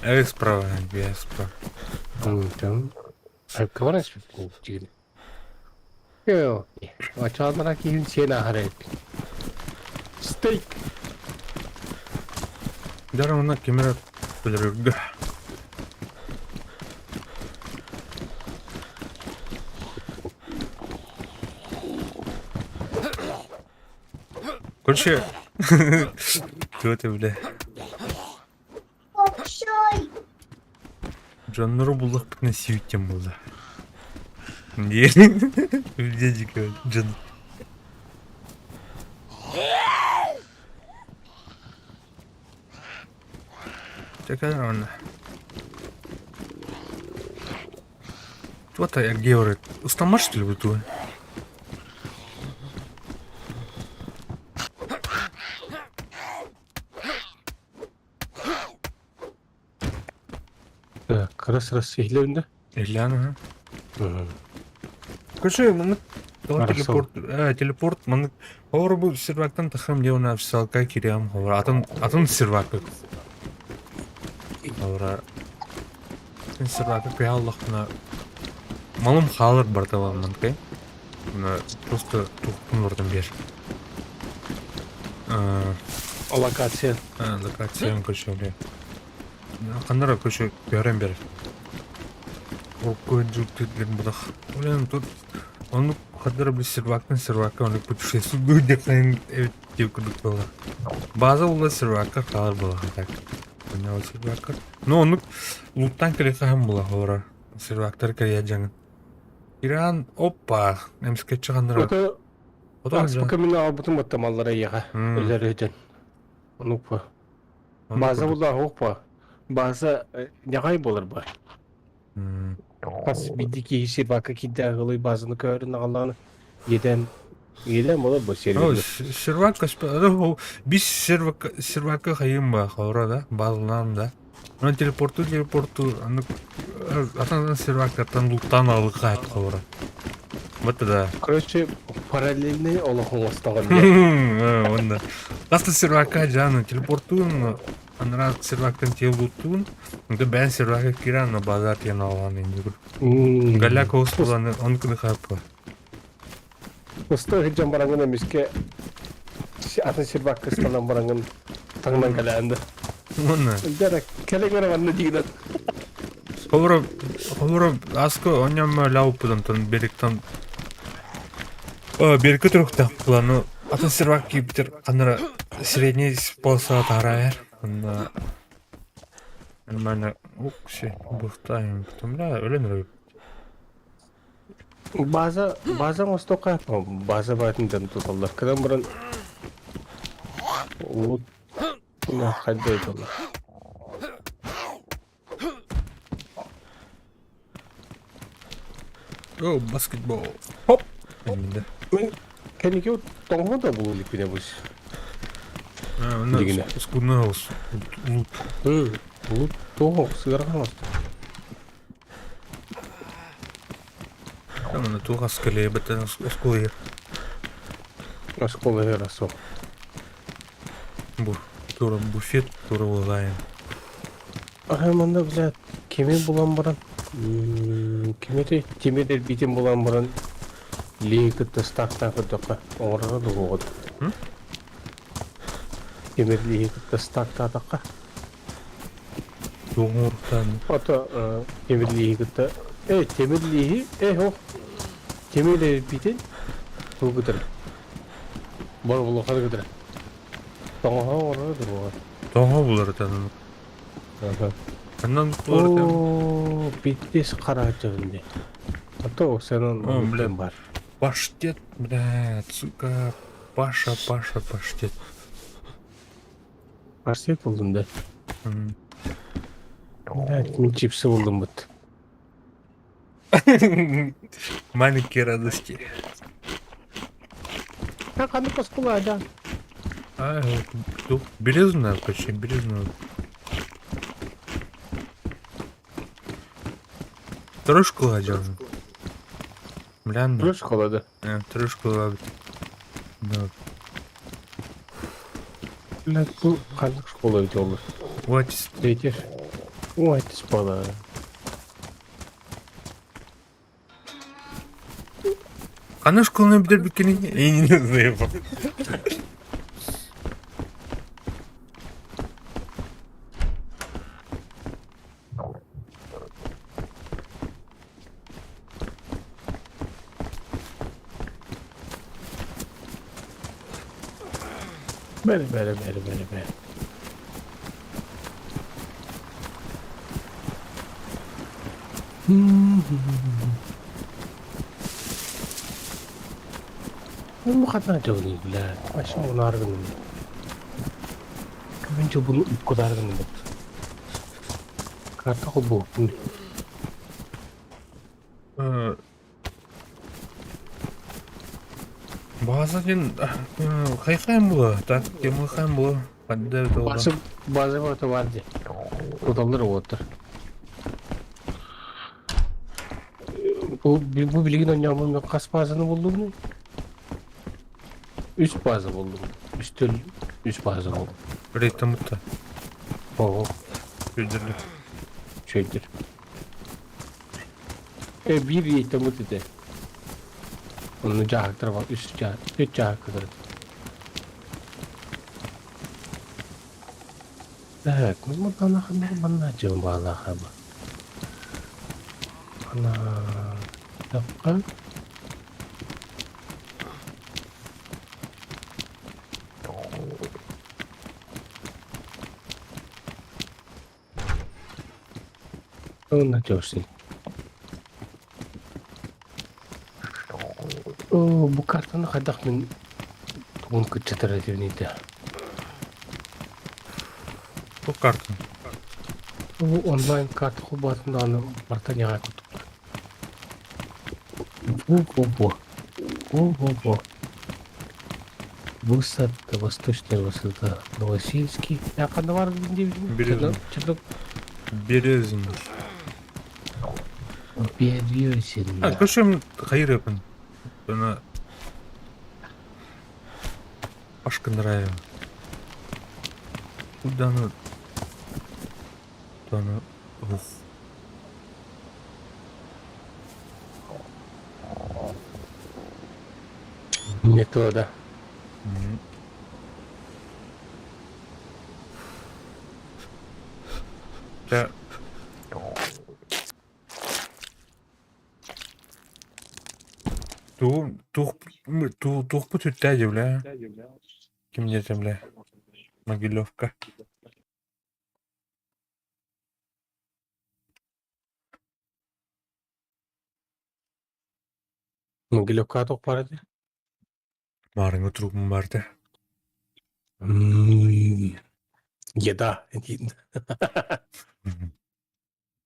Эх, справа, үһэ справа. Айыпка бар жигит. Йо. Ачаалара киһин сиэн аһар эбит. Стейк. Даже онно ким эрэ өлөрөргө. Короче, кто ты, бля? Дьоннору буллахпытына сиүттэн буолла. Диэн дьикэ дьон. Такая она. Вот я говорит, устамаш что ли вы тут? Так, раз раз иһилэбин да? Ильяна, ага. Короче, маннык телепорт, телепорт маннык Ховор бу сервактан тахам диэҕинэ официалка кириэм ховор атын атын сервакка ховора атын сервакка кыйа аллахпына малым хаалар барыта манныкай просто туохпун барытын биэр Локация. Локациям короче ханнара короче көһөрөн биэрэр Урукку дьылтыыр будах Блин, тут оннук хардара били сервактан сервакка оннук путешествуй диэхтэрин эбит диэбит курдук буолла. База буолла сервакка хаалар буолла так. Понял сервакка. Ну оннук луттан кэлиэххэ хаһан буолла олорор. Сервактар кэрийэ дьаҥын. Иран оппа эмискэччи ханнара. Это Аспака мин албытым оттамаллара эйиэхэ өлөр Онук База буолла оһуох База ньаҕай буолар ба. Хас биирдии киһи сервакка киирдэ аҕылый базаны көһөрөн аҕаллаҕына иэдээн иэдээн буолар бу сервер. Сервак бис сервак сервакка хайым ба хора да базалаан да. Онон телепорту телепорту аны атын сервактартан луктаан алыка хора. Вот да. Короче, параллельный олох оҥостоҕун Онно. Баста сервакка жаны телепортуун анараа сервактан телуттуун да бэйэн сервакка киирэн аны базар диэн аҕалан иннигир. Галяк оҕус он кыны хааппа. Усту сылдьан бараҥҥын эмискэ атын сервакка ыстанан бараҥҥын таҥнан кэлээн да. Уонна Дьэ кэлэ көрө манна диигинэн. Холобура, холобура аска онньомо ляуппутантан беректан берекке туруктаах плану атын сервак киирбитер ханнара средний полоса таһаарар. Онно Нормально укси бухтаем, потом бля, өлөн эрэ База, база оҥостуохха база баатын дьон туталлар. Кынан баран лут хайда ыыталлар. Go баскетбол. Хоп! Инде. Мен кэнники тоҥһо да булу иликпинэ бус. Дигинэ. Скудный лут. Лут тоҕо сыарҕан оста. Там туох аскалебытын оскуола Оскуола расо. Бу тура буфет тура улаайын. Аһа манна блядь кими булан баран кими этэй тимир эрбиитин булан баран лиги кытта стактаан көрдөххө оҥороро дуһуоҕут. Тимир лиги кытта стактаатахха Туоҥууртан Ото тимир лииһи кытта э тимир лииһи э ох тимир эрбиитин туу кытары боробулухары кытары тоҥоһо оҥороро дуһуоҕа. Тоҥо буларытан. Ханнан буларытан? Оо, биттис харааччабын дии. Ото оксанан О, бля. бар. Паштет, блядь, сука. Паша, Паша, паштет. Паштет булдум да. Блядь, мин чипсы булдум бут. Маленькие радости. Так, а ну-ка скула, да. А, тут березная, почти березная. Второй школа одежда. Бля, Второй школа, да. Второй школа. Да. Блядь, бу ханнык школа эбит ол? Вот. Третья. Ой, ты спала. Ханна школаны бүтэрбиккиний? Я не знаю. Бэри, бэри, бэри, бэри, бэри. Бу хатан дьолуй, бля. Вообще унаар гынным. Мен жобуну уккудар гынным. Карта холбуохпун. База диэн хайхайм була, так темлыхайм була. Ханна База база барыта баар дии. Туталлар уоттар. Бу бу билигин оонньооммун хас базаны буллум? Үс база буллум. Үстөл үс база буллум. Рейтамытта. Ого. Үчүгэйдэр. Үчүгэйдэр. Э биир рейтамыт этэ. Онно дьааһыктар бар үс дьааһык, үс дьааһык кытары. Так, ну манна манна дьон баалаахаба. Ана тапка Уонна дьоосин. Оо, бу картаны хайдах мин тугун кыччатар этибиний да? Бу картаны? Бу онлайн карта холбоотун даҕаны барыта ньаҕай курдук. Бу-бу-бу. Бу-бу-бу. Высота, восточная высота, Новосильский. Я ханна бар диэбитим? Березин. Березин. Березин. А, көрсөм хайырыпын. Ана Пашка нравим. Куда она? Куда она? Ух. Не то, да. Дьэ тугу туох туохпут сүттээ дии бля ким диэтэ бля Могилевка. Могилевка туох баар этэ? Маарыҥҥы турукум баар этэ. Еда диин.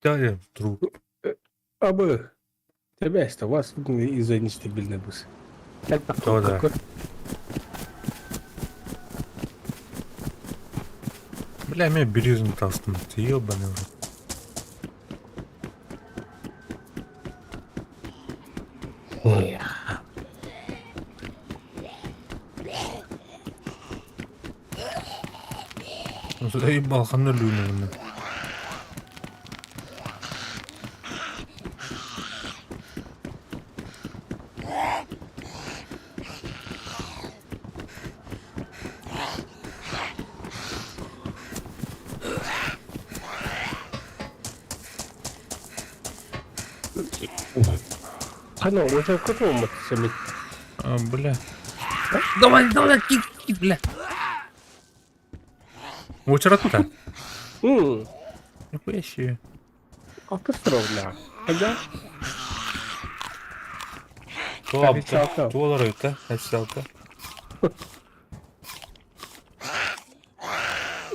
Да, труп. Абы. Тебесте, у вас из-за нестабильной быс. То да. Бля, мен березин тастым. Ты ебаный в рот. Заебал, ханна люнен. Хана, уже какого мы А, бля. Давай, давай, кик, кик, бля. Уочарат-то? Нихуя себе. Автостровля. Ага. Туа, Официалка. туалар это, официалка.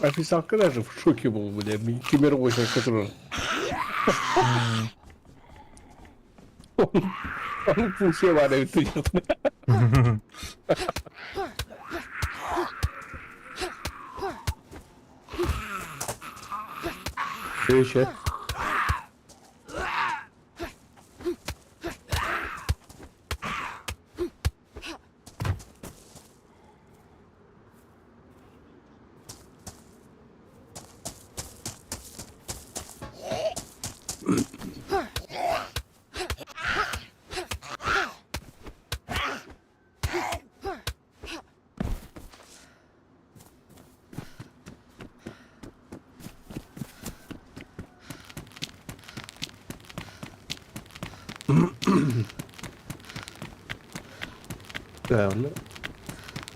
Официалка даже в шоке был, бля. Кемер 8, который... Он пусть варит. Что еще? Да, ну,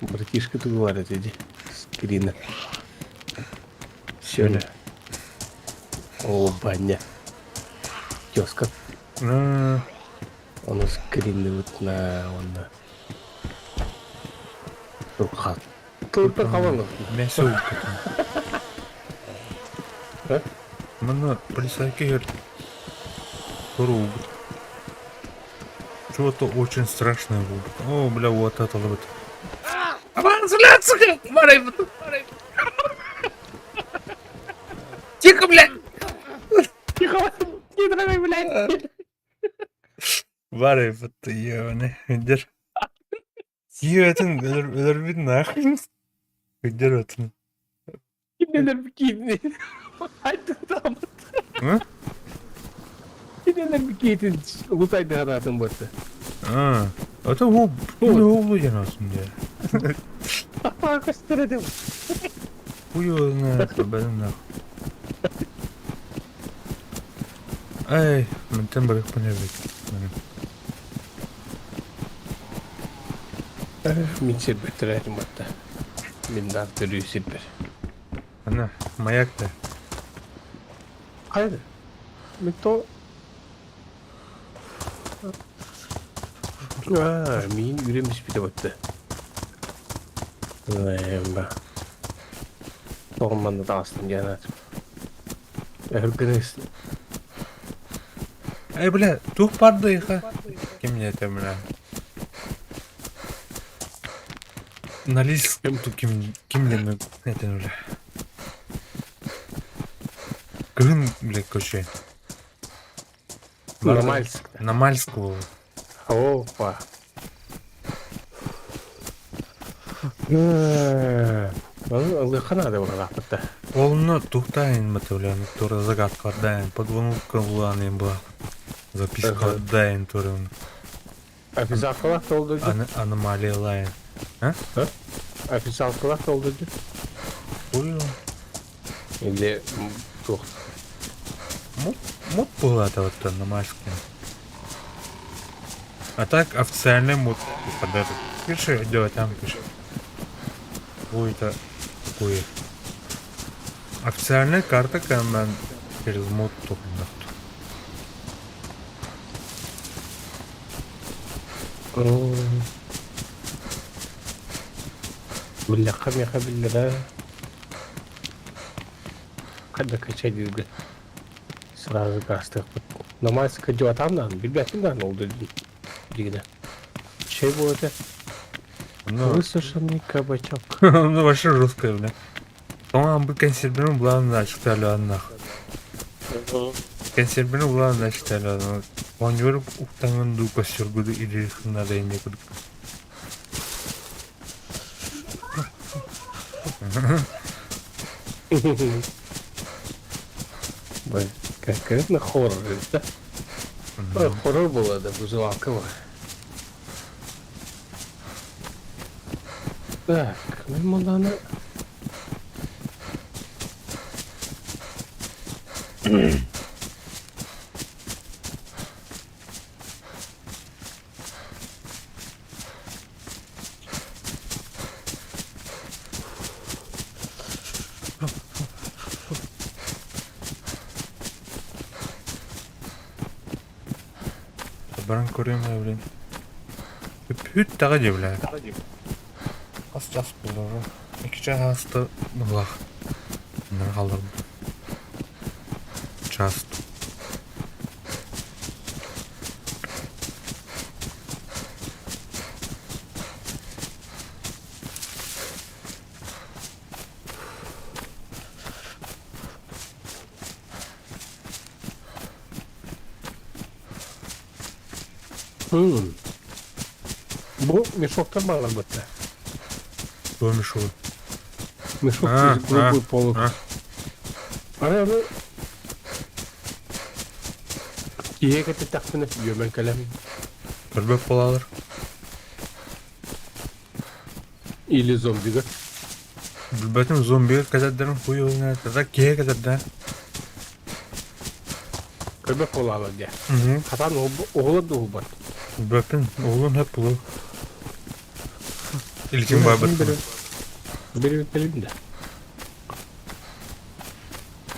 братишка тут говорит, иди. Скрина. Все. О, баня. Тезка. Он скрины вот на он на. Рука. Только кого Мясо утка. А? Манна полицайка Круг. Чего-то очень страшное будет. О, бля, вот это вот. Тихо, бля! Тихо, не трогай, блядь! Бары, вот ебаный. Идер. Ебатын, өлөрбүт нахуй. Идер отын. Кинилер бикини. Айтты там. А? Кинилер бикитин лутайды хараатын барды. А, это ол, ол янасың де. Апа көстөрөдүм. Хуй его знает, бәлем нахуй. Эй, мантан барых панебит. Мин сирбеттерэтим батта. Мин дар төрүү сирбер. Ана, маяк да. Кайда? Мен то А, мин үрем испите батта. Эмба. Тоғыманды тағыстым жанат. Өргінес. Эй, бля, тух пардыха. Кем мне это, бля? Нализ ту ким ким лена это, бля. Кын, бля, короче. Нормальск. Намальского. Опа. Ылыхана да барааппыта. Олны тухтайын матывляны тура загадка дайын, подвонука уланы была. Записка Ага. дайын турын. Официалкалах толду. Аномалия лайын. Официалкалах толду. Ой, Или тух. мут, мут была это вот аномальская. А так официальный мут. Типа, даже пиши, делай там пиши. Ой, это такое. Официальная карта кәмән через мут тухнат. Биллэххэ миэхэ биллэрэ хайда качайдыырга сразу гаастыахпыт. Намайска дьуотаам даҕаны билбэппин даҕаны ол дигинэ. Чэй буолата. Ну, Высушенный кабачок. ну вообще жесткая, бля. Тоҥон бу кэнсиэрбин булан ачыкталыаннах. Кэнсиэрбин булан ачыкталыаннах. Оонньуур уктаҥын дуу көстөргү илиихиннада инде курдук. Бай, конкретно хоррор, да? Ой, хоррор была, да, вызывалка была. Так, ну Мадана. Баран көрүөм ээ, блин. Бүт даҕа дии, бля. Хас час буолла Икки чаас быһылаах. Манна хаалларбыт. Час. Бу мешоктар бааларбыт Туох мешогу? Мешок А, через грубую полу. а. Ары аны киһи кэтиттэхпинэ үөмэн кэлэн Көрбөт буолалар. или зомбига. Билбэтим зомбига кэтэрдэрин хуй ылына тогда киһи кэтэрдэ. Көрбөт буолаалар диye. Хатан оҕолор да уһулбат. Билбэппин уһулун хөп булу. Илкин баабыт. Били да.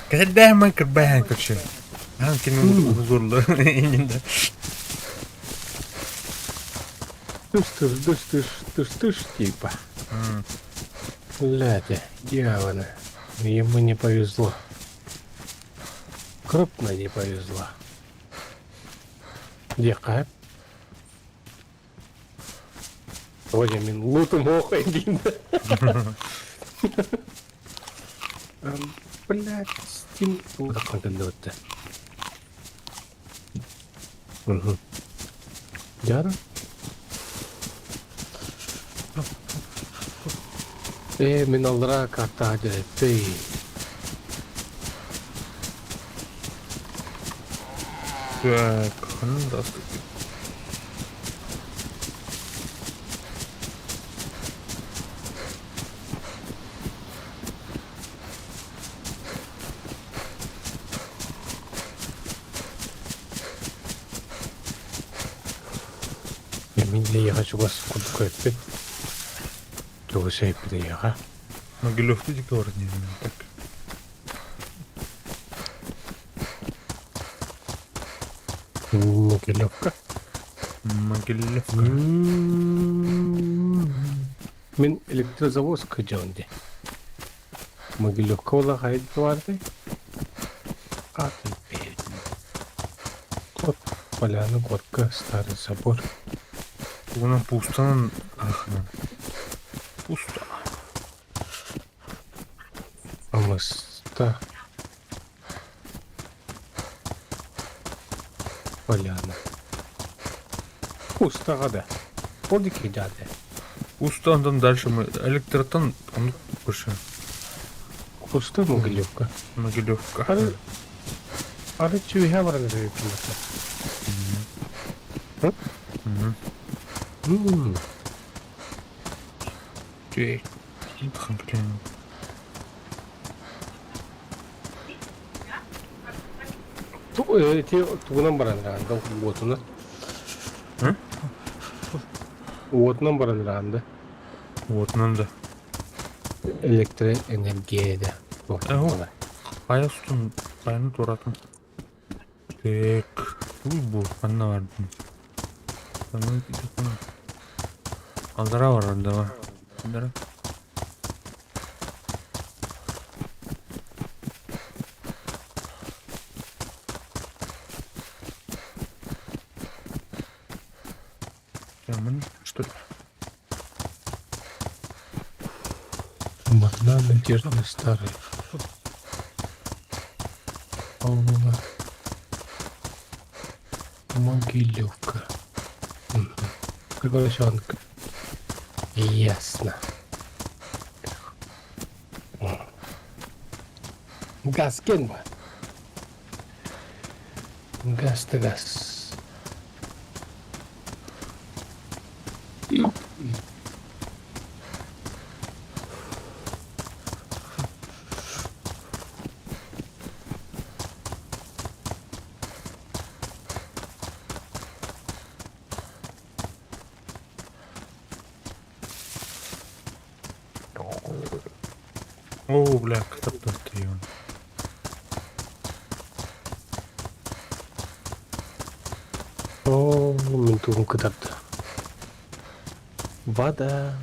Кэтэрдээһин кырбааһын көрсүн. Аан кини уһулурлар иннинде. Тыш-тыш, тыш-тыш, тыш-тыш типа. Бля, дьявола. Ему не повезло. Крупно не повезло. Где кайп? Вроде мин лутом охай дин. Блядь, Steam. Контент Угу. Дяра? Ээ, мин аллараа картаҕа дьэрэппэй. Так, ханна да Мин эйиэхэ чугас курдук эппит. Чугас эппит эйиэхэ. Могилевку дико не так. Могилевка. Могилевка. Мин электрозаводска дьон дии. Могилевка буола хайдуардай. Атын Вот поляна, горка, старый забор. Уонна пустанан ахна. Пусто. Амыста. Поляна. Пустаҕа да. Ол диэки дьаады. Пусто, онтон дальше мы электротон оннук көрсө. Пусто Могилевка. Могилевка. Ары ары чүһэ баран эрэр Мгм. Мм. Чү. Блин. Ити тугунан баран эрэ уотунан. М? Уотунан баран эрэ да. Уотунан да. Электроэнергия да. Эһу. Хайа устун хайаны туоратым. Так. Туй бу ханна бардым? Аллараа барар да Аллара. Что ли? Манна надежный старый. Алла. Могилевка. Приглашенка. Ясно. Газ кем? Газ-то газ. Оо, бля, кытап тыйын. Оо, мин тугун кытарда. Вода.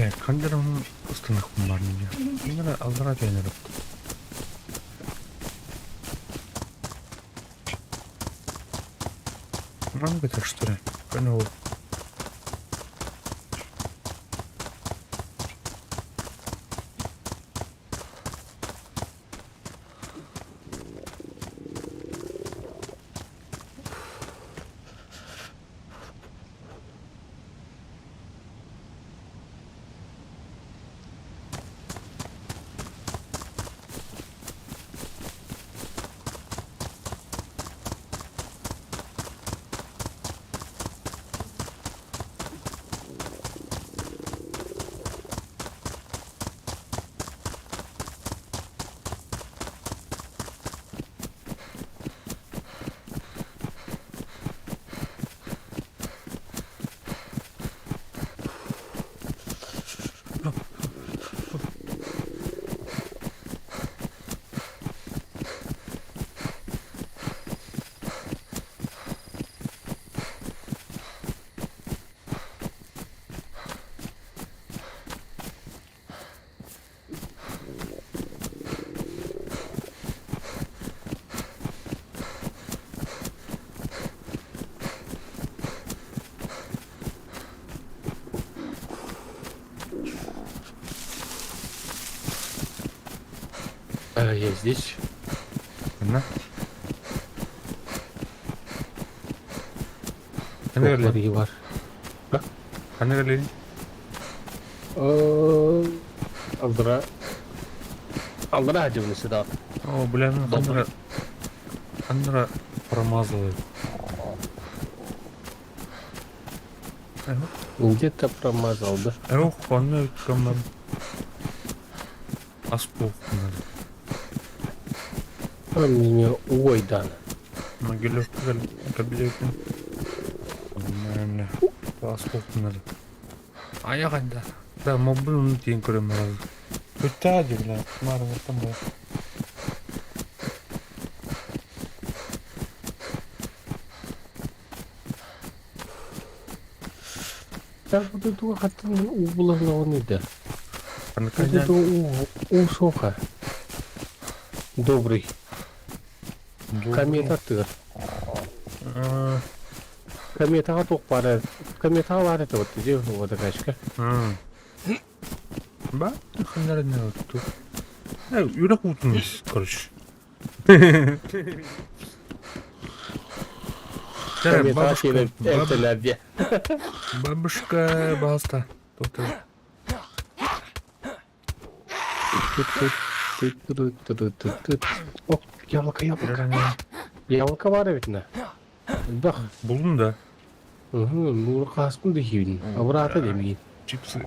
Так, хандарым ыстынықпын бар менде. Мені алдыра тәніріп. Маны это что ли? Понял. А, я здесь. Манна. Охлар бар. Ханна кэллиҥ? Алдыра. Алдыра дьыбыны сюда. О, бля, ну Добрый. ханна ханна промазал. Где-то промазал, да? Эх, ханна камар. Аспох надо. А мне ой, да. Могилевка кабелевка. Аспох надо. А я ханда. Да, мобил тиен көрөм раз. Бүтәди, бля, мар там бля. Так вот это хаттан у булалауны да. Ханна Вот это у соха. Добрый. Комета тыр. Кометаға тоқ бары. Кометаға бар это вот где водокачка. Ба, ханнар не тут. Үрэх утун, короче. Комета Бабушка, келіп әлтелерде. бабушка, баста. Тут О, яблоко, яблоко. Яблоко бар ведь на. Бах. Булдум да. Муура хааспын да иһиибин. Абыраата да миин. Чипсы.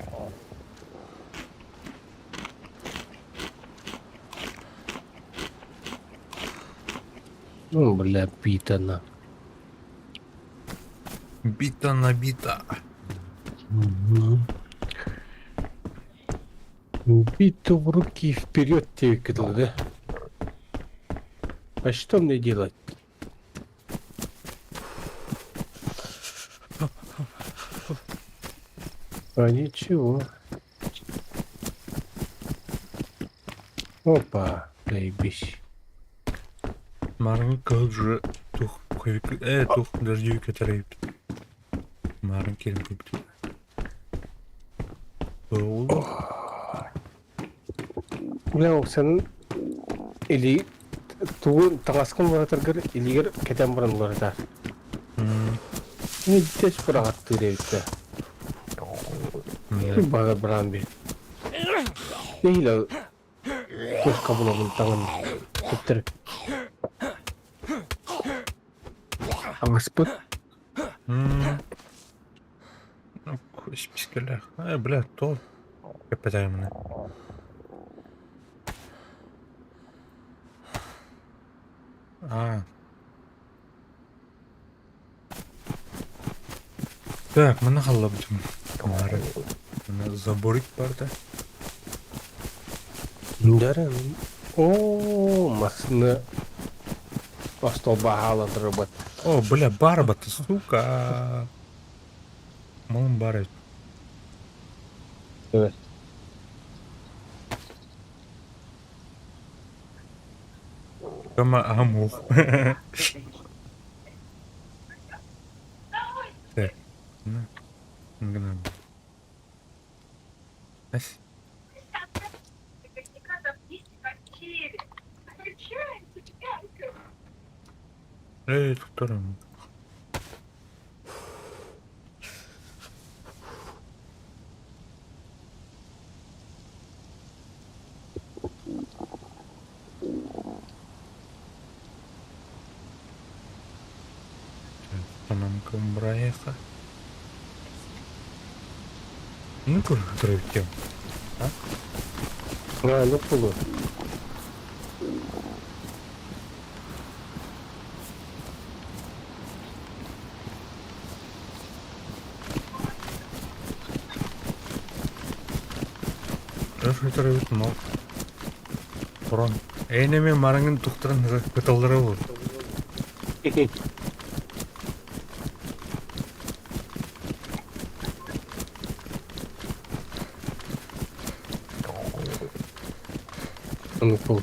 Ну, бля, питана. Бита на бита. Бита в руки вперед тебе кидал, да? А что мне делать? А ничего. Опа, заебись. Марын кылжы тух тух дождевик этэрейбит. Марын кирин күйбүт. Ол Бля, сен или тугун таҥаскын уларытаргар илигэр кэтэн баран уларытар. Дэс быраҕаттыыр эбит да. Баҕар быраан би. Нэһиилэ туохха булабын таҥын төттөрү. Таҥаспыт. Испискэлээх. Бля, то кэппэтэҕим А. Так, маны халлабытым. Мары. Мына заборик барда. Дәрен. О, масны остолба хааландырбыт. О, бля, барба ты, сука. Малым бар. Evet. Кама амух. Так. Ну, гна. Ась. Эй, тут Панамка. Ну, тоже тем. А? А, ну полу. Хорошо, мал. Урон. Эйнеме мараңын тухтырын кыталдары olur. Ну полу.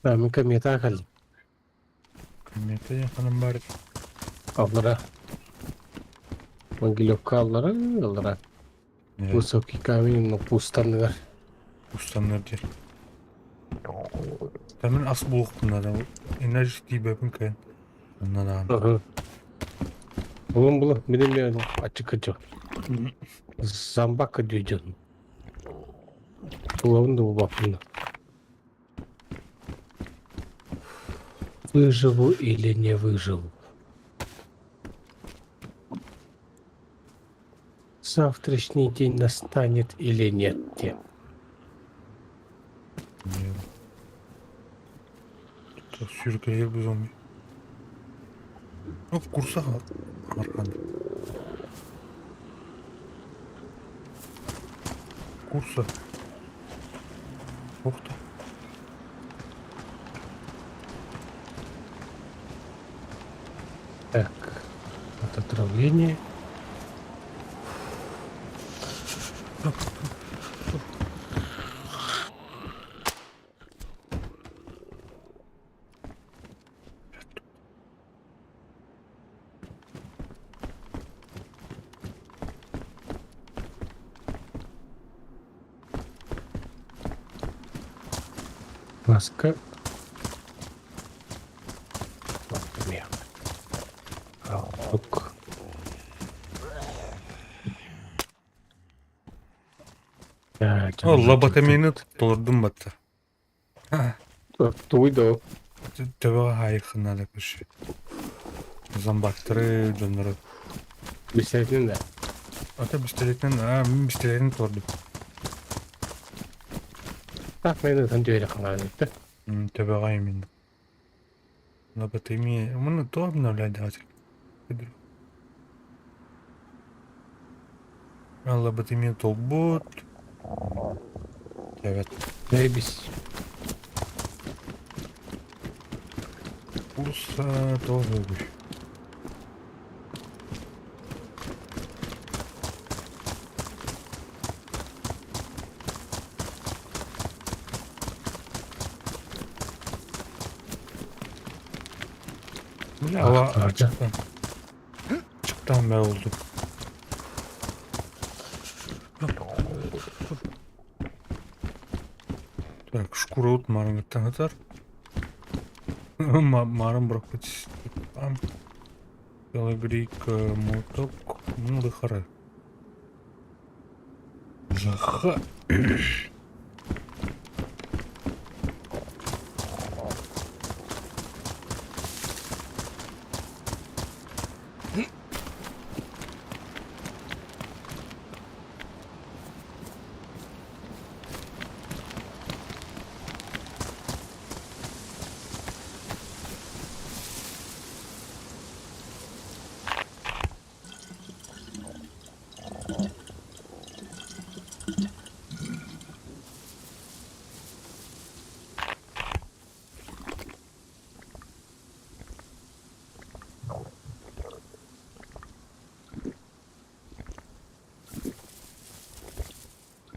Мен комета калым. Комета якыным бар. Аллара. Могилевка аллара, аллара. Высокий камень, но пустанныгар. Пустаннар дер. Мен ас булуктым. Энергия тибепин кен. Надо. Булун булу, менен ачык кычы. Замбака дүйден. Булабын да булбапын. Выживу или не выживу. Завтрашний день настанет или нет. Тем. Sürükleyir bu zombi. Yok kursa arkan. Kursa. Yok da. Так, от отравления. Маска Ок. О, лоботомияны толордум батта. Тугуй да ол? Төбөҕө хаайыаххын наада көрсө. Зомбактары, дьоннору. Бистэритин да. Ата бистэритин, аа, мин бистэритин тордум. Так мен ытан түһэрэ хаҥаан өттө. Төбөҕө именно. Лоботомия. Муну то обновлять давайте. Лоботомия толбут. Evet. Заебись. Курса тоже. Бля, ала çıktım. Çıktım ben oldum. Так, шкура от марангыттан ытар. Марын бырахпыт. Телогрейка, молоток, ну лыхара. Заха.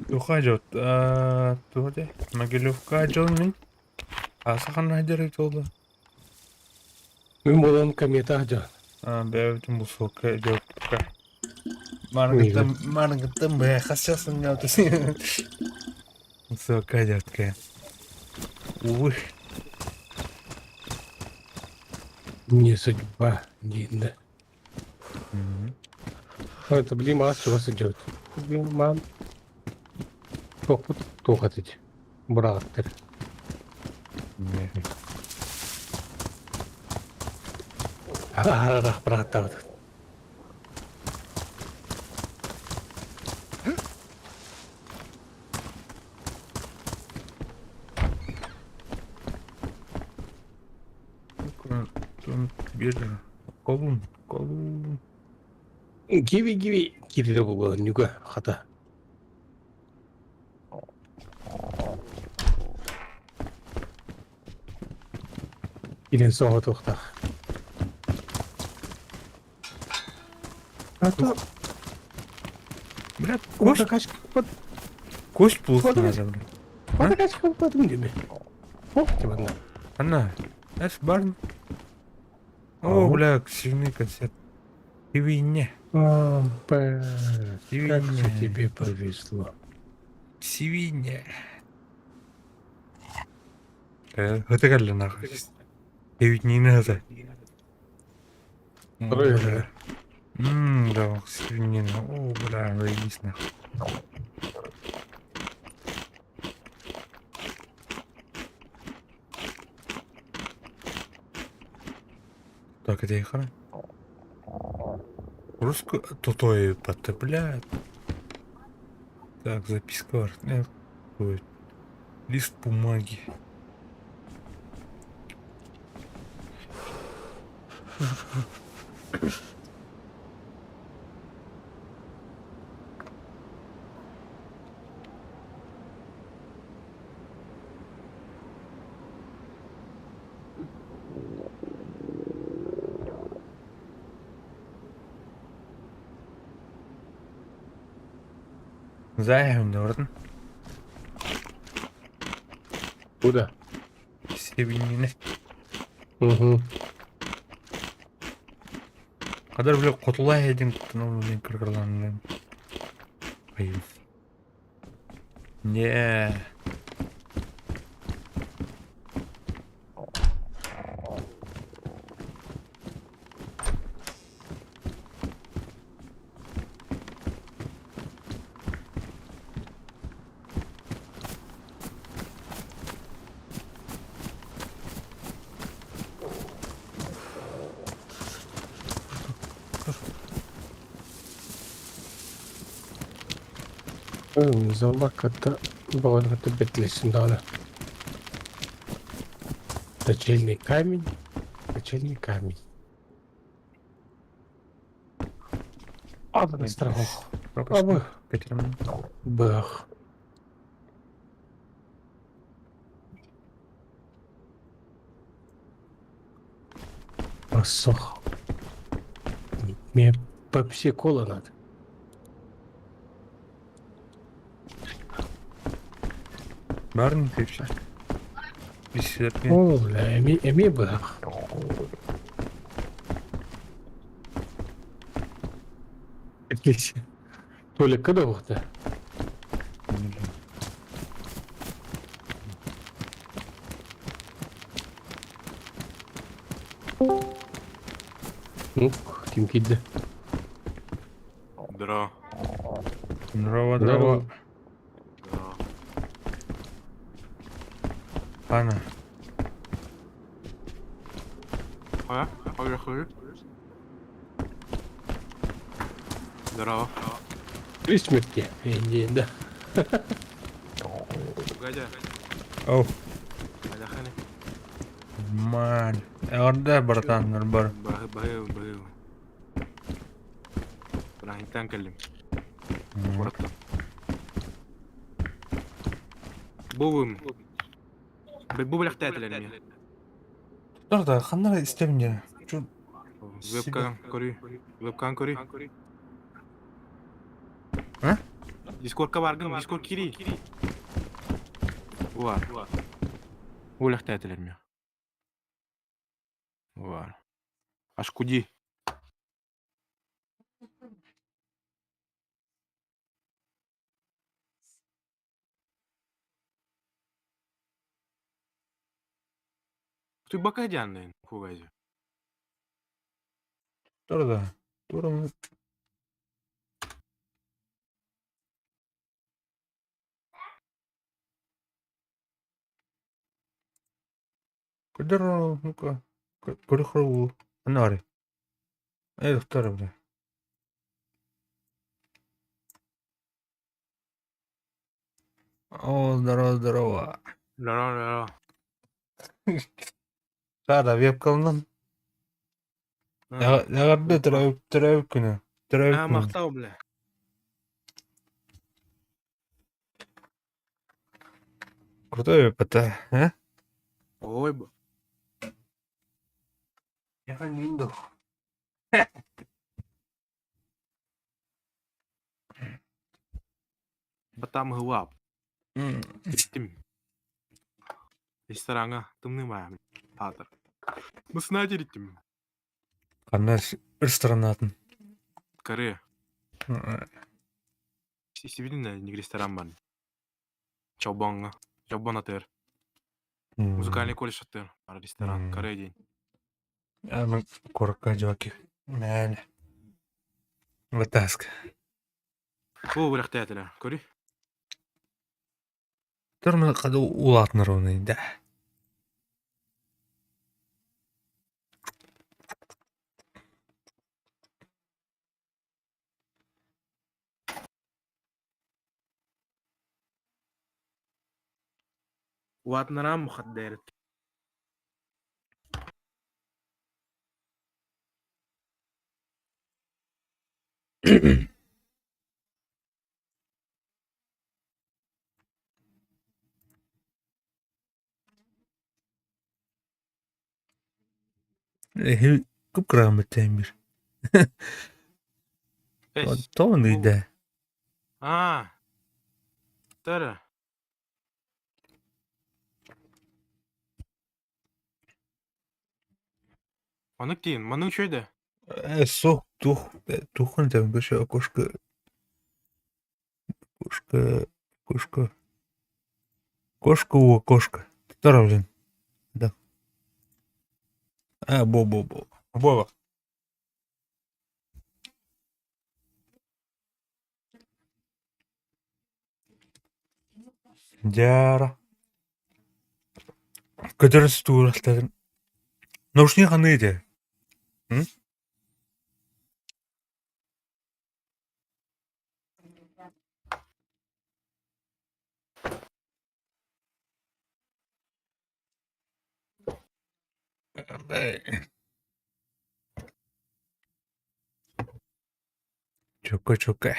Туха дьот, туох дии, Могилевка дьон мин Асахан дьарык буолла. Мин буолан комета дьон. Бэйэбитин булсуокка дьоппука. Маргыттан маргыттан бэйэ хас сынньаабыт Суокка дьотка. Увы. Не судьба, диэн да. Это блин маас чугас сылдьабыт. Блин маан туохпут туох этий бырааттар. Аһарах бырааттаабыт. Колун, колун. Киви-киви киирдэ буолуо ньуга хата. Киирэн соһотуохтаах. А то Бля, кость, кость плохо надо, бля. Она, эс барн. О, бля, сильный концерт. Свинья. А, как же тебе повезло. Свинья. Это кэллэ нахуй. Свинина это. Бля. Да, свинина. О, бля, заебись нахуй. Так, это их Русскую тутой потопляет. Так, записка. Лист бумаги. Заехали, Норден. Куда? Севинine. Угу. Kadar bile kotulay edin kutunun мен кыргырланным. Айым. Не. Зомбак кытта бөҕөнү кытта бэртилэстин даҕаны. Точильный камень, точильный камень. Адана страхов. Абы. Бых. Рассох. Мне пепси-кола надо. Барын пепси. Бисерге. Ол, бля, эми, эми быһах. Отлично. Туалекка да уохта. Ну, ким киирдэ? Здорово. Здорово, здорово. Здорово. Ана. Хайа? Хайа, Здорово. Үс мүртэ. Эйиэн да. Гадя. Оу. Хайдаханы. Нормально. Эҕэрдэ братаннар бар. Баһы баһы баһы. Бырааһынтан кэллим. Куораттан. Бу бу бэлэхтээтилэр эмиэ. Тур да ханна эрэ истэбин диэн. Вебкам көрүй. Вебкам көрүй. А? Дискордка баргын, Дискорд кири. Бар. Бу бэлэхтээтилэр эмиэ. Бар. Ашкуди. Ты бакадянный, хугази. Тур да. Тур Кыдыр, ну-ка. Көрү Анары. Эй, доктор, бля. О, здорово, здорово. Здорово, здорово. Сара, вебкалынан. Эҕэрдэ төрөөбүт төрөөбүт күнү. Төрөөбүт А, күнү. махтал, бля. Крутой веб а? Ой, б. Я lindo. Батам гылап. Иттим. Рестораҥҥа тымныы аатыр. Мысына дириттим. Ханна ресторанатын? Кары. Истибитин ресторан бар. Чолбоҥҥа. Чолбон атыыр. Музыкальный колледж атыыр. Бар ресторан. Кары диэн. Аны куоракка дьуаки. Мээнэ. Вытаска. Бу бэлэхтээтилэр. Көрүй. Турман хада улаатынар оны да. Улаатынарам мухаддерит. Кып-кыраҕын бэттээм биир. Тоҕо ыйда? Аа. Тара. Маннык диин, маннык үчүгэй да? Суох, туох туоххун этэбин көрсө окошко окошко окошко кошка у окошка. Тара блин. Да. А, бо-бо-бо. Вова. Дьаара. Көтөр стуурастарын. Наушник ханыы этэ? М? Чөкө-чөкө.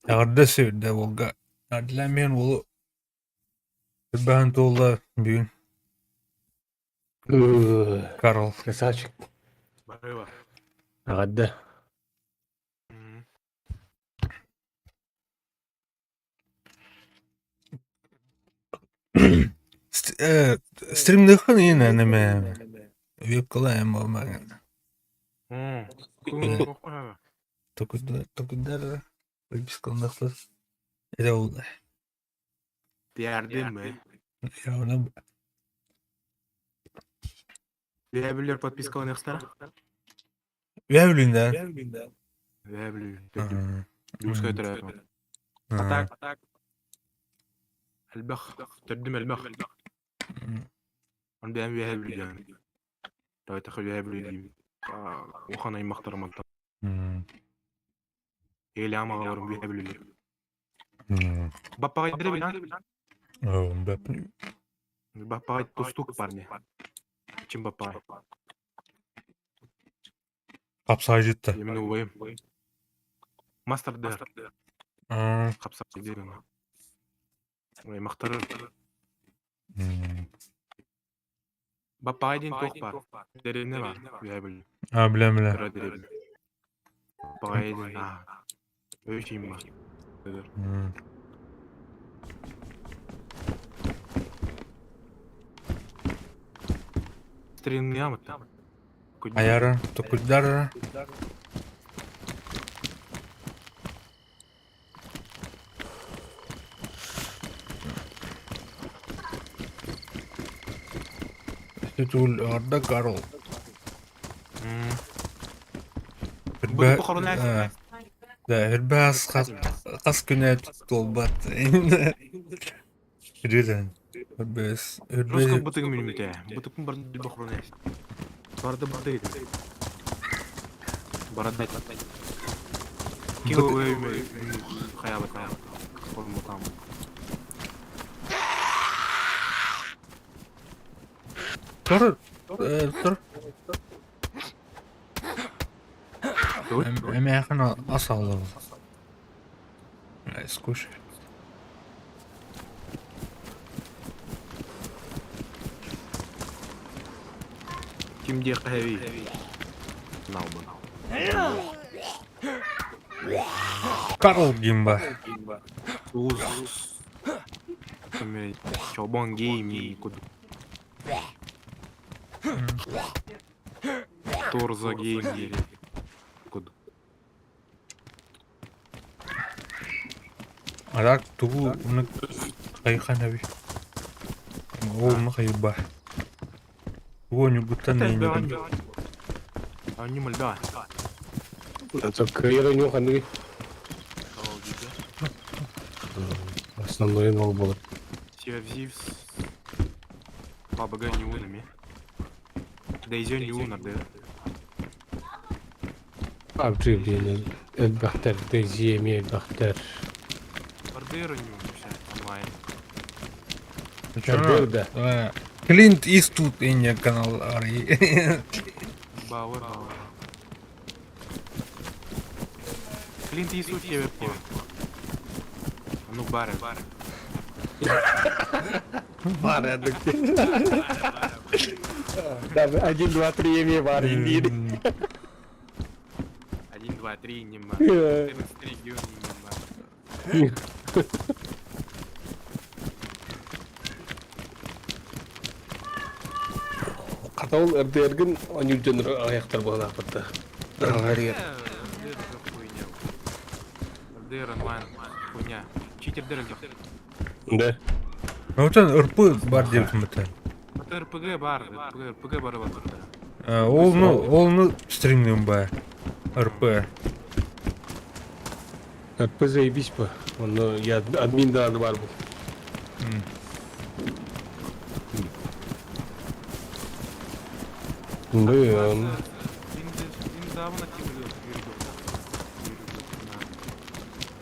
Эҕэрдэ сүрдэ уолга. Ардилаан уолу Үрбэһин туолла бүгүн Карл. Красавчик. Барыба. Эҕэрдэ. Стримныхын иин эме вебкала эм болмаган. Токудар выпискалнахтар это ол Пиардым мы. Явно. Веб подпискаланыахтара. Веб Веб Юрская төрөөтүм. А так элбэх төрдүм элбэх. Он бэйэм үөһэ бүлүүдэм. Тойтах үөһэ бүлүүдиим. Улахан аймахтарым онтон. Элэм аҕаларым үөһэ бүлүүлэр. Баппаҕайдары билэн? Баппаҕай тустуук парни. Чим баппаҕай. Хапсаайдьытта. Мин убайым. Мастардыыр. Хапсаайдыыр. Аймахтары. Баппаҕай диэн туох баар? Дэриэбинэ баар. Үөһээ Бүлүү. А, билэм билэ. Кыра дэриэбинэ. Баппаҕай диэн аа. Өй киин баар. Стримныамыт. Аяра, токуйдар. Тутул орда Карл. Да, Эрбээс хас күнэ туолбат. Рилен. Эрбээс. Русском бытыгым мүнүмүтэ. Бытыкпын барын бохрон Барда бытыгы. Барада. Кио хаябата. Формутам. Тур. Тур. Эмээхин ас аҕалабын. Скушай. Ким диэххэ хэбий? Наалбын. Карл Гимба. Уус. Чобон гейми куду. Торза гейм диэри. Куду. Арак тугу уну хайхан эби. Ол уну хайба. Тугу ньургуттан ньургун. Анньым альда. Кыайар ньух ханныгый? Основной ол болот. Севзивс. Бабага ньуунами. Дейзё ньуунар да. PUBG диэн элбэхтэр, DayZ эмиэ элбэхтэр. Бардыр ньуун онлайн. Бардыр да. Клинт Иствуд инне канал ари. Бауэр бауэр. Клинт Иствуд тебе по. Ну бары. Бары Да, один, два, три, эмиэ баар диир. Один, два, три, нема. 14 регион нема. Хата ол РДРгин онньуур дьоннор аҕыйахтар буолаахпытта. РДР хуйня. РДР онлайн хуйня. Читердер элбэх. Да. Оттон РП бар диэбитим бытан. Это РПГ бар, РПГ, РПГ бары бар. Ол ну стримным ба. РП. РП заебись по. Онно я админ да бар бу. Да,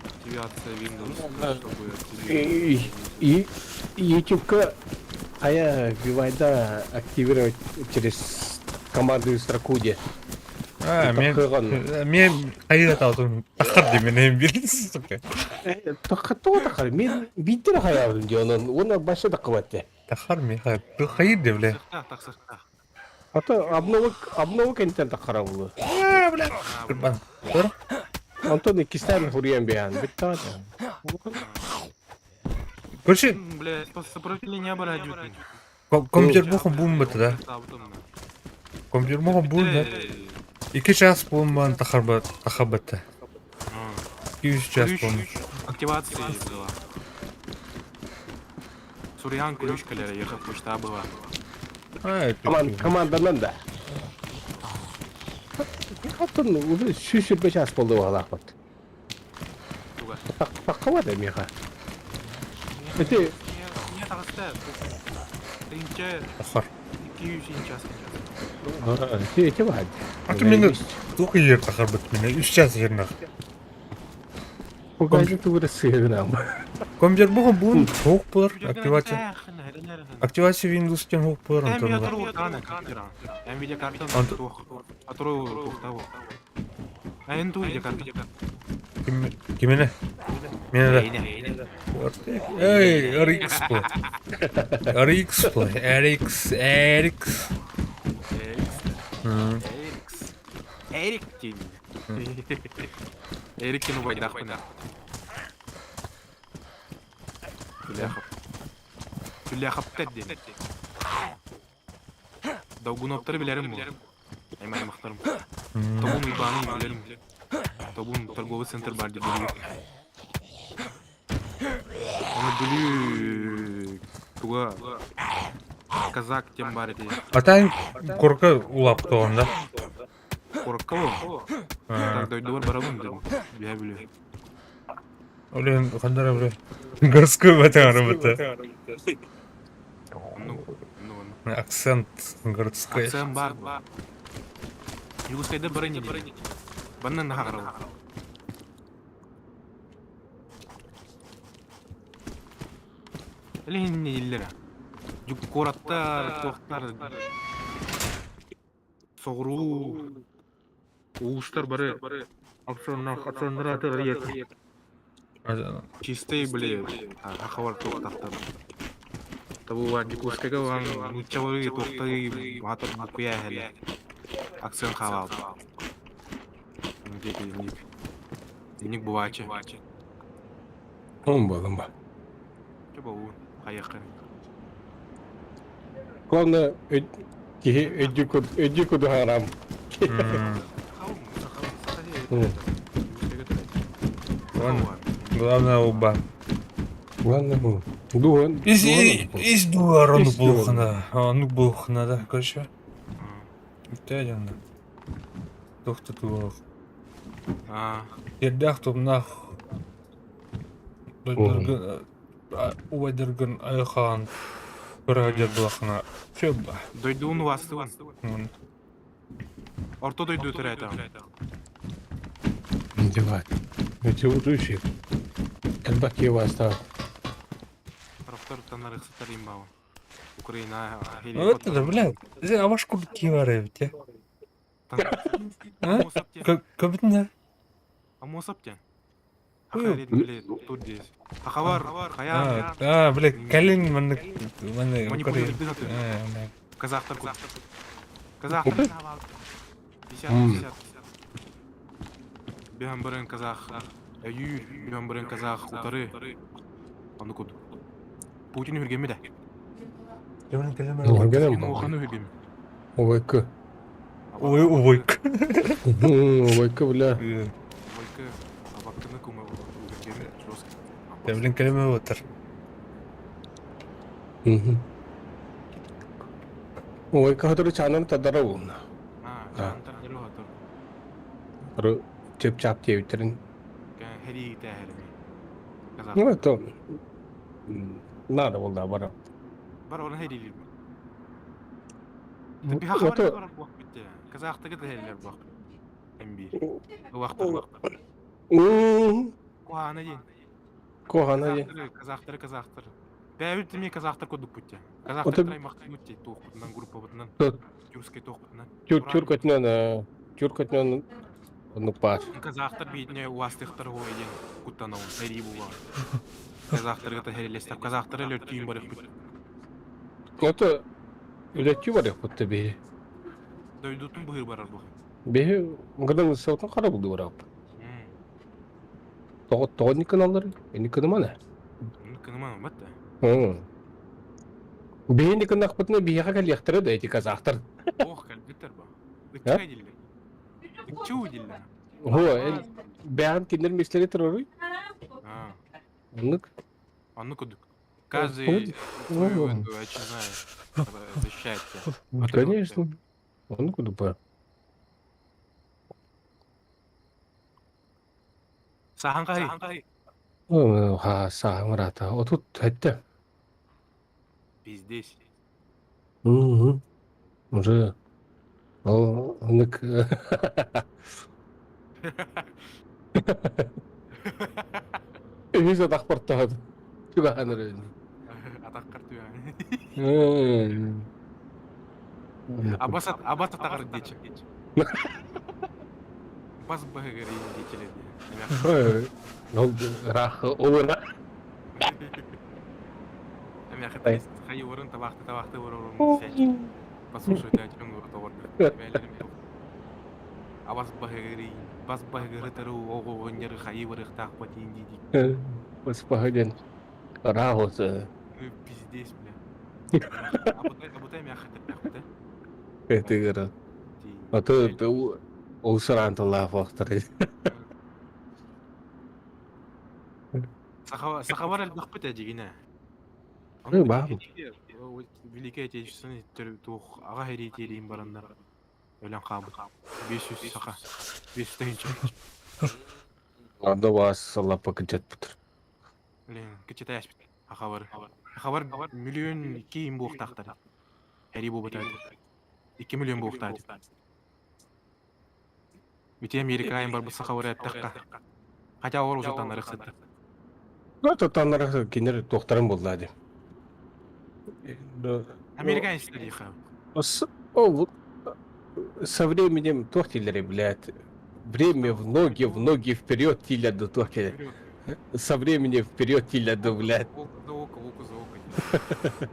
Активация Windows, чтобы И YouTube-ка Хайа вивайда активировать через командную строку де. А, мен мен хайыра таутун тахар демен бир сука. Тохто тахар мен биттер хаябын де онон уонна баша да кыбатте. Тахар ми хайыр де бля. Тахсахтах. А то обновок обновок энтен тахара булу. А, бля. Курбан. Тур. Антон иккистэн хуруйан бэйэн бүттэ. Короче, Бля, сопротивление блядь. компьютер бухан бум бата да. Компьютер бухан бум да. 2 час буумман тахарба тахабата. 2 час буум. Активация была. Сурьян ключ кэлэрэ, ехав почта была. А, Команданан да. Оттон уже сүүс час буолла баҕалаахпыт. Таххабат эмиэхэ. Ити Не таҕыста. Тыһыынча Тахар. 200 час. ити ити баар. А ты меня туох иһэр тахарбыт меня 3 час иһэр Пугайда тугура сыһыгынан. Компьютер бухан буун хук булар активация. Активация Windows тен хук булар Эм онтон. видеокарта Кимине? Мене да. Эй, RX бу. RX бу. RX, RX. Эрик дин. Эрик кин убайдаахпына. Түлээхап. Түлээхаптар диэн. Долгуноптары билэрим бу. Аймахтарым. Тобун Уйбаанын билэрим. Тобун торговый центр бар диэн Бүлүү. Ону Бүлүү туга казак тем бар эти. Атаң курка улап тоғын да. Куракка бу. Так дойдубар барабын дедим. Бия Бүлүү. Олен хандара бре. Городской батар бата. Ну, ну, ну. Акцент городской. Акцент бар. Югускайда бары не диэн. Банна наһаа Илин иллere. Жүк кураттар, туохтар. Соҕуруу. Улуустар бары. Акционнар атыр Чистый, бля, хахавар туохтахтар. Табуа Дьокуускайга ылан нууччалыы туохтары баатар букуйа эһэлэ. Акцент хаалаабыт. Диэки ник. Ник бувачы. Он был, ба. Чэ бу хайахын. Главное, киһи өйдүү курдук харам. Главное уба. Главное бу. Дуһан. Из из дуар ону Из дуар. булхана. Ону булхана да, короче. Үтэ дьонно. Тохта туох. А, Ердах тумнах. Дойдургун убайдыргын айхаан көрөдер булахна. Чөб. Дойдуун вастыбын. Орто дойду төрөөтө. Девать. Эти удуши. Элбэх киһи бастаан. Тарафтар танарыхсытар имбау. Украина Вот это, бля. Аваш куртки бар эбит, А? Көбүтүнэ. Амосап тен. Хахавар, хая, А, бля, кэлин маннык маннык Манипулировать. Казахтар Казахтар. 50 50. Биһан барын казах. Өйүүр, биһан барын казах утары. Аны куд. Путин үргеми да. Үргенем. Оханы үргеми. Овойка. Ой, ой. Овойка, бля. Овойка. Абактыны кума үргеми. Жестко. Блин, кэлиме отыр. Овойка хатыры чанын тадара улна. А, чанын тадара хатыр. Ры чеп-чап тебиттерин. Хери тәһәрми. Ну, это надо было бара. Бар оны хери. Это казахтыгы да херилер буак. Эмби. Убактар. Куһаана дин. Куһаана дин. Казахтары, казахтар. Бэйэбит эмиэ казахтар курдукпут дии. Казахтар аймахтыыбыт дии туохпутунан, группабытынан, тюркскай туохпутунан. Тюрк өтүнэн, тюрк өтүнэн оннук баар. Казахтар биитине уастыахтар уо диэн куттанабын, сэрии буолуоҕа. Казахтарга тэһэрилэстэр, казахтары өлөртүүн барыахпыт. Это үлэттүү барыахпыт да биһи. Дойдутун быһыы барар бу. Биһи гынан сылтан хара булду бараппыт. Тоҕо тоҕо инник гыналлар? Инник гыныман ээ. Инник гыныман бат да. Биһи инник гыннахпытына биһиэхэ кэлиэхтэрэ да эти казахтар. Ох, кэлбиттэр бу. Ычча диллер. Ыччуу диллер. Хо, бэҕэн кинилэр мислери туруруй? Оннук. Оннук курдук. Каждый свою эту отчизна защищает тебя. Конечно. Оннук курдук баар. Саһан хаһый? Ха, сааһым ыраата. 37. Пиздец. Угу. Уже ол оннук үһүс атахпар тоһот чугаһан эрэ. Атаххар түһэн. Абас абас атаҕар диэчи. Бас баһыгар диэчилэр диэ. Ол ыраах ол ыраах. Эмиэхэ хайы уорун табаахты табаахты уорун Послушайте, дьон тоҕор Абас баһыгырый, бас баһыгырытары оҕоҕонньору хайы барыахтаах батиин дии Бас баһы диэн ыраах осы. Пиздец, бля. Абытай, абытай мягко тэппэхпитэ. Этигэр. Аты ол сыраан тыллаах буолтар. Сахабар элбэхпит ээ дьигинэ. Баа. Великая Отечественная туох аҕа сэрии тиэриин бараннар өлөн хаалбыт. 500 саха. 500 тыһыынча. Анда баас лаппа кыччатпыт. Блин, кыччатаспыт. Хахабар. Хахабар миллион киин буохтаахтар. Сэрии буолбута. 2 миллион буохтаах. Ити Америкаҕа барбыт сахалары эттэххэ, хотя ол уже таннарых сытар. Ну, то таннарых кинилэр туохтарын булла дии. Американ история. О, со временем туох дииллэрий, блядь, время в ноги вперед дииллэр да туох дииллэр. Со временем вперед дииллэр да, блядь. За око, око за око.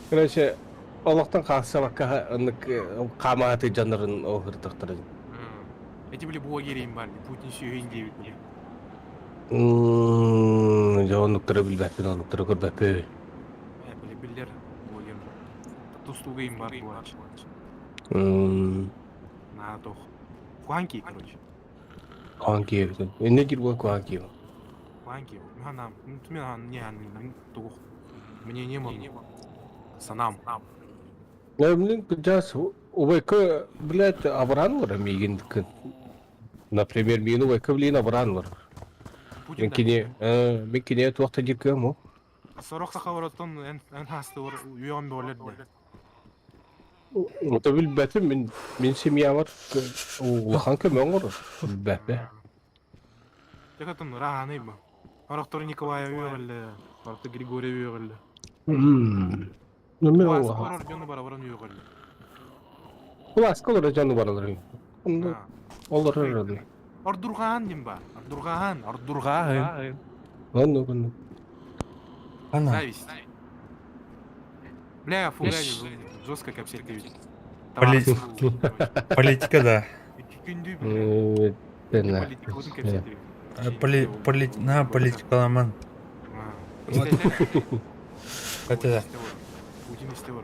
Короче, олохтон хаалсыбакка оннук хаамааты дьоннорун оһырдахтарын. Эти были блогеры им барды, Путин сүйүн диэбит мне. Дьэ оннуктары билбэппин, оннуктары көрбөппүн. Били биллер блогер. Тустууга им бар буолааччы. На тох. Куанки, короче. Куанки. Инне диир буол Куанки. Куанки. Нам, не, туох. Мне не Санам. Блин, кырдьаас убайка, блядь, абыраан олорор миигин. Например, миигин убайка, блин, абыраан олорор. Мин кини, мин кини туох да диир кыам ол. Сорох сахаларыттан эн эн хаастыбар үөҕэн бөҕөлөр да. Ото билбэтим, мин мин семьябар улахан көмө оҥорор. Билбэппэ. Дьэ кытын ырааһаный бу. Орохтор Николаев үөҕэллэ, орохтор Григорьев үөҕэллэ. Мен Кулааска олорор дьону барабарын үөҕэллэ. Кулааска олорор дьону бараларын. Олорор Ордурҕаан дим ба. Ордурҕаан, ордурҕааһын. Оннук оннук. Ана. Зависть. Бля, фу, жестко кэпсэттэбит. Политика, да. Күндү политикабытын кэпсэттэбит. Поли, на политикаламан. Это Путин исте бар.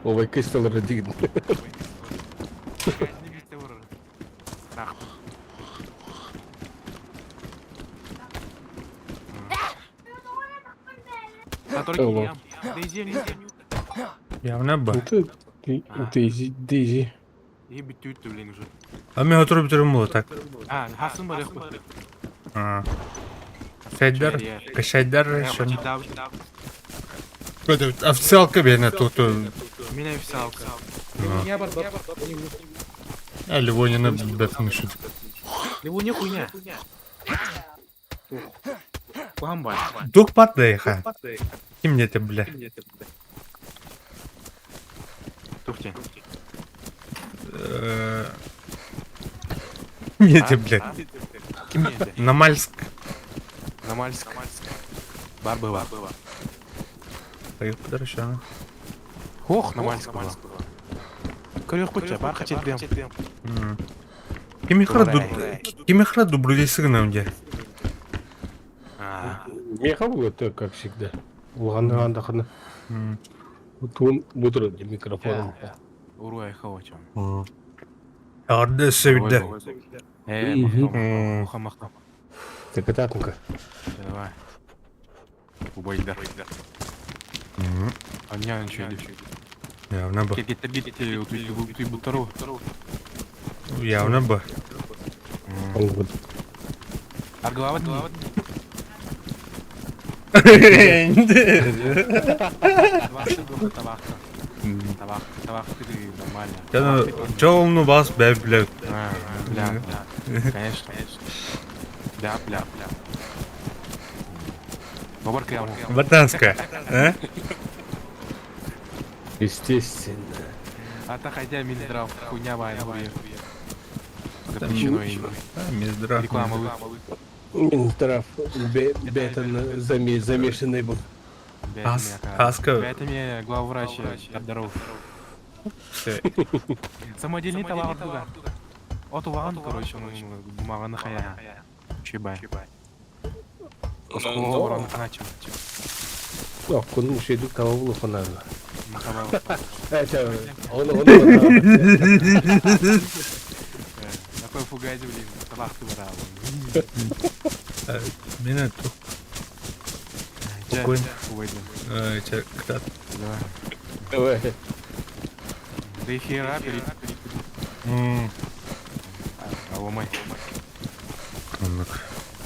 Ой, кысталары дигин. Исте бар. Который Дейзи Явно ба. Дейзи, Дейзи. И бүттүүт блин уже. А мен отырып бүтүрүм болот так. А, хасын бар яқпы. Кашайдар, кашайдар шын. Официалка берне тут. Мен официалка. А Ливонина бәтін шүт. Ливония хуйня. Куһаҕан баай. Дух падайха. Ким диэтэ бля? Тух диэн. Ким диэтэ блядь? Ким диэтэ? Намальск. Намальск. Бар быва. Хорошо. Ох, Намальск была. Көрүөхпүт чэ, бар хачырдыам. Кимихра дублюдейсыгынан дьэ. Меха будет, как всегда. Улахан андахана. Туун бутру микрофоном. Уруай хавачам. Арда сөйдө. Э, махтам. Уха махтам. Капитанка. Давай. Убайдар. Аня ничего. Явно бы. Кергеттер утуй буттару. Явно бы. Аргылабат. Табак, табак, нормально. Чолну бас бля. Бля, конечно. Бля, бля, бля. Бабарка. Ботанская. А? Естественно. А то хотя Минздрав хуйня вая. Запрещено им. Минздрав. Реклама. Минздрав бетон замешанный был. Аска. Это мне главврач здоров. Самодельный товар туда. От уван, короче, бумага на хая. Чебай. Кунун шедик таба булухунан. Это он Такой фугази, блин, табак ты брал. Меня тут. Спокойно. Давай. Да хера перед. Ломай.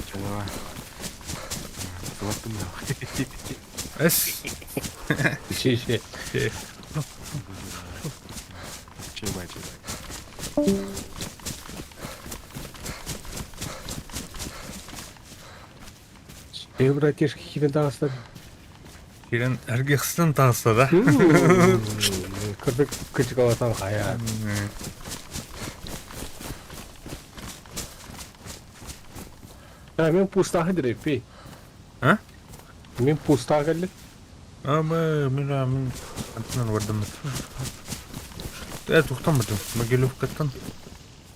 Че, давай. Эс. Шише. Чебай, чебай. Эй, братишка, хирен тағыстар. Хирен әргехстен тағыста, да? Кірпік күчік алатан қая. А, мен пустағы дирек, пей. А? Мен пустағы келдік. А, мен, мен, антынан бардым. Э, тухтан бардым. Могилевкаттан.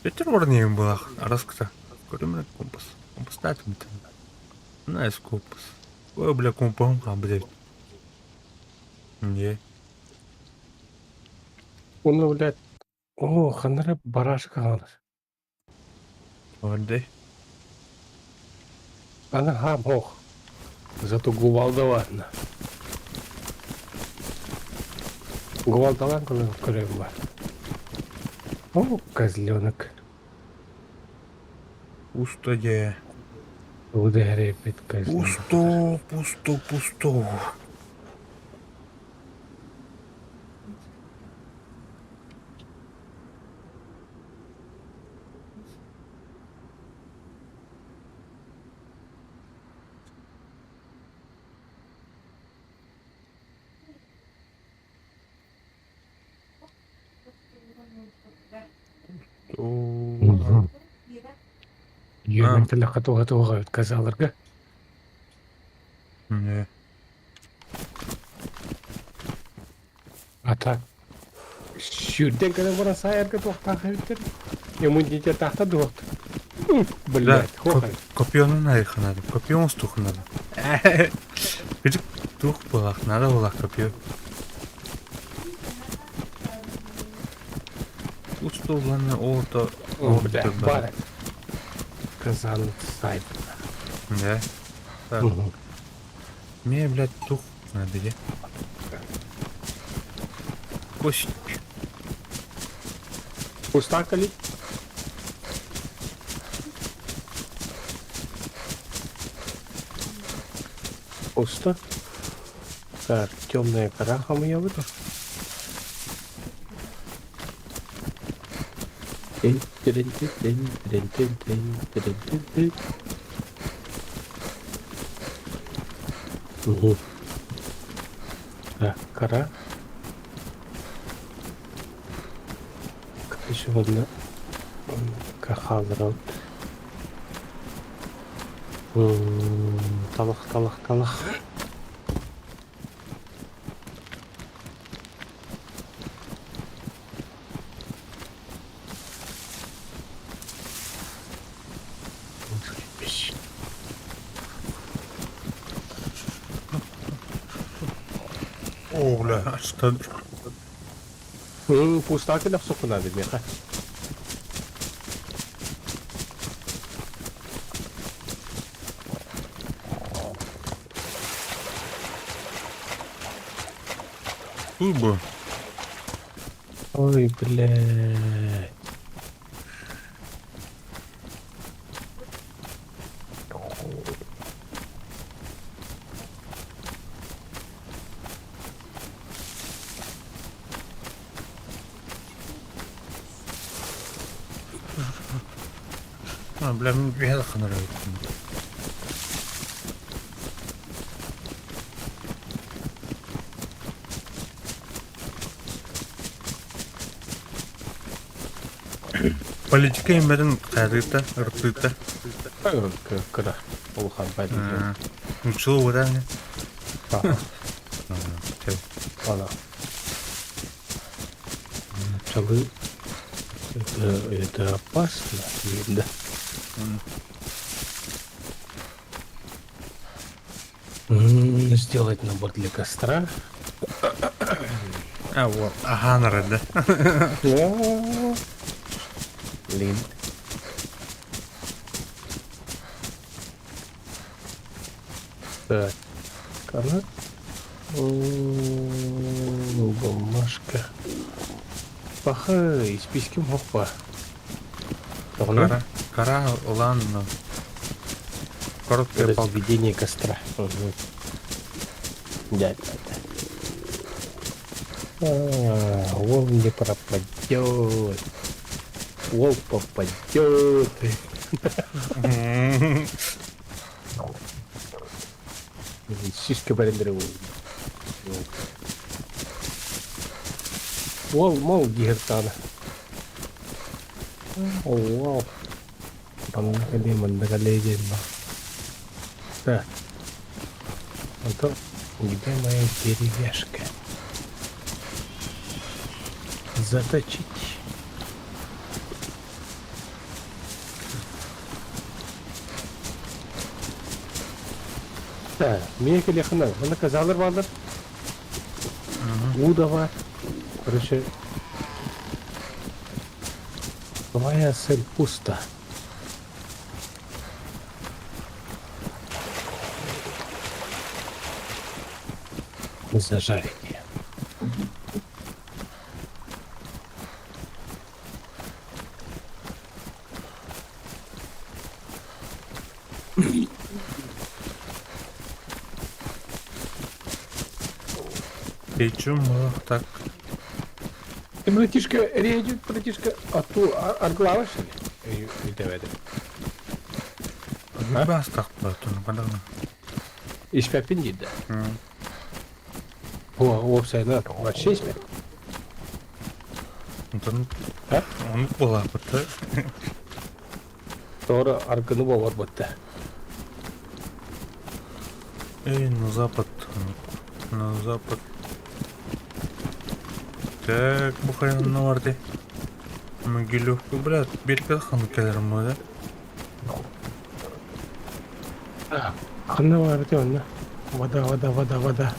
Петер орнеем была, араскта. Көрімін компас. Компас татым. Найс компас. Ой, бля, компам, а, блядь. Не. Оны, блядь, о, қандара барашка қалыр. Ордай. Ана хам ох. Зато гувалда варна. Гувалдалан көрем бар. О, козленок. Пусто де. Ударит козленок. Пусто, пусто, пусто. Йөрмән теләккә туга туга үткәзә алырга. Не. А так Сюрден кene бара сайарга туохтаах эбиттер. Иммунитет тахта дуохт. Блядь, хохай. Копионун айха надо. Копион стух надо. Бир тух булах, надо булах копио. Устуланы ото. Блядь, бар. Казан сайт. Да. Так. Мне, блядь, тух надо, где? Кость. Пустакали? Пусто. Так, темная кора я выдал. Угу. Так, кора. Еще одна хаалларабыт. Талах, талах, талах. Оо, бля, что? Пустаки охсуккун надо миэхэ. Туй бу. Ой, блядь. А, бля, мин үһэ ханар эбиппин. Политика иммэтин хаатыыта, ырытыыта. Кыра улахан политика. Нуччалыы уотаҥҥа. Ана. Нуччалыы это опасно, да. Сделать набор для костра. А, вот. Аһаан эрэ да. Блин. Так. Она. Бумажка. Паха, исписки мохпа. Кара, кара ылан короткая палка. Разведение костра. Угу. Да, да, да. А, он не пропадет. Волк попадет. Сиська барендер. Уол мол гертана. О, Манна кэлиэ, манна кэлиэ диэн баар. Так. А то где моя деревяшка? Заточить. Так, миэхэ кэлиэххин Манна казалар бааллар. Уу да баар. Короче, твоя цель пусто. Зажарить. Печем так. Ты, братишка, рейдит, братишка, а ту арглава, что ли? Өйдөбөдүм. Бастахпа, подавно. Испэппин диир О, уопсайынан вообще испэт. Онтон А? оннук буолааппыт. Тоҕо аргыны буолар бутта. Эй, на запад. На запад. Так, бу хайанна бар дии. Могилевка, блядь, белка ханнык кэлэрим да? Ханна баар этэй онно? Вода, вода, вода, вода.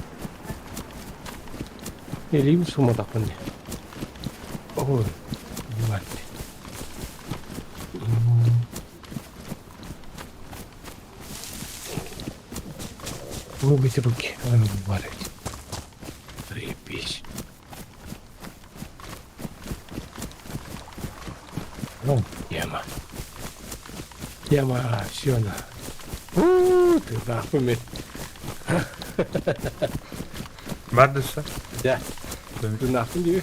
Илиим сумматахпын дии. Ой, баар дии. Вымыть руки. Баар эбит. Заебись. Ну, тема. Тема, все на. У, ты нахуй мен. Бар дөссө. Да. Ты нахуй диви.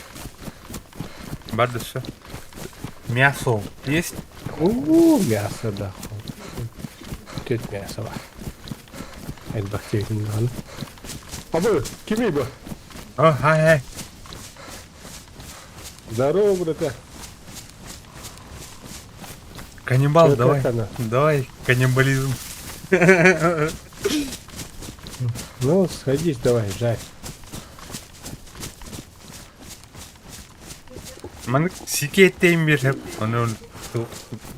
Бар дөссө. Мясо есть? У, мясо, да. Тут мясо бар. Элбэх диэбитим даҕаны. Абы, кимий бу? О, хай хай. Здорово, брата. Каннибал, Чё, давай. как она? Давай, каннибализм. Ну, садись давай, жарь. Маннык сикиэттэйин биэрсэп, ону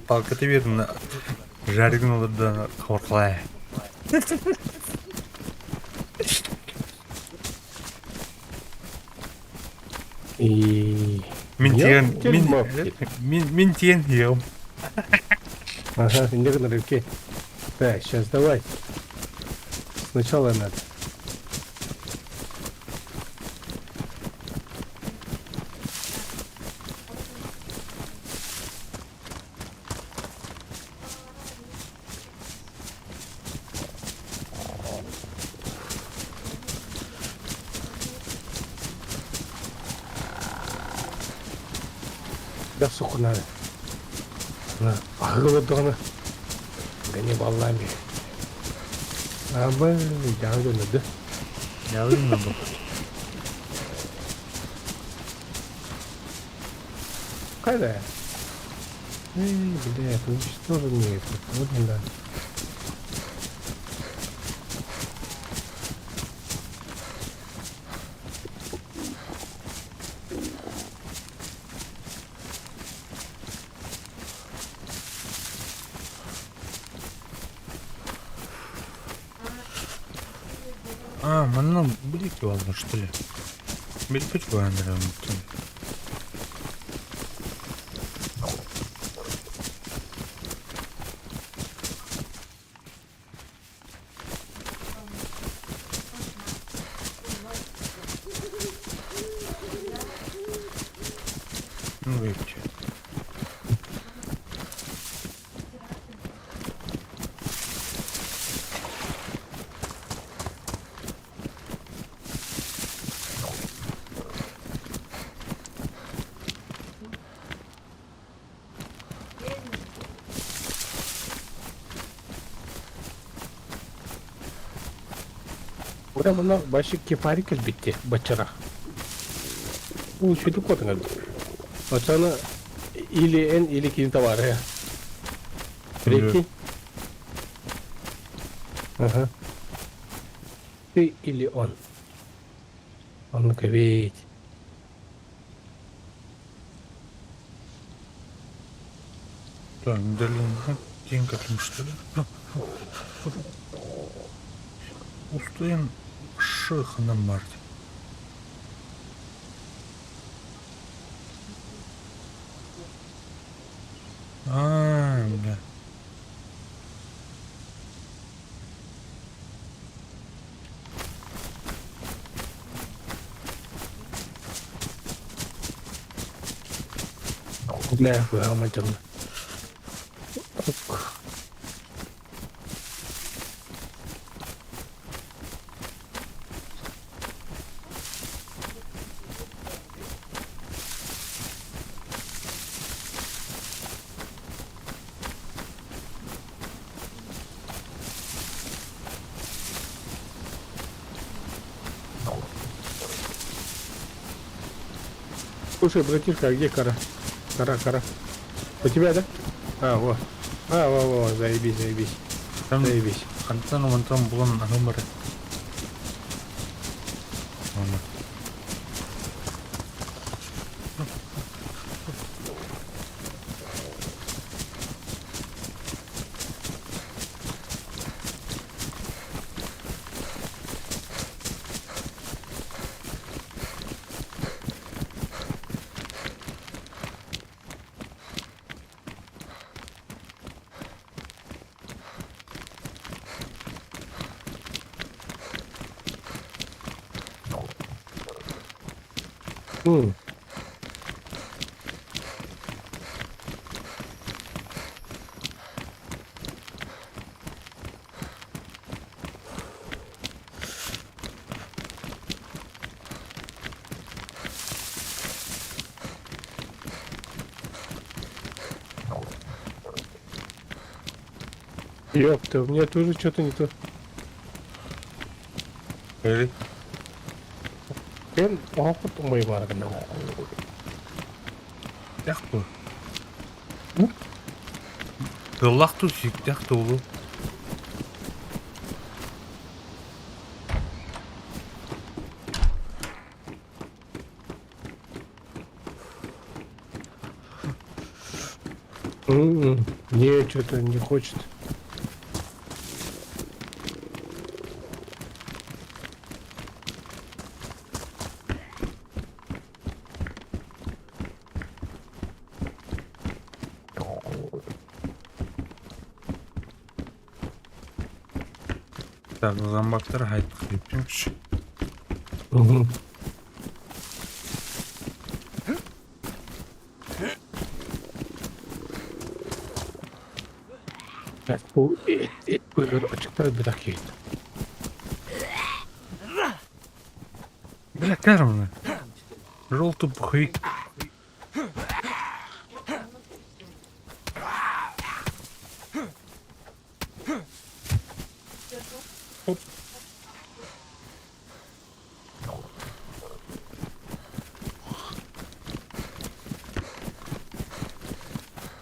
палката биэрдин жаригын олордон хабархалаа. И... Мин тиэн, Ёптель мин, моптель. мин, мин тиэн иэҕим. Ага, не на рывке. Так, сейчас давай. Сначала надо. Да, сука, надо. На, аһылы Ганнибаллами. Аба, дьаҥ да. Ялын бу. Хайда. Эй, блядь, уничтоженные это тоже надо. А, манна билик буолла что ли? Билбит буолан Ну, видите. Ура мына башик кефари кэлбитти бачара. Уу сүтүк куотуҥар. Оччону или эн или кини табаарыһа. Прикинь. Ага. Ты или он. Оннук эбит. Так, день каким что ли? Устуен шыхынан бар. А, бля. Бля, быһаамадьанна. Слушай, братишка, а где кора? Кора, кора. У тебя, да? А, во. А, во, во, заебись, заебись. Там Заебись. хантан вантан булан анумары. М. Ёпта, у меня тоже что-то не то. Эри. Кем оһохпут умайбаары гынна. Тэх бу. Тыллах ту сиктэх тулу. Не, что-то не хочет. Так, зомбактар хайдах Угу. Так, бу эт эт быһыр ачыктар быдак иһит. Бля, кэрмэ. Желтый пуховик. Оп.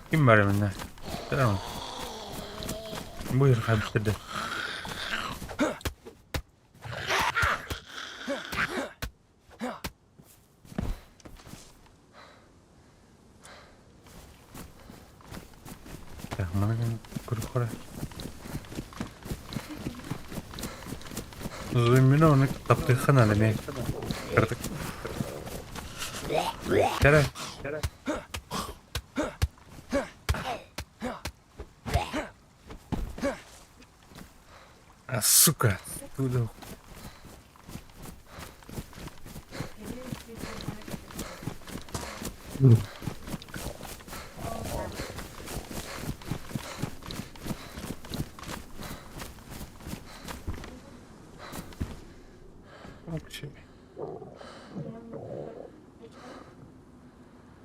Ким бар эминэ? Tamam. Buyur hapishtirdi. Так, маны көрүп Зуммина оны таптыхха наада эмиэ. Кыратык. Кэрэ. А, сука. Туда.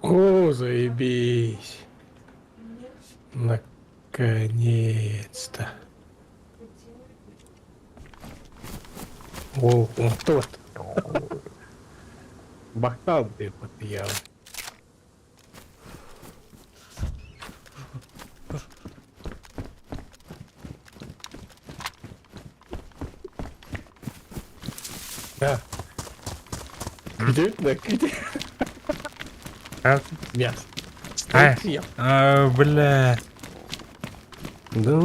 О, заебись. Наконец-то. О, вот. Бахтал ты подъел. Да. Где? Да, где? Мясо. А, бля. Да.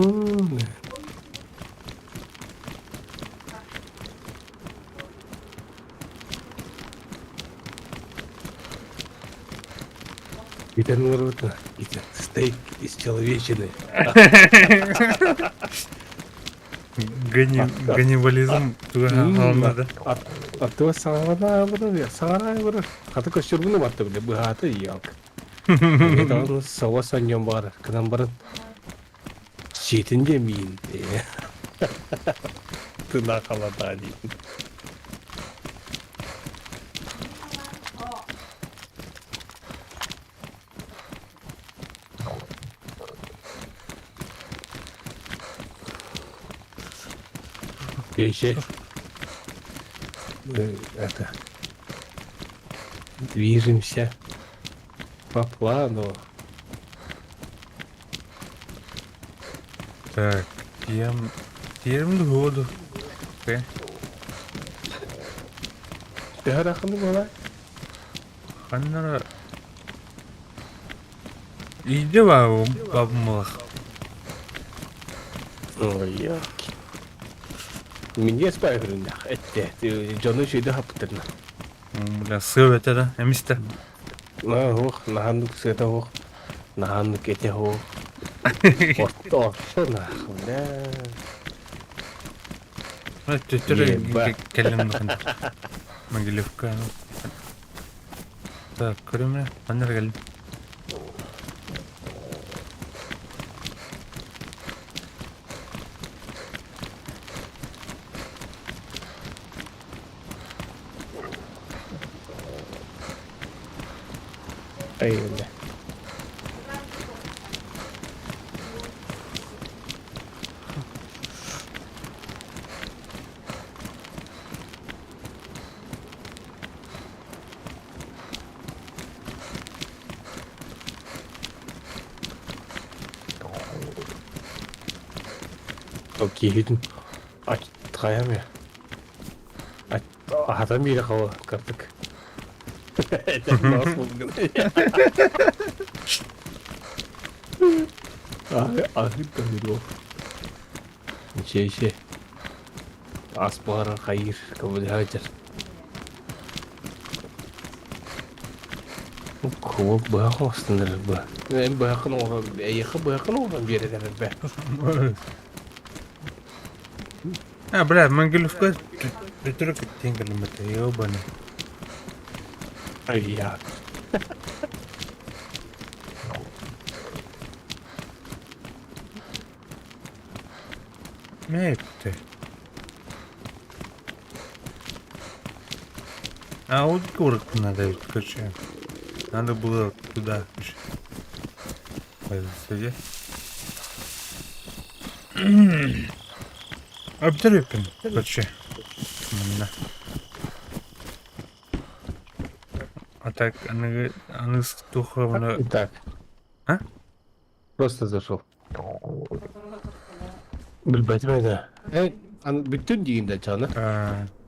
Это народно. Это стейк из человечины. Ганнибализм туга А то саҕана саҕана барар. Хата көстөргүнү батты биле быһаата ялк. Это сава саньон бар. Кынан баран сиэтин миин. Тына халата дейін. Еще это движемся по плану. Так, тиэм тиэрим воду. Окей. Төһө буолар? Ханнара Иди бабмылах. Ой, елки. Мине спайгырыннах этте. Дьону сүйдө хаппытырна. Бля, сыр это да, эмисте. На хух, наханнык сыта хух, наханнык эте хух. Орто орто нах, бля. Төттөрү кэллим Могилевка. Так, көрөмө, ханнар кэллим. Эй, бля. Ол киһитин хайам я. Аһатан биэрэ хала картык. Аһыт да Ичэ ичэ. Ас буһарар хайыыр көмөлөһөөчөр. Куол быһах оҥостон бу. Эн быһаххын оҥорон, эйиэхэ быһаххын оҥорон биэрэр бэ. А, бля, Могилевка төтөрү киттиэн кэлиммэтэ, ёбаный. Ай я. Мэйиктэй. А вот город надо ведь, короче. Надо было туда. Сиди. Абдырыппин, короче. Манна. А так, аны, аны туховна... Так. А? Просто зашел. Билбэтим этэ. Э, бүттүн диигин да чаны.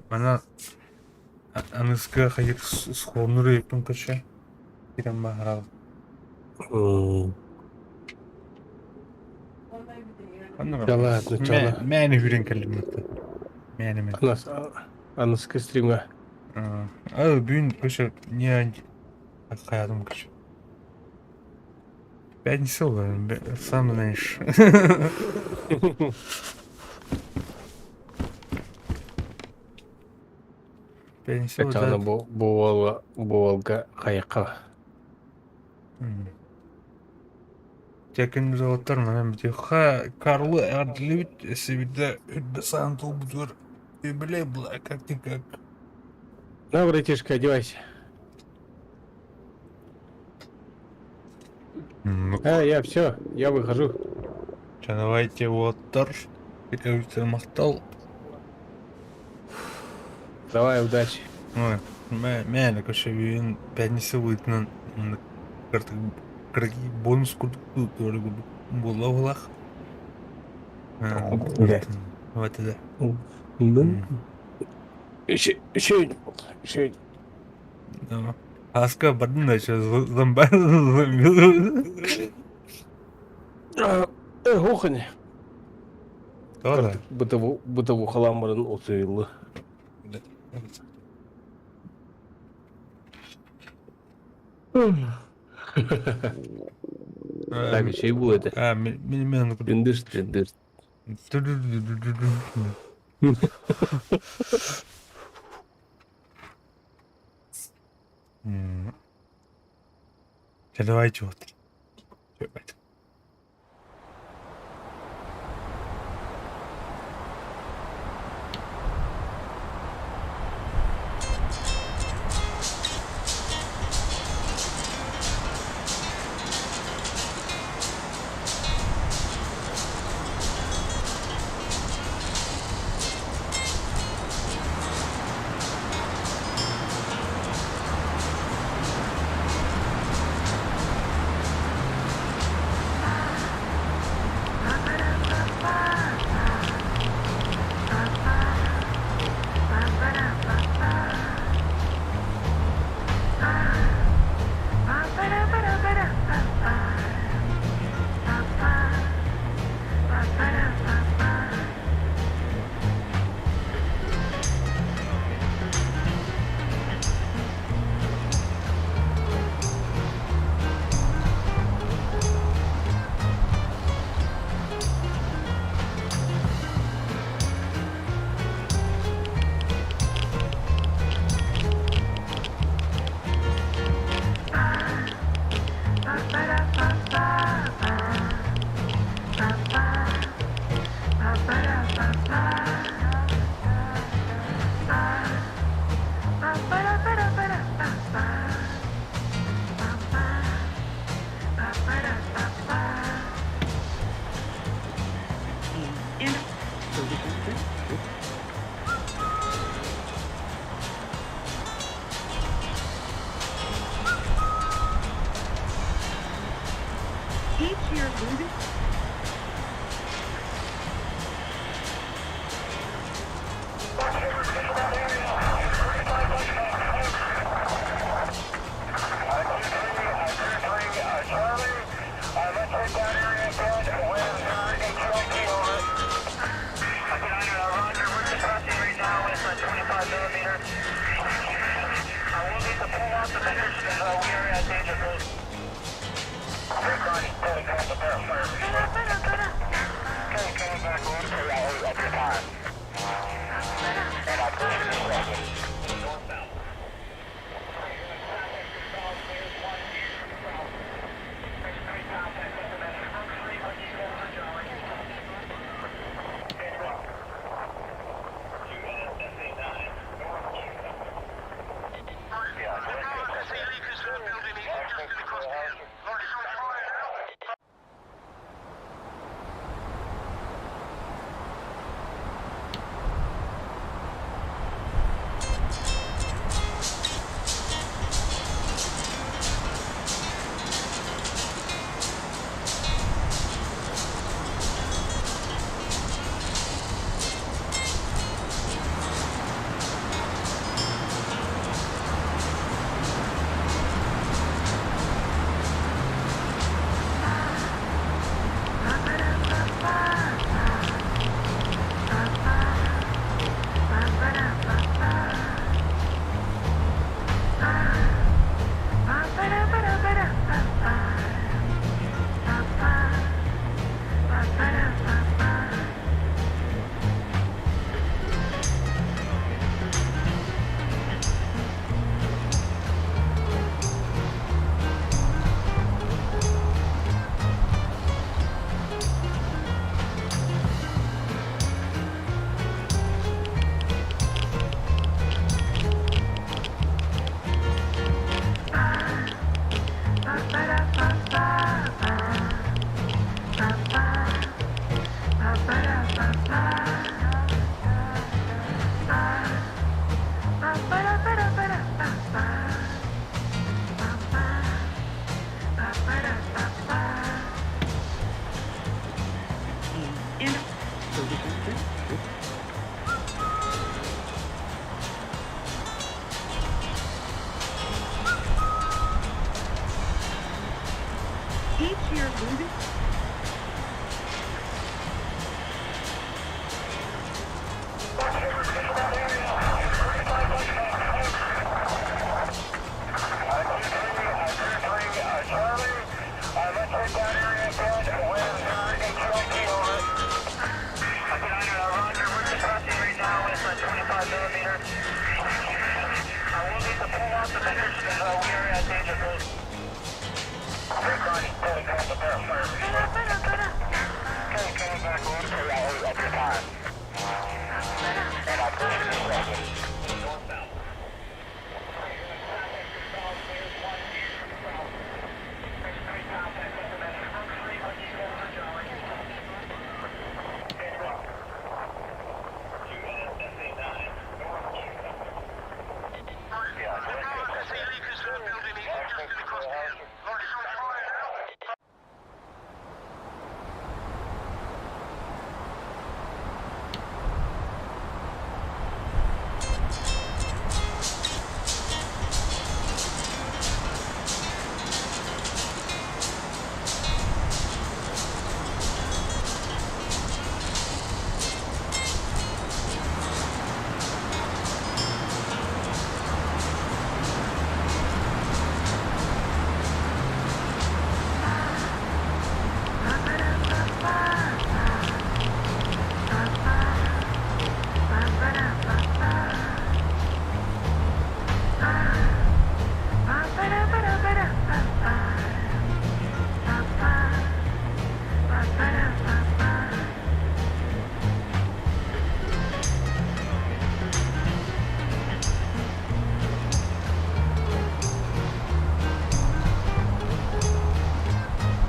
Ана аныска хайыр схоннур эппин короче. Кирен баһарал. Да ладно, чана. Мэни хүрен кэллим это. Мэни мен. Аныскы стримга. А, бүгүн короче не хаятым короче. Пятница, сам знаешь. Пятница Чана бу буолга буолга хайыкка. Текин золоттар манан битиха Карлы эрдилибит эсибидде үрбе саан тулбутур юбилей была как-никак. На, братишка, одевайся. Ну, А, я все, я выхожу. Давайте уоттар. Махтал. Давай, удачи. Ой, мээнэ короче бүгүн пятница быһыытынан кыргый бонус курдук буолла буоллах. Да. Вот это. Ну. Еще, еще, еще. Аска бардын да еще зомба. Охоне. Бытовухаламарын отуйлы. Так, еще и будет. А, мен Тындыш, тындыш. Давайте вот.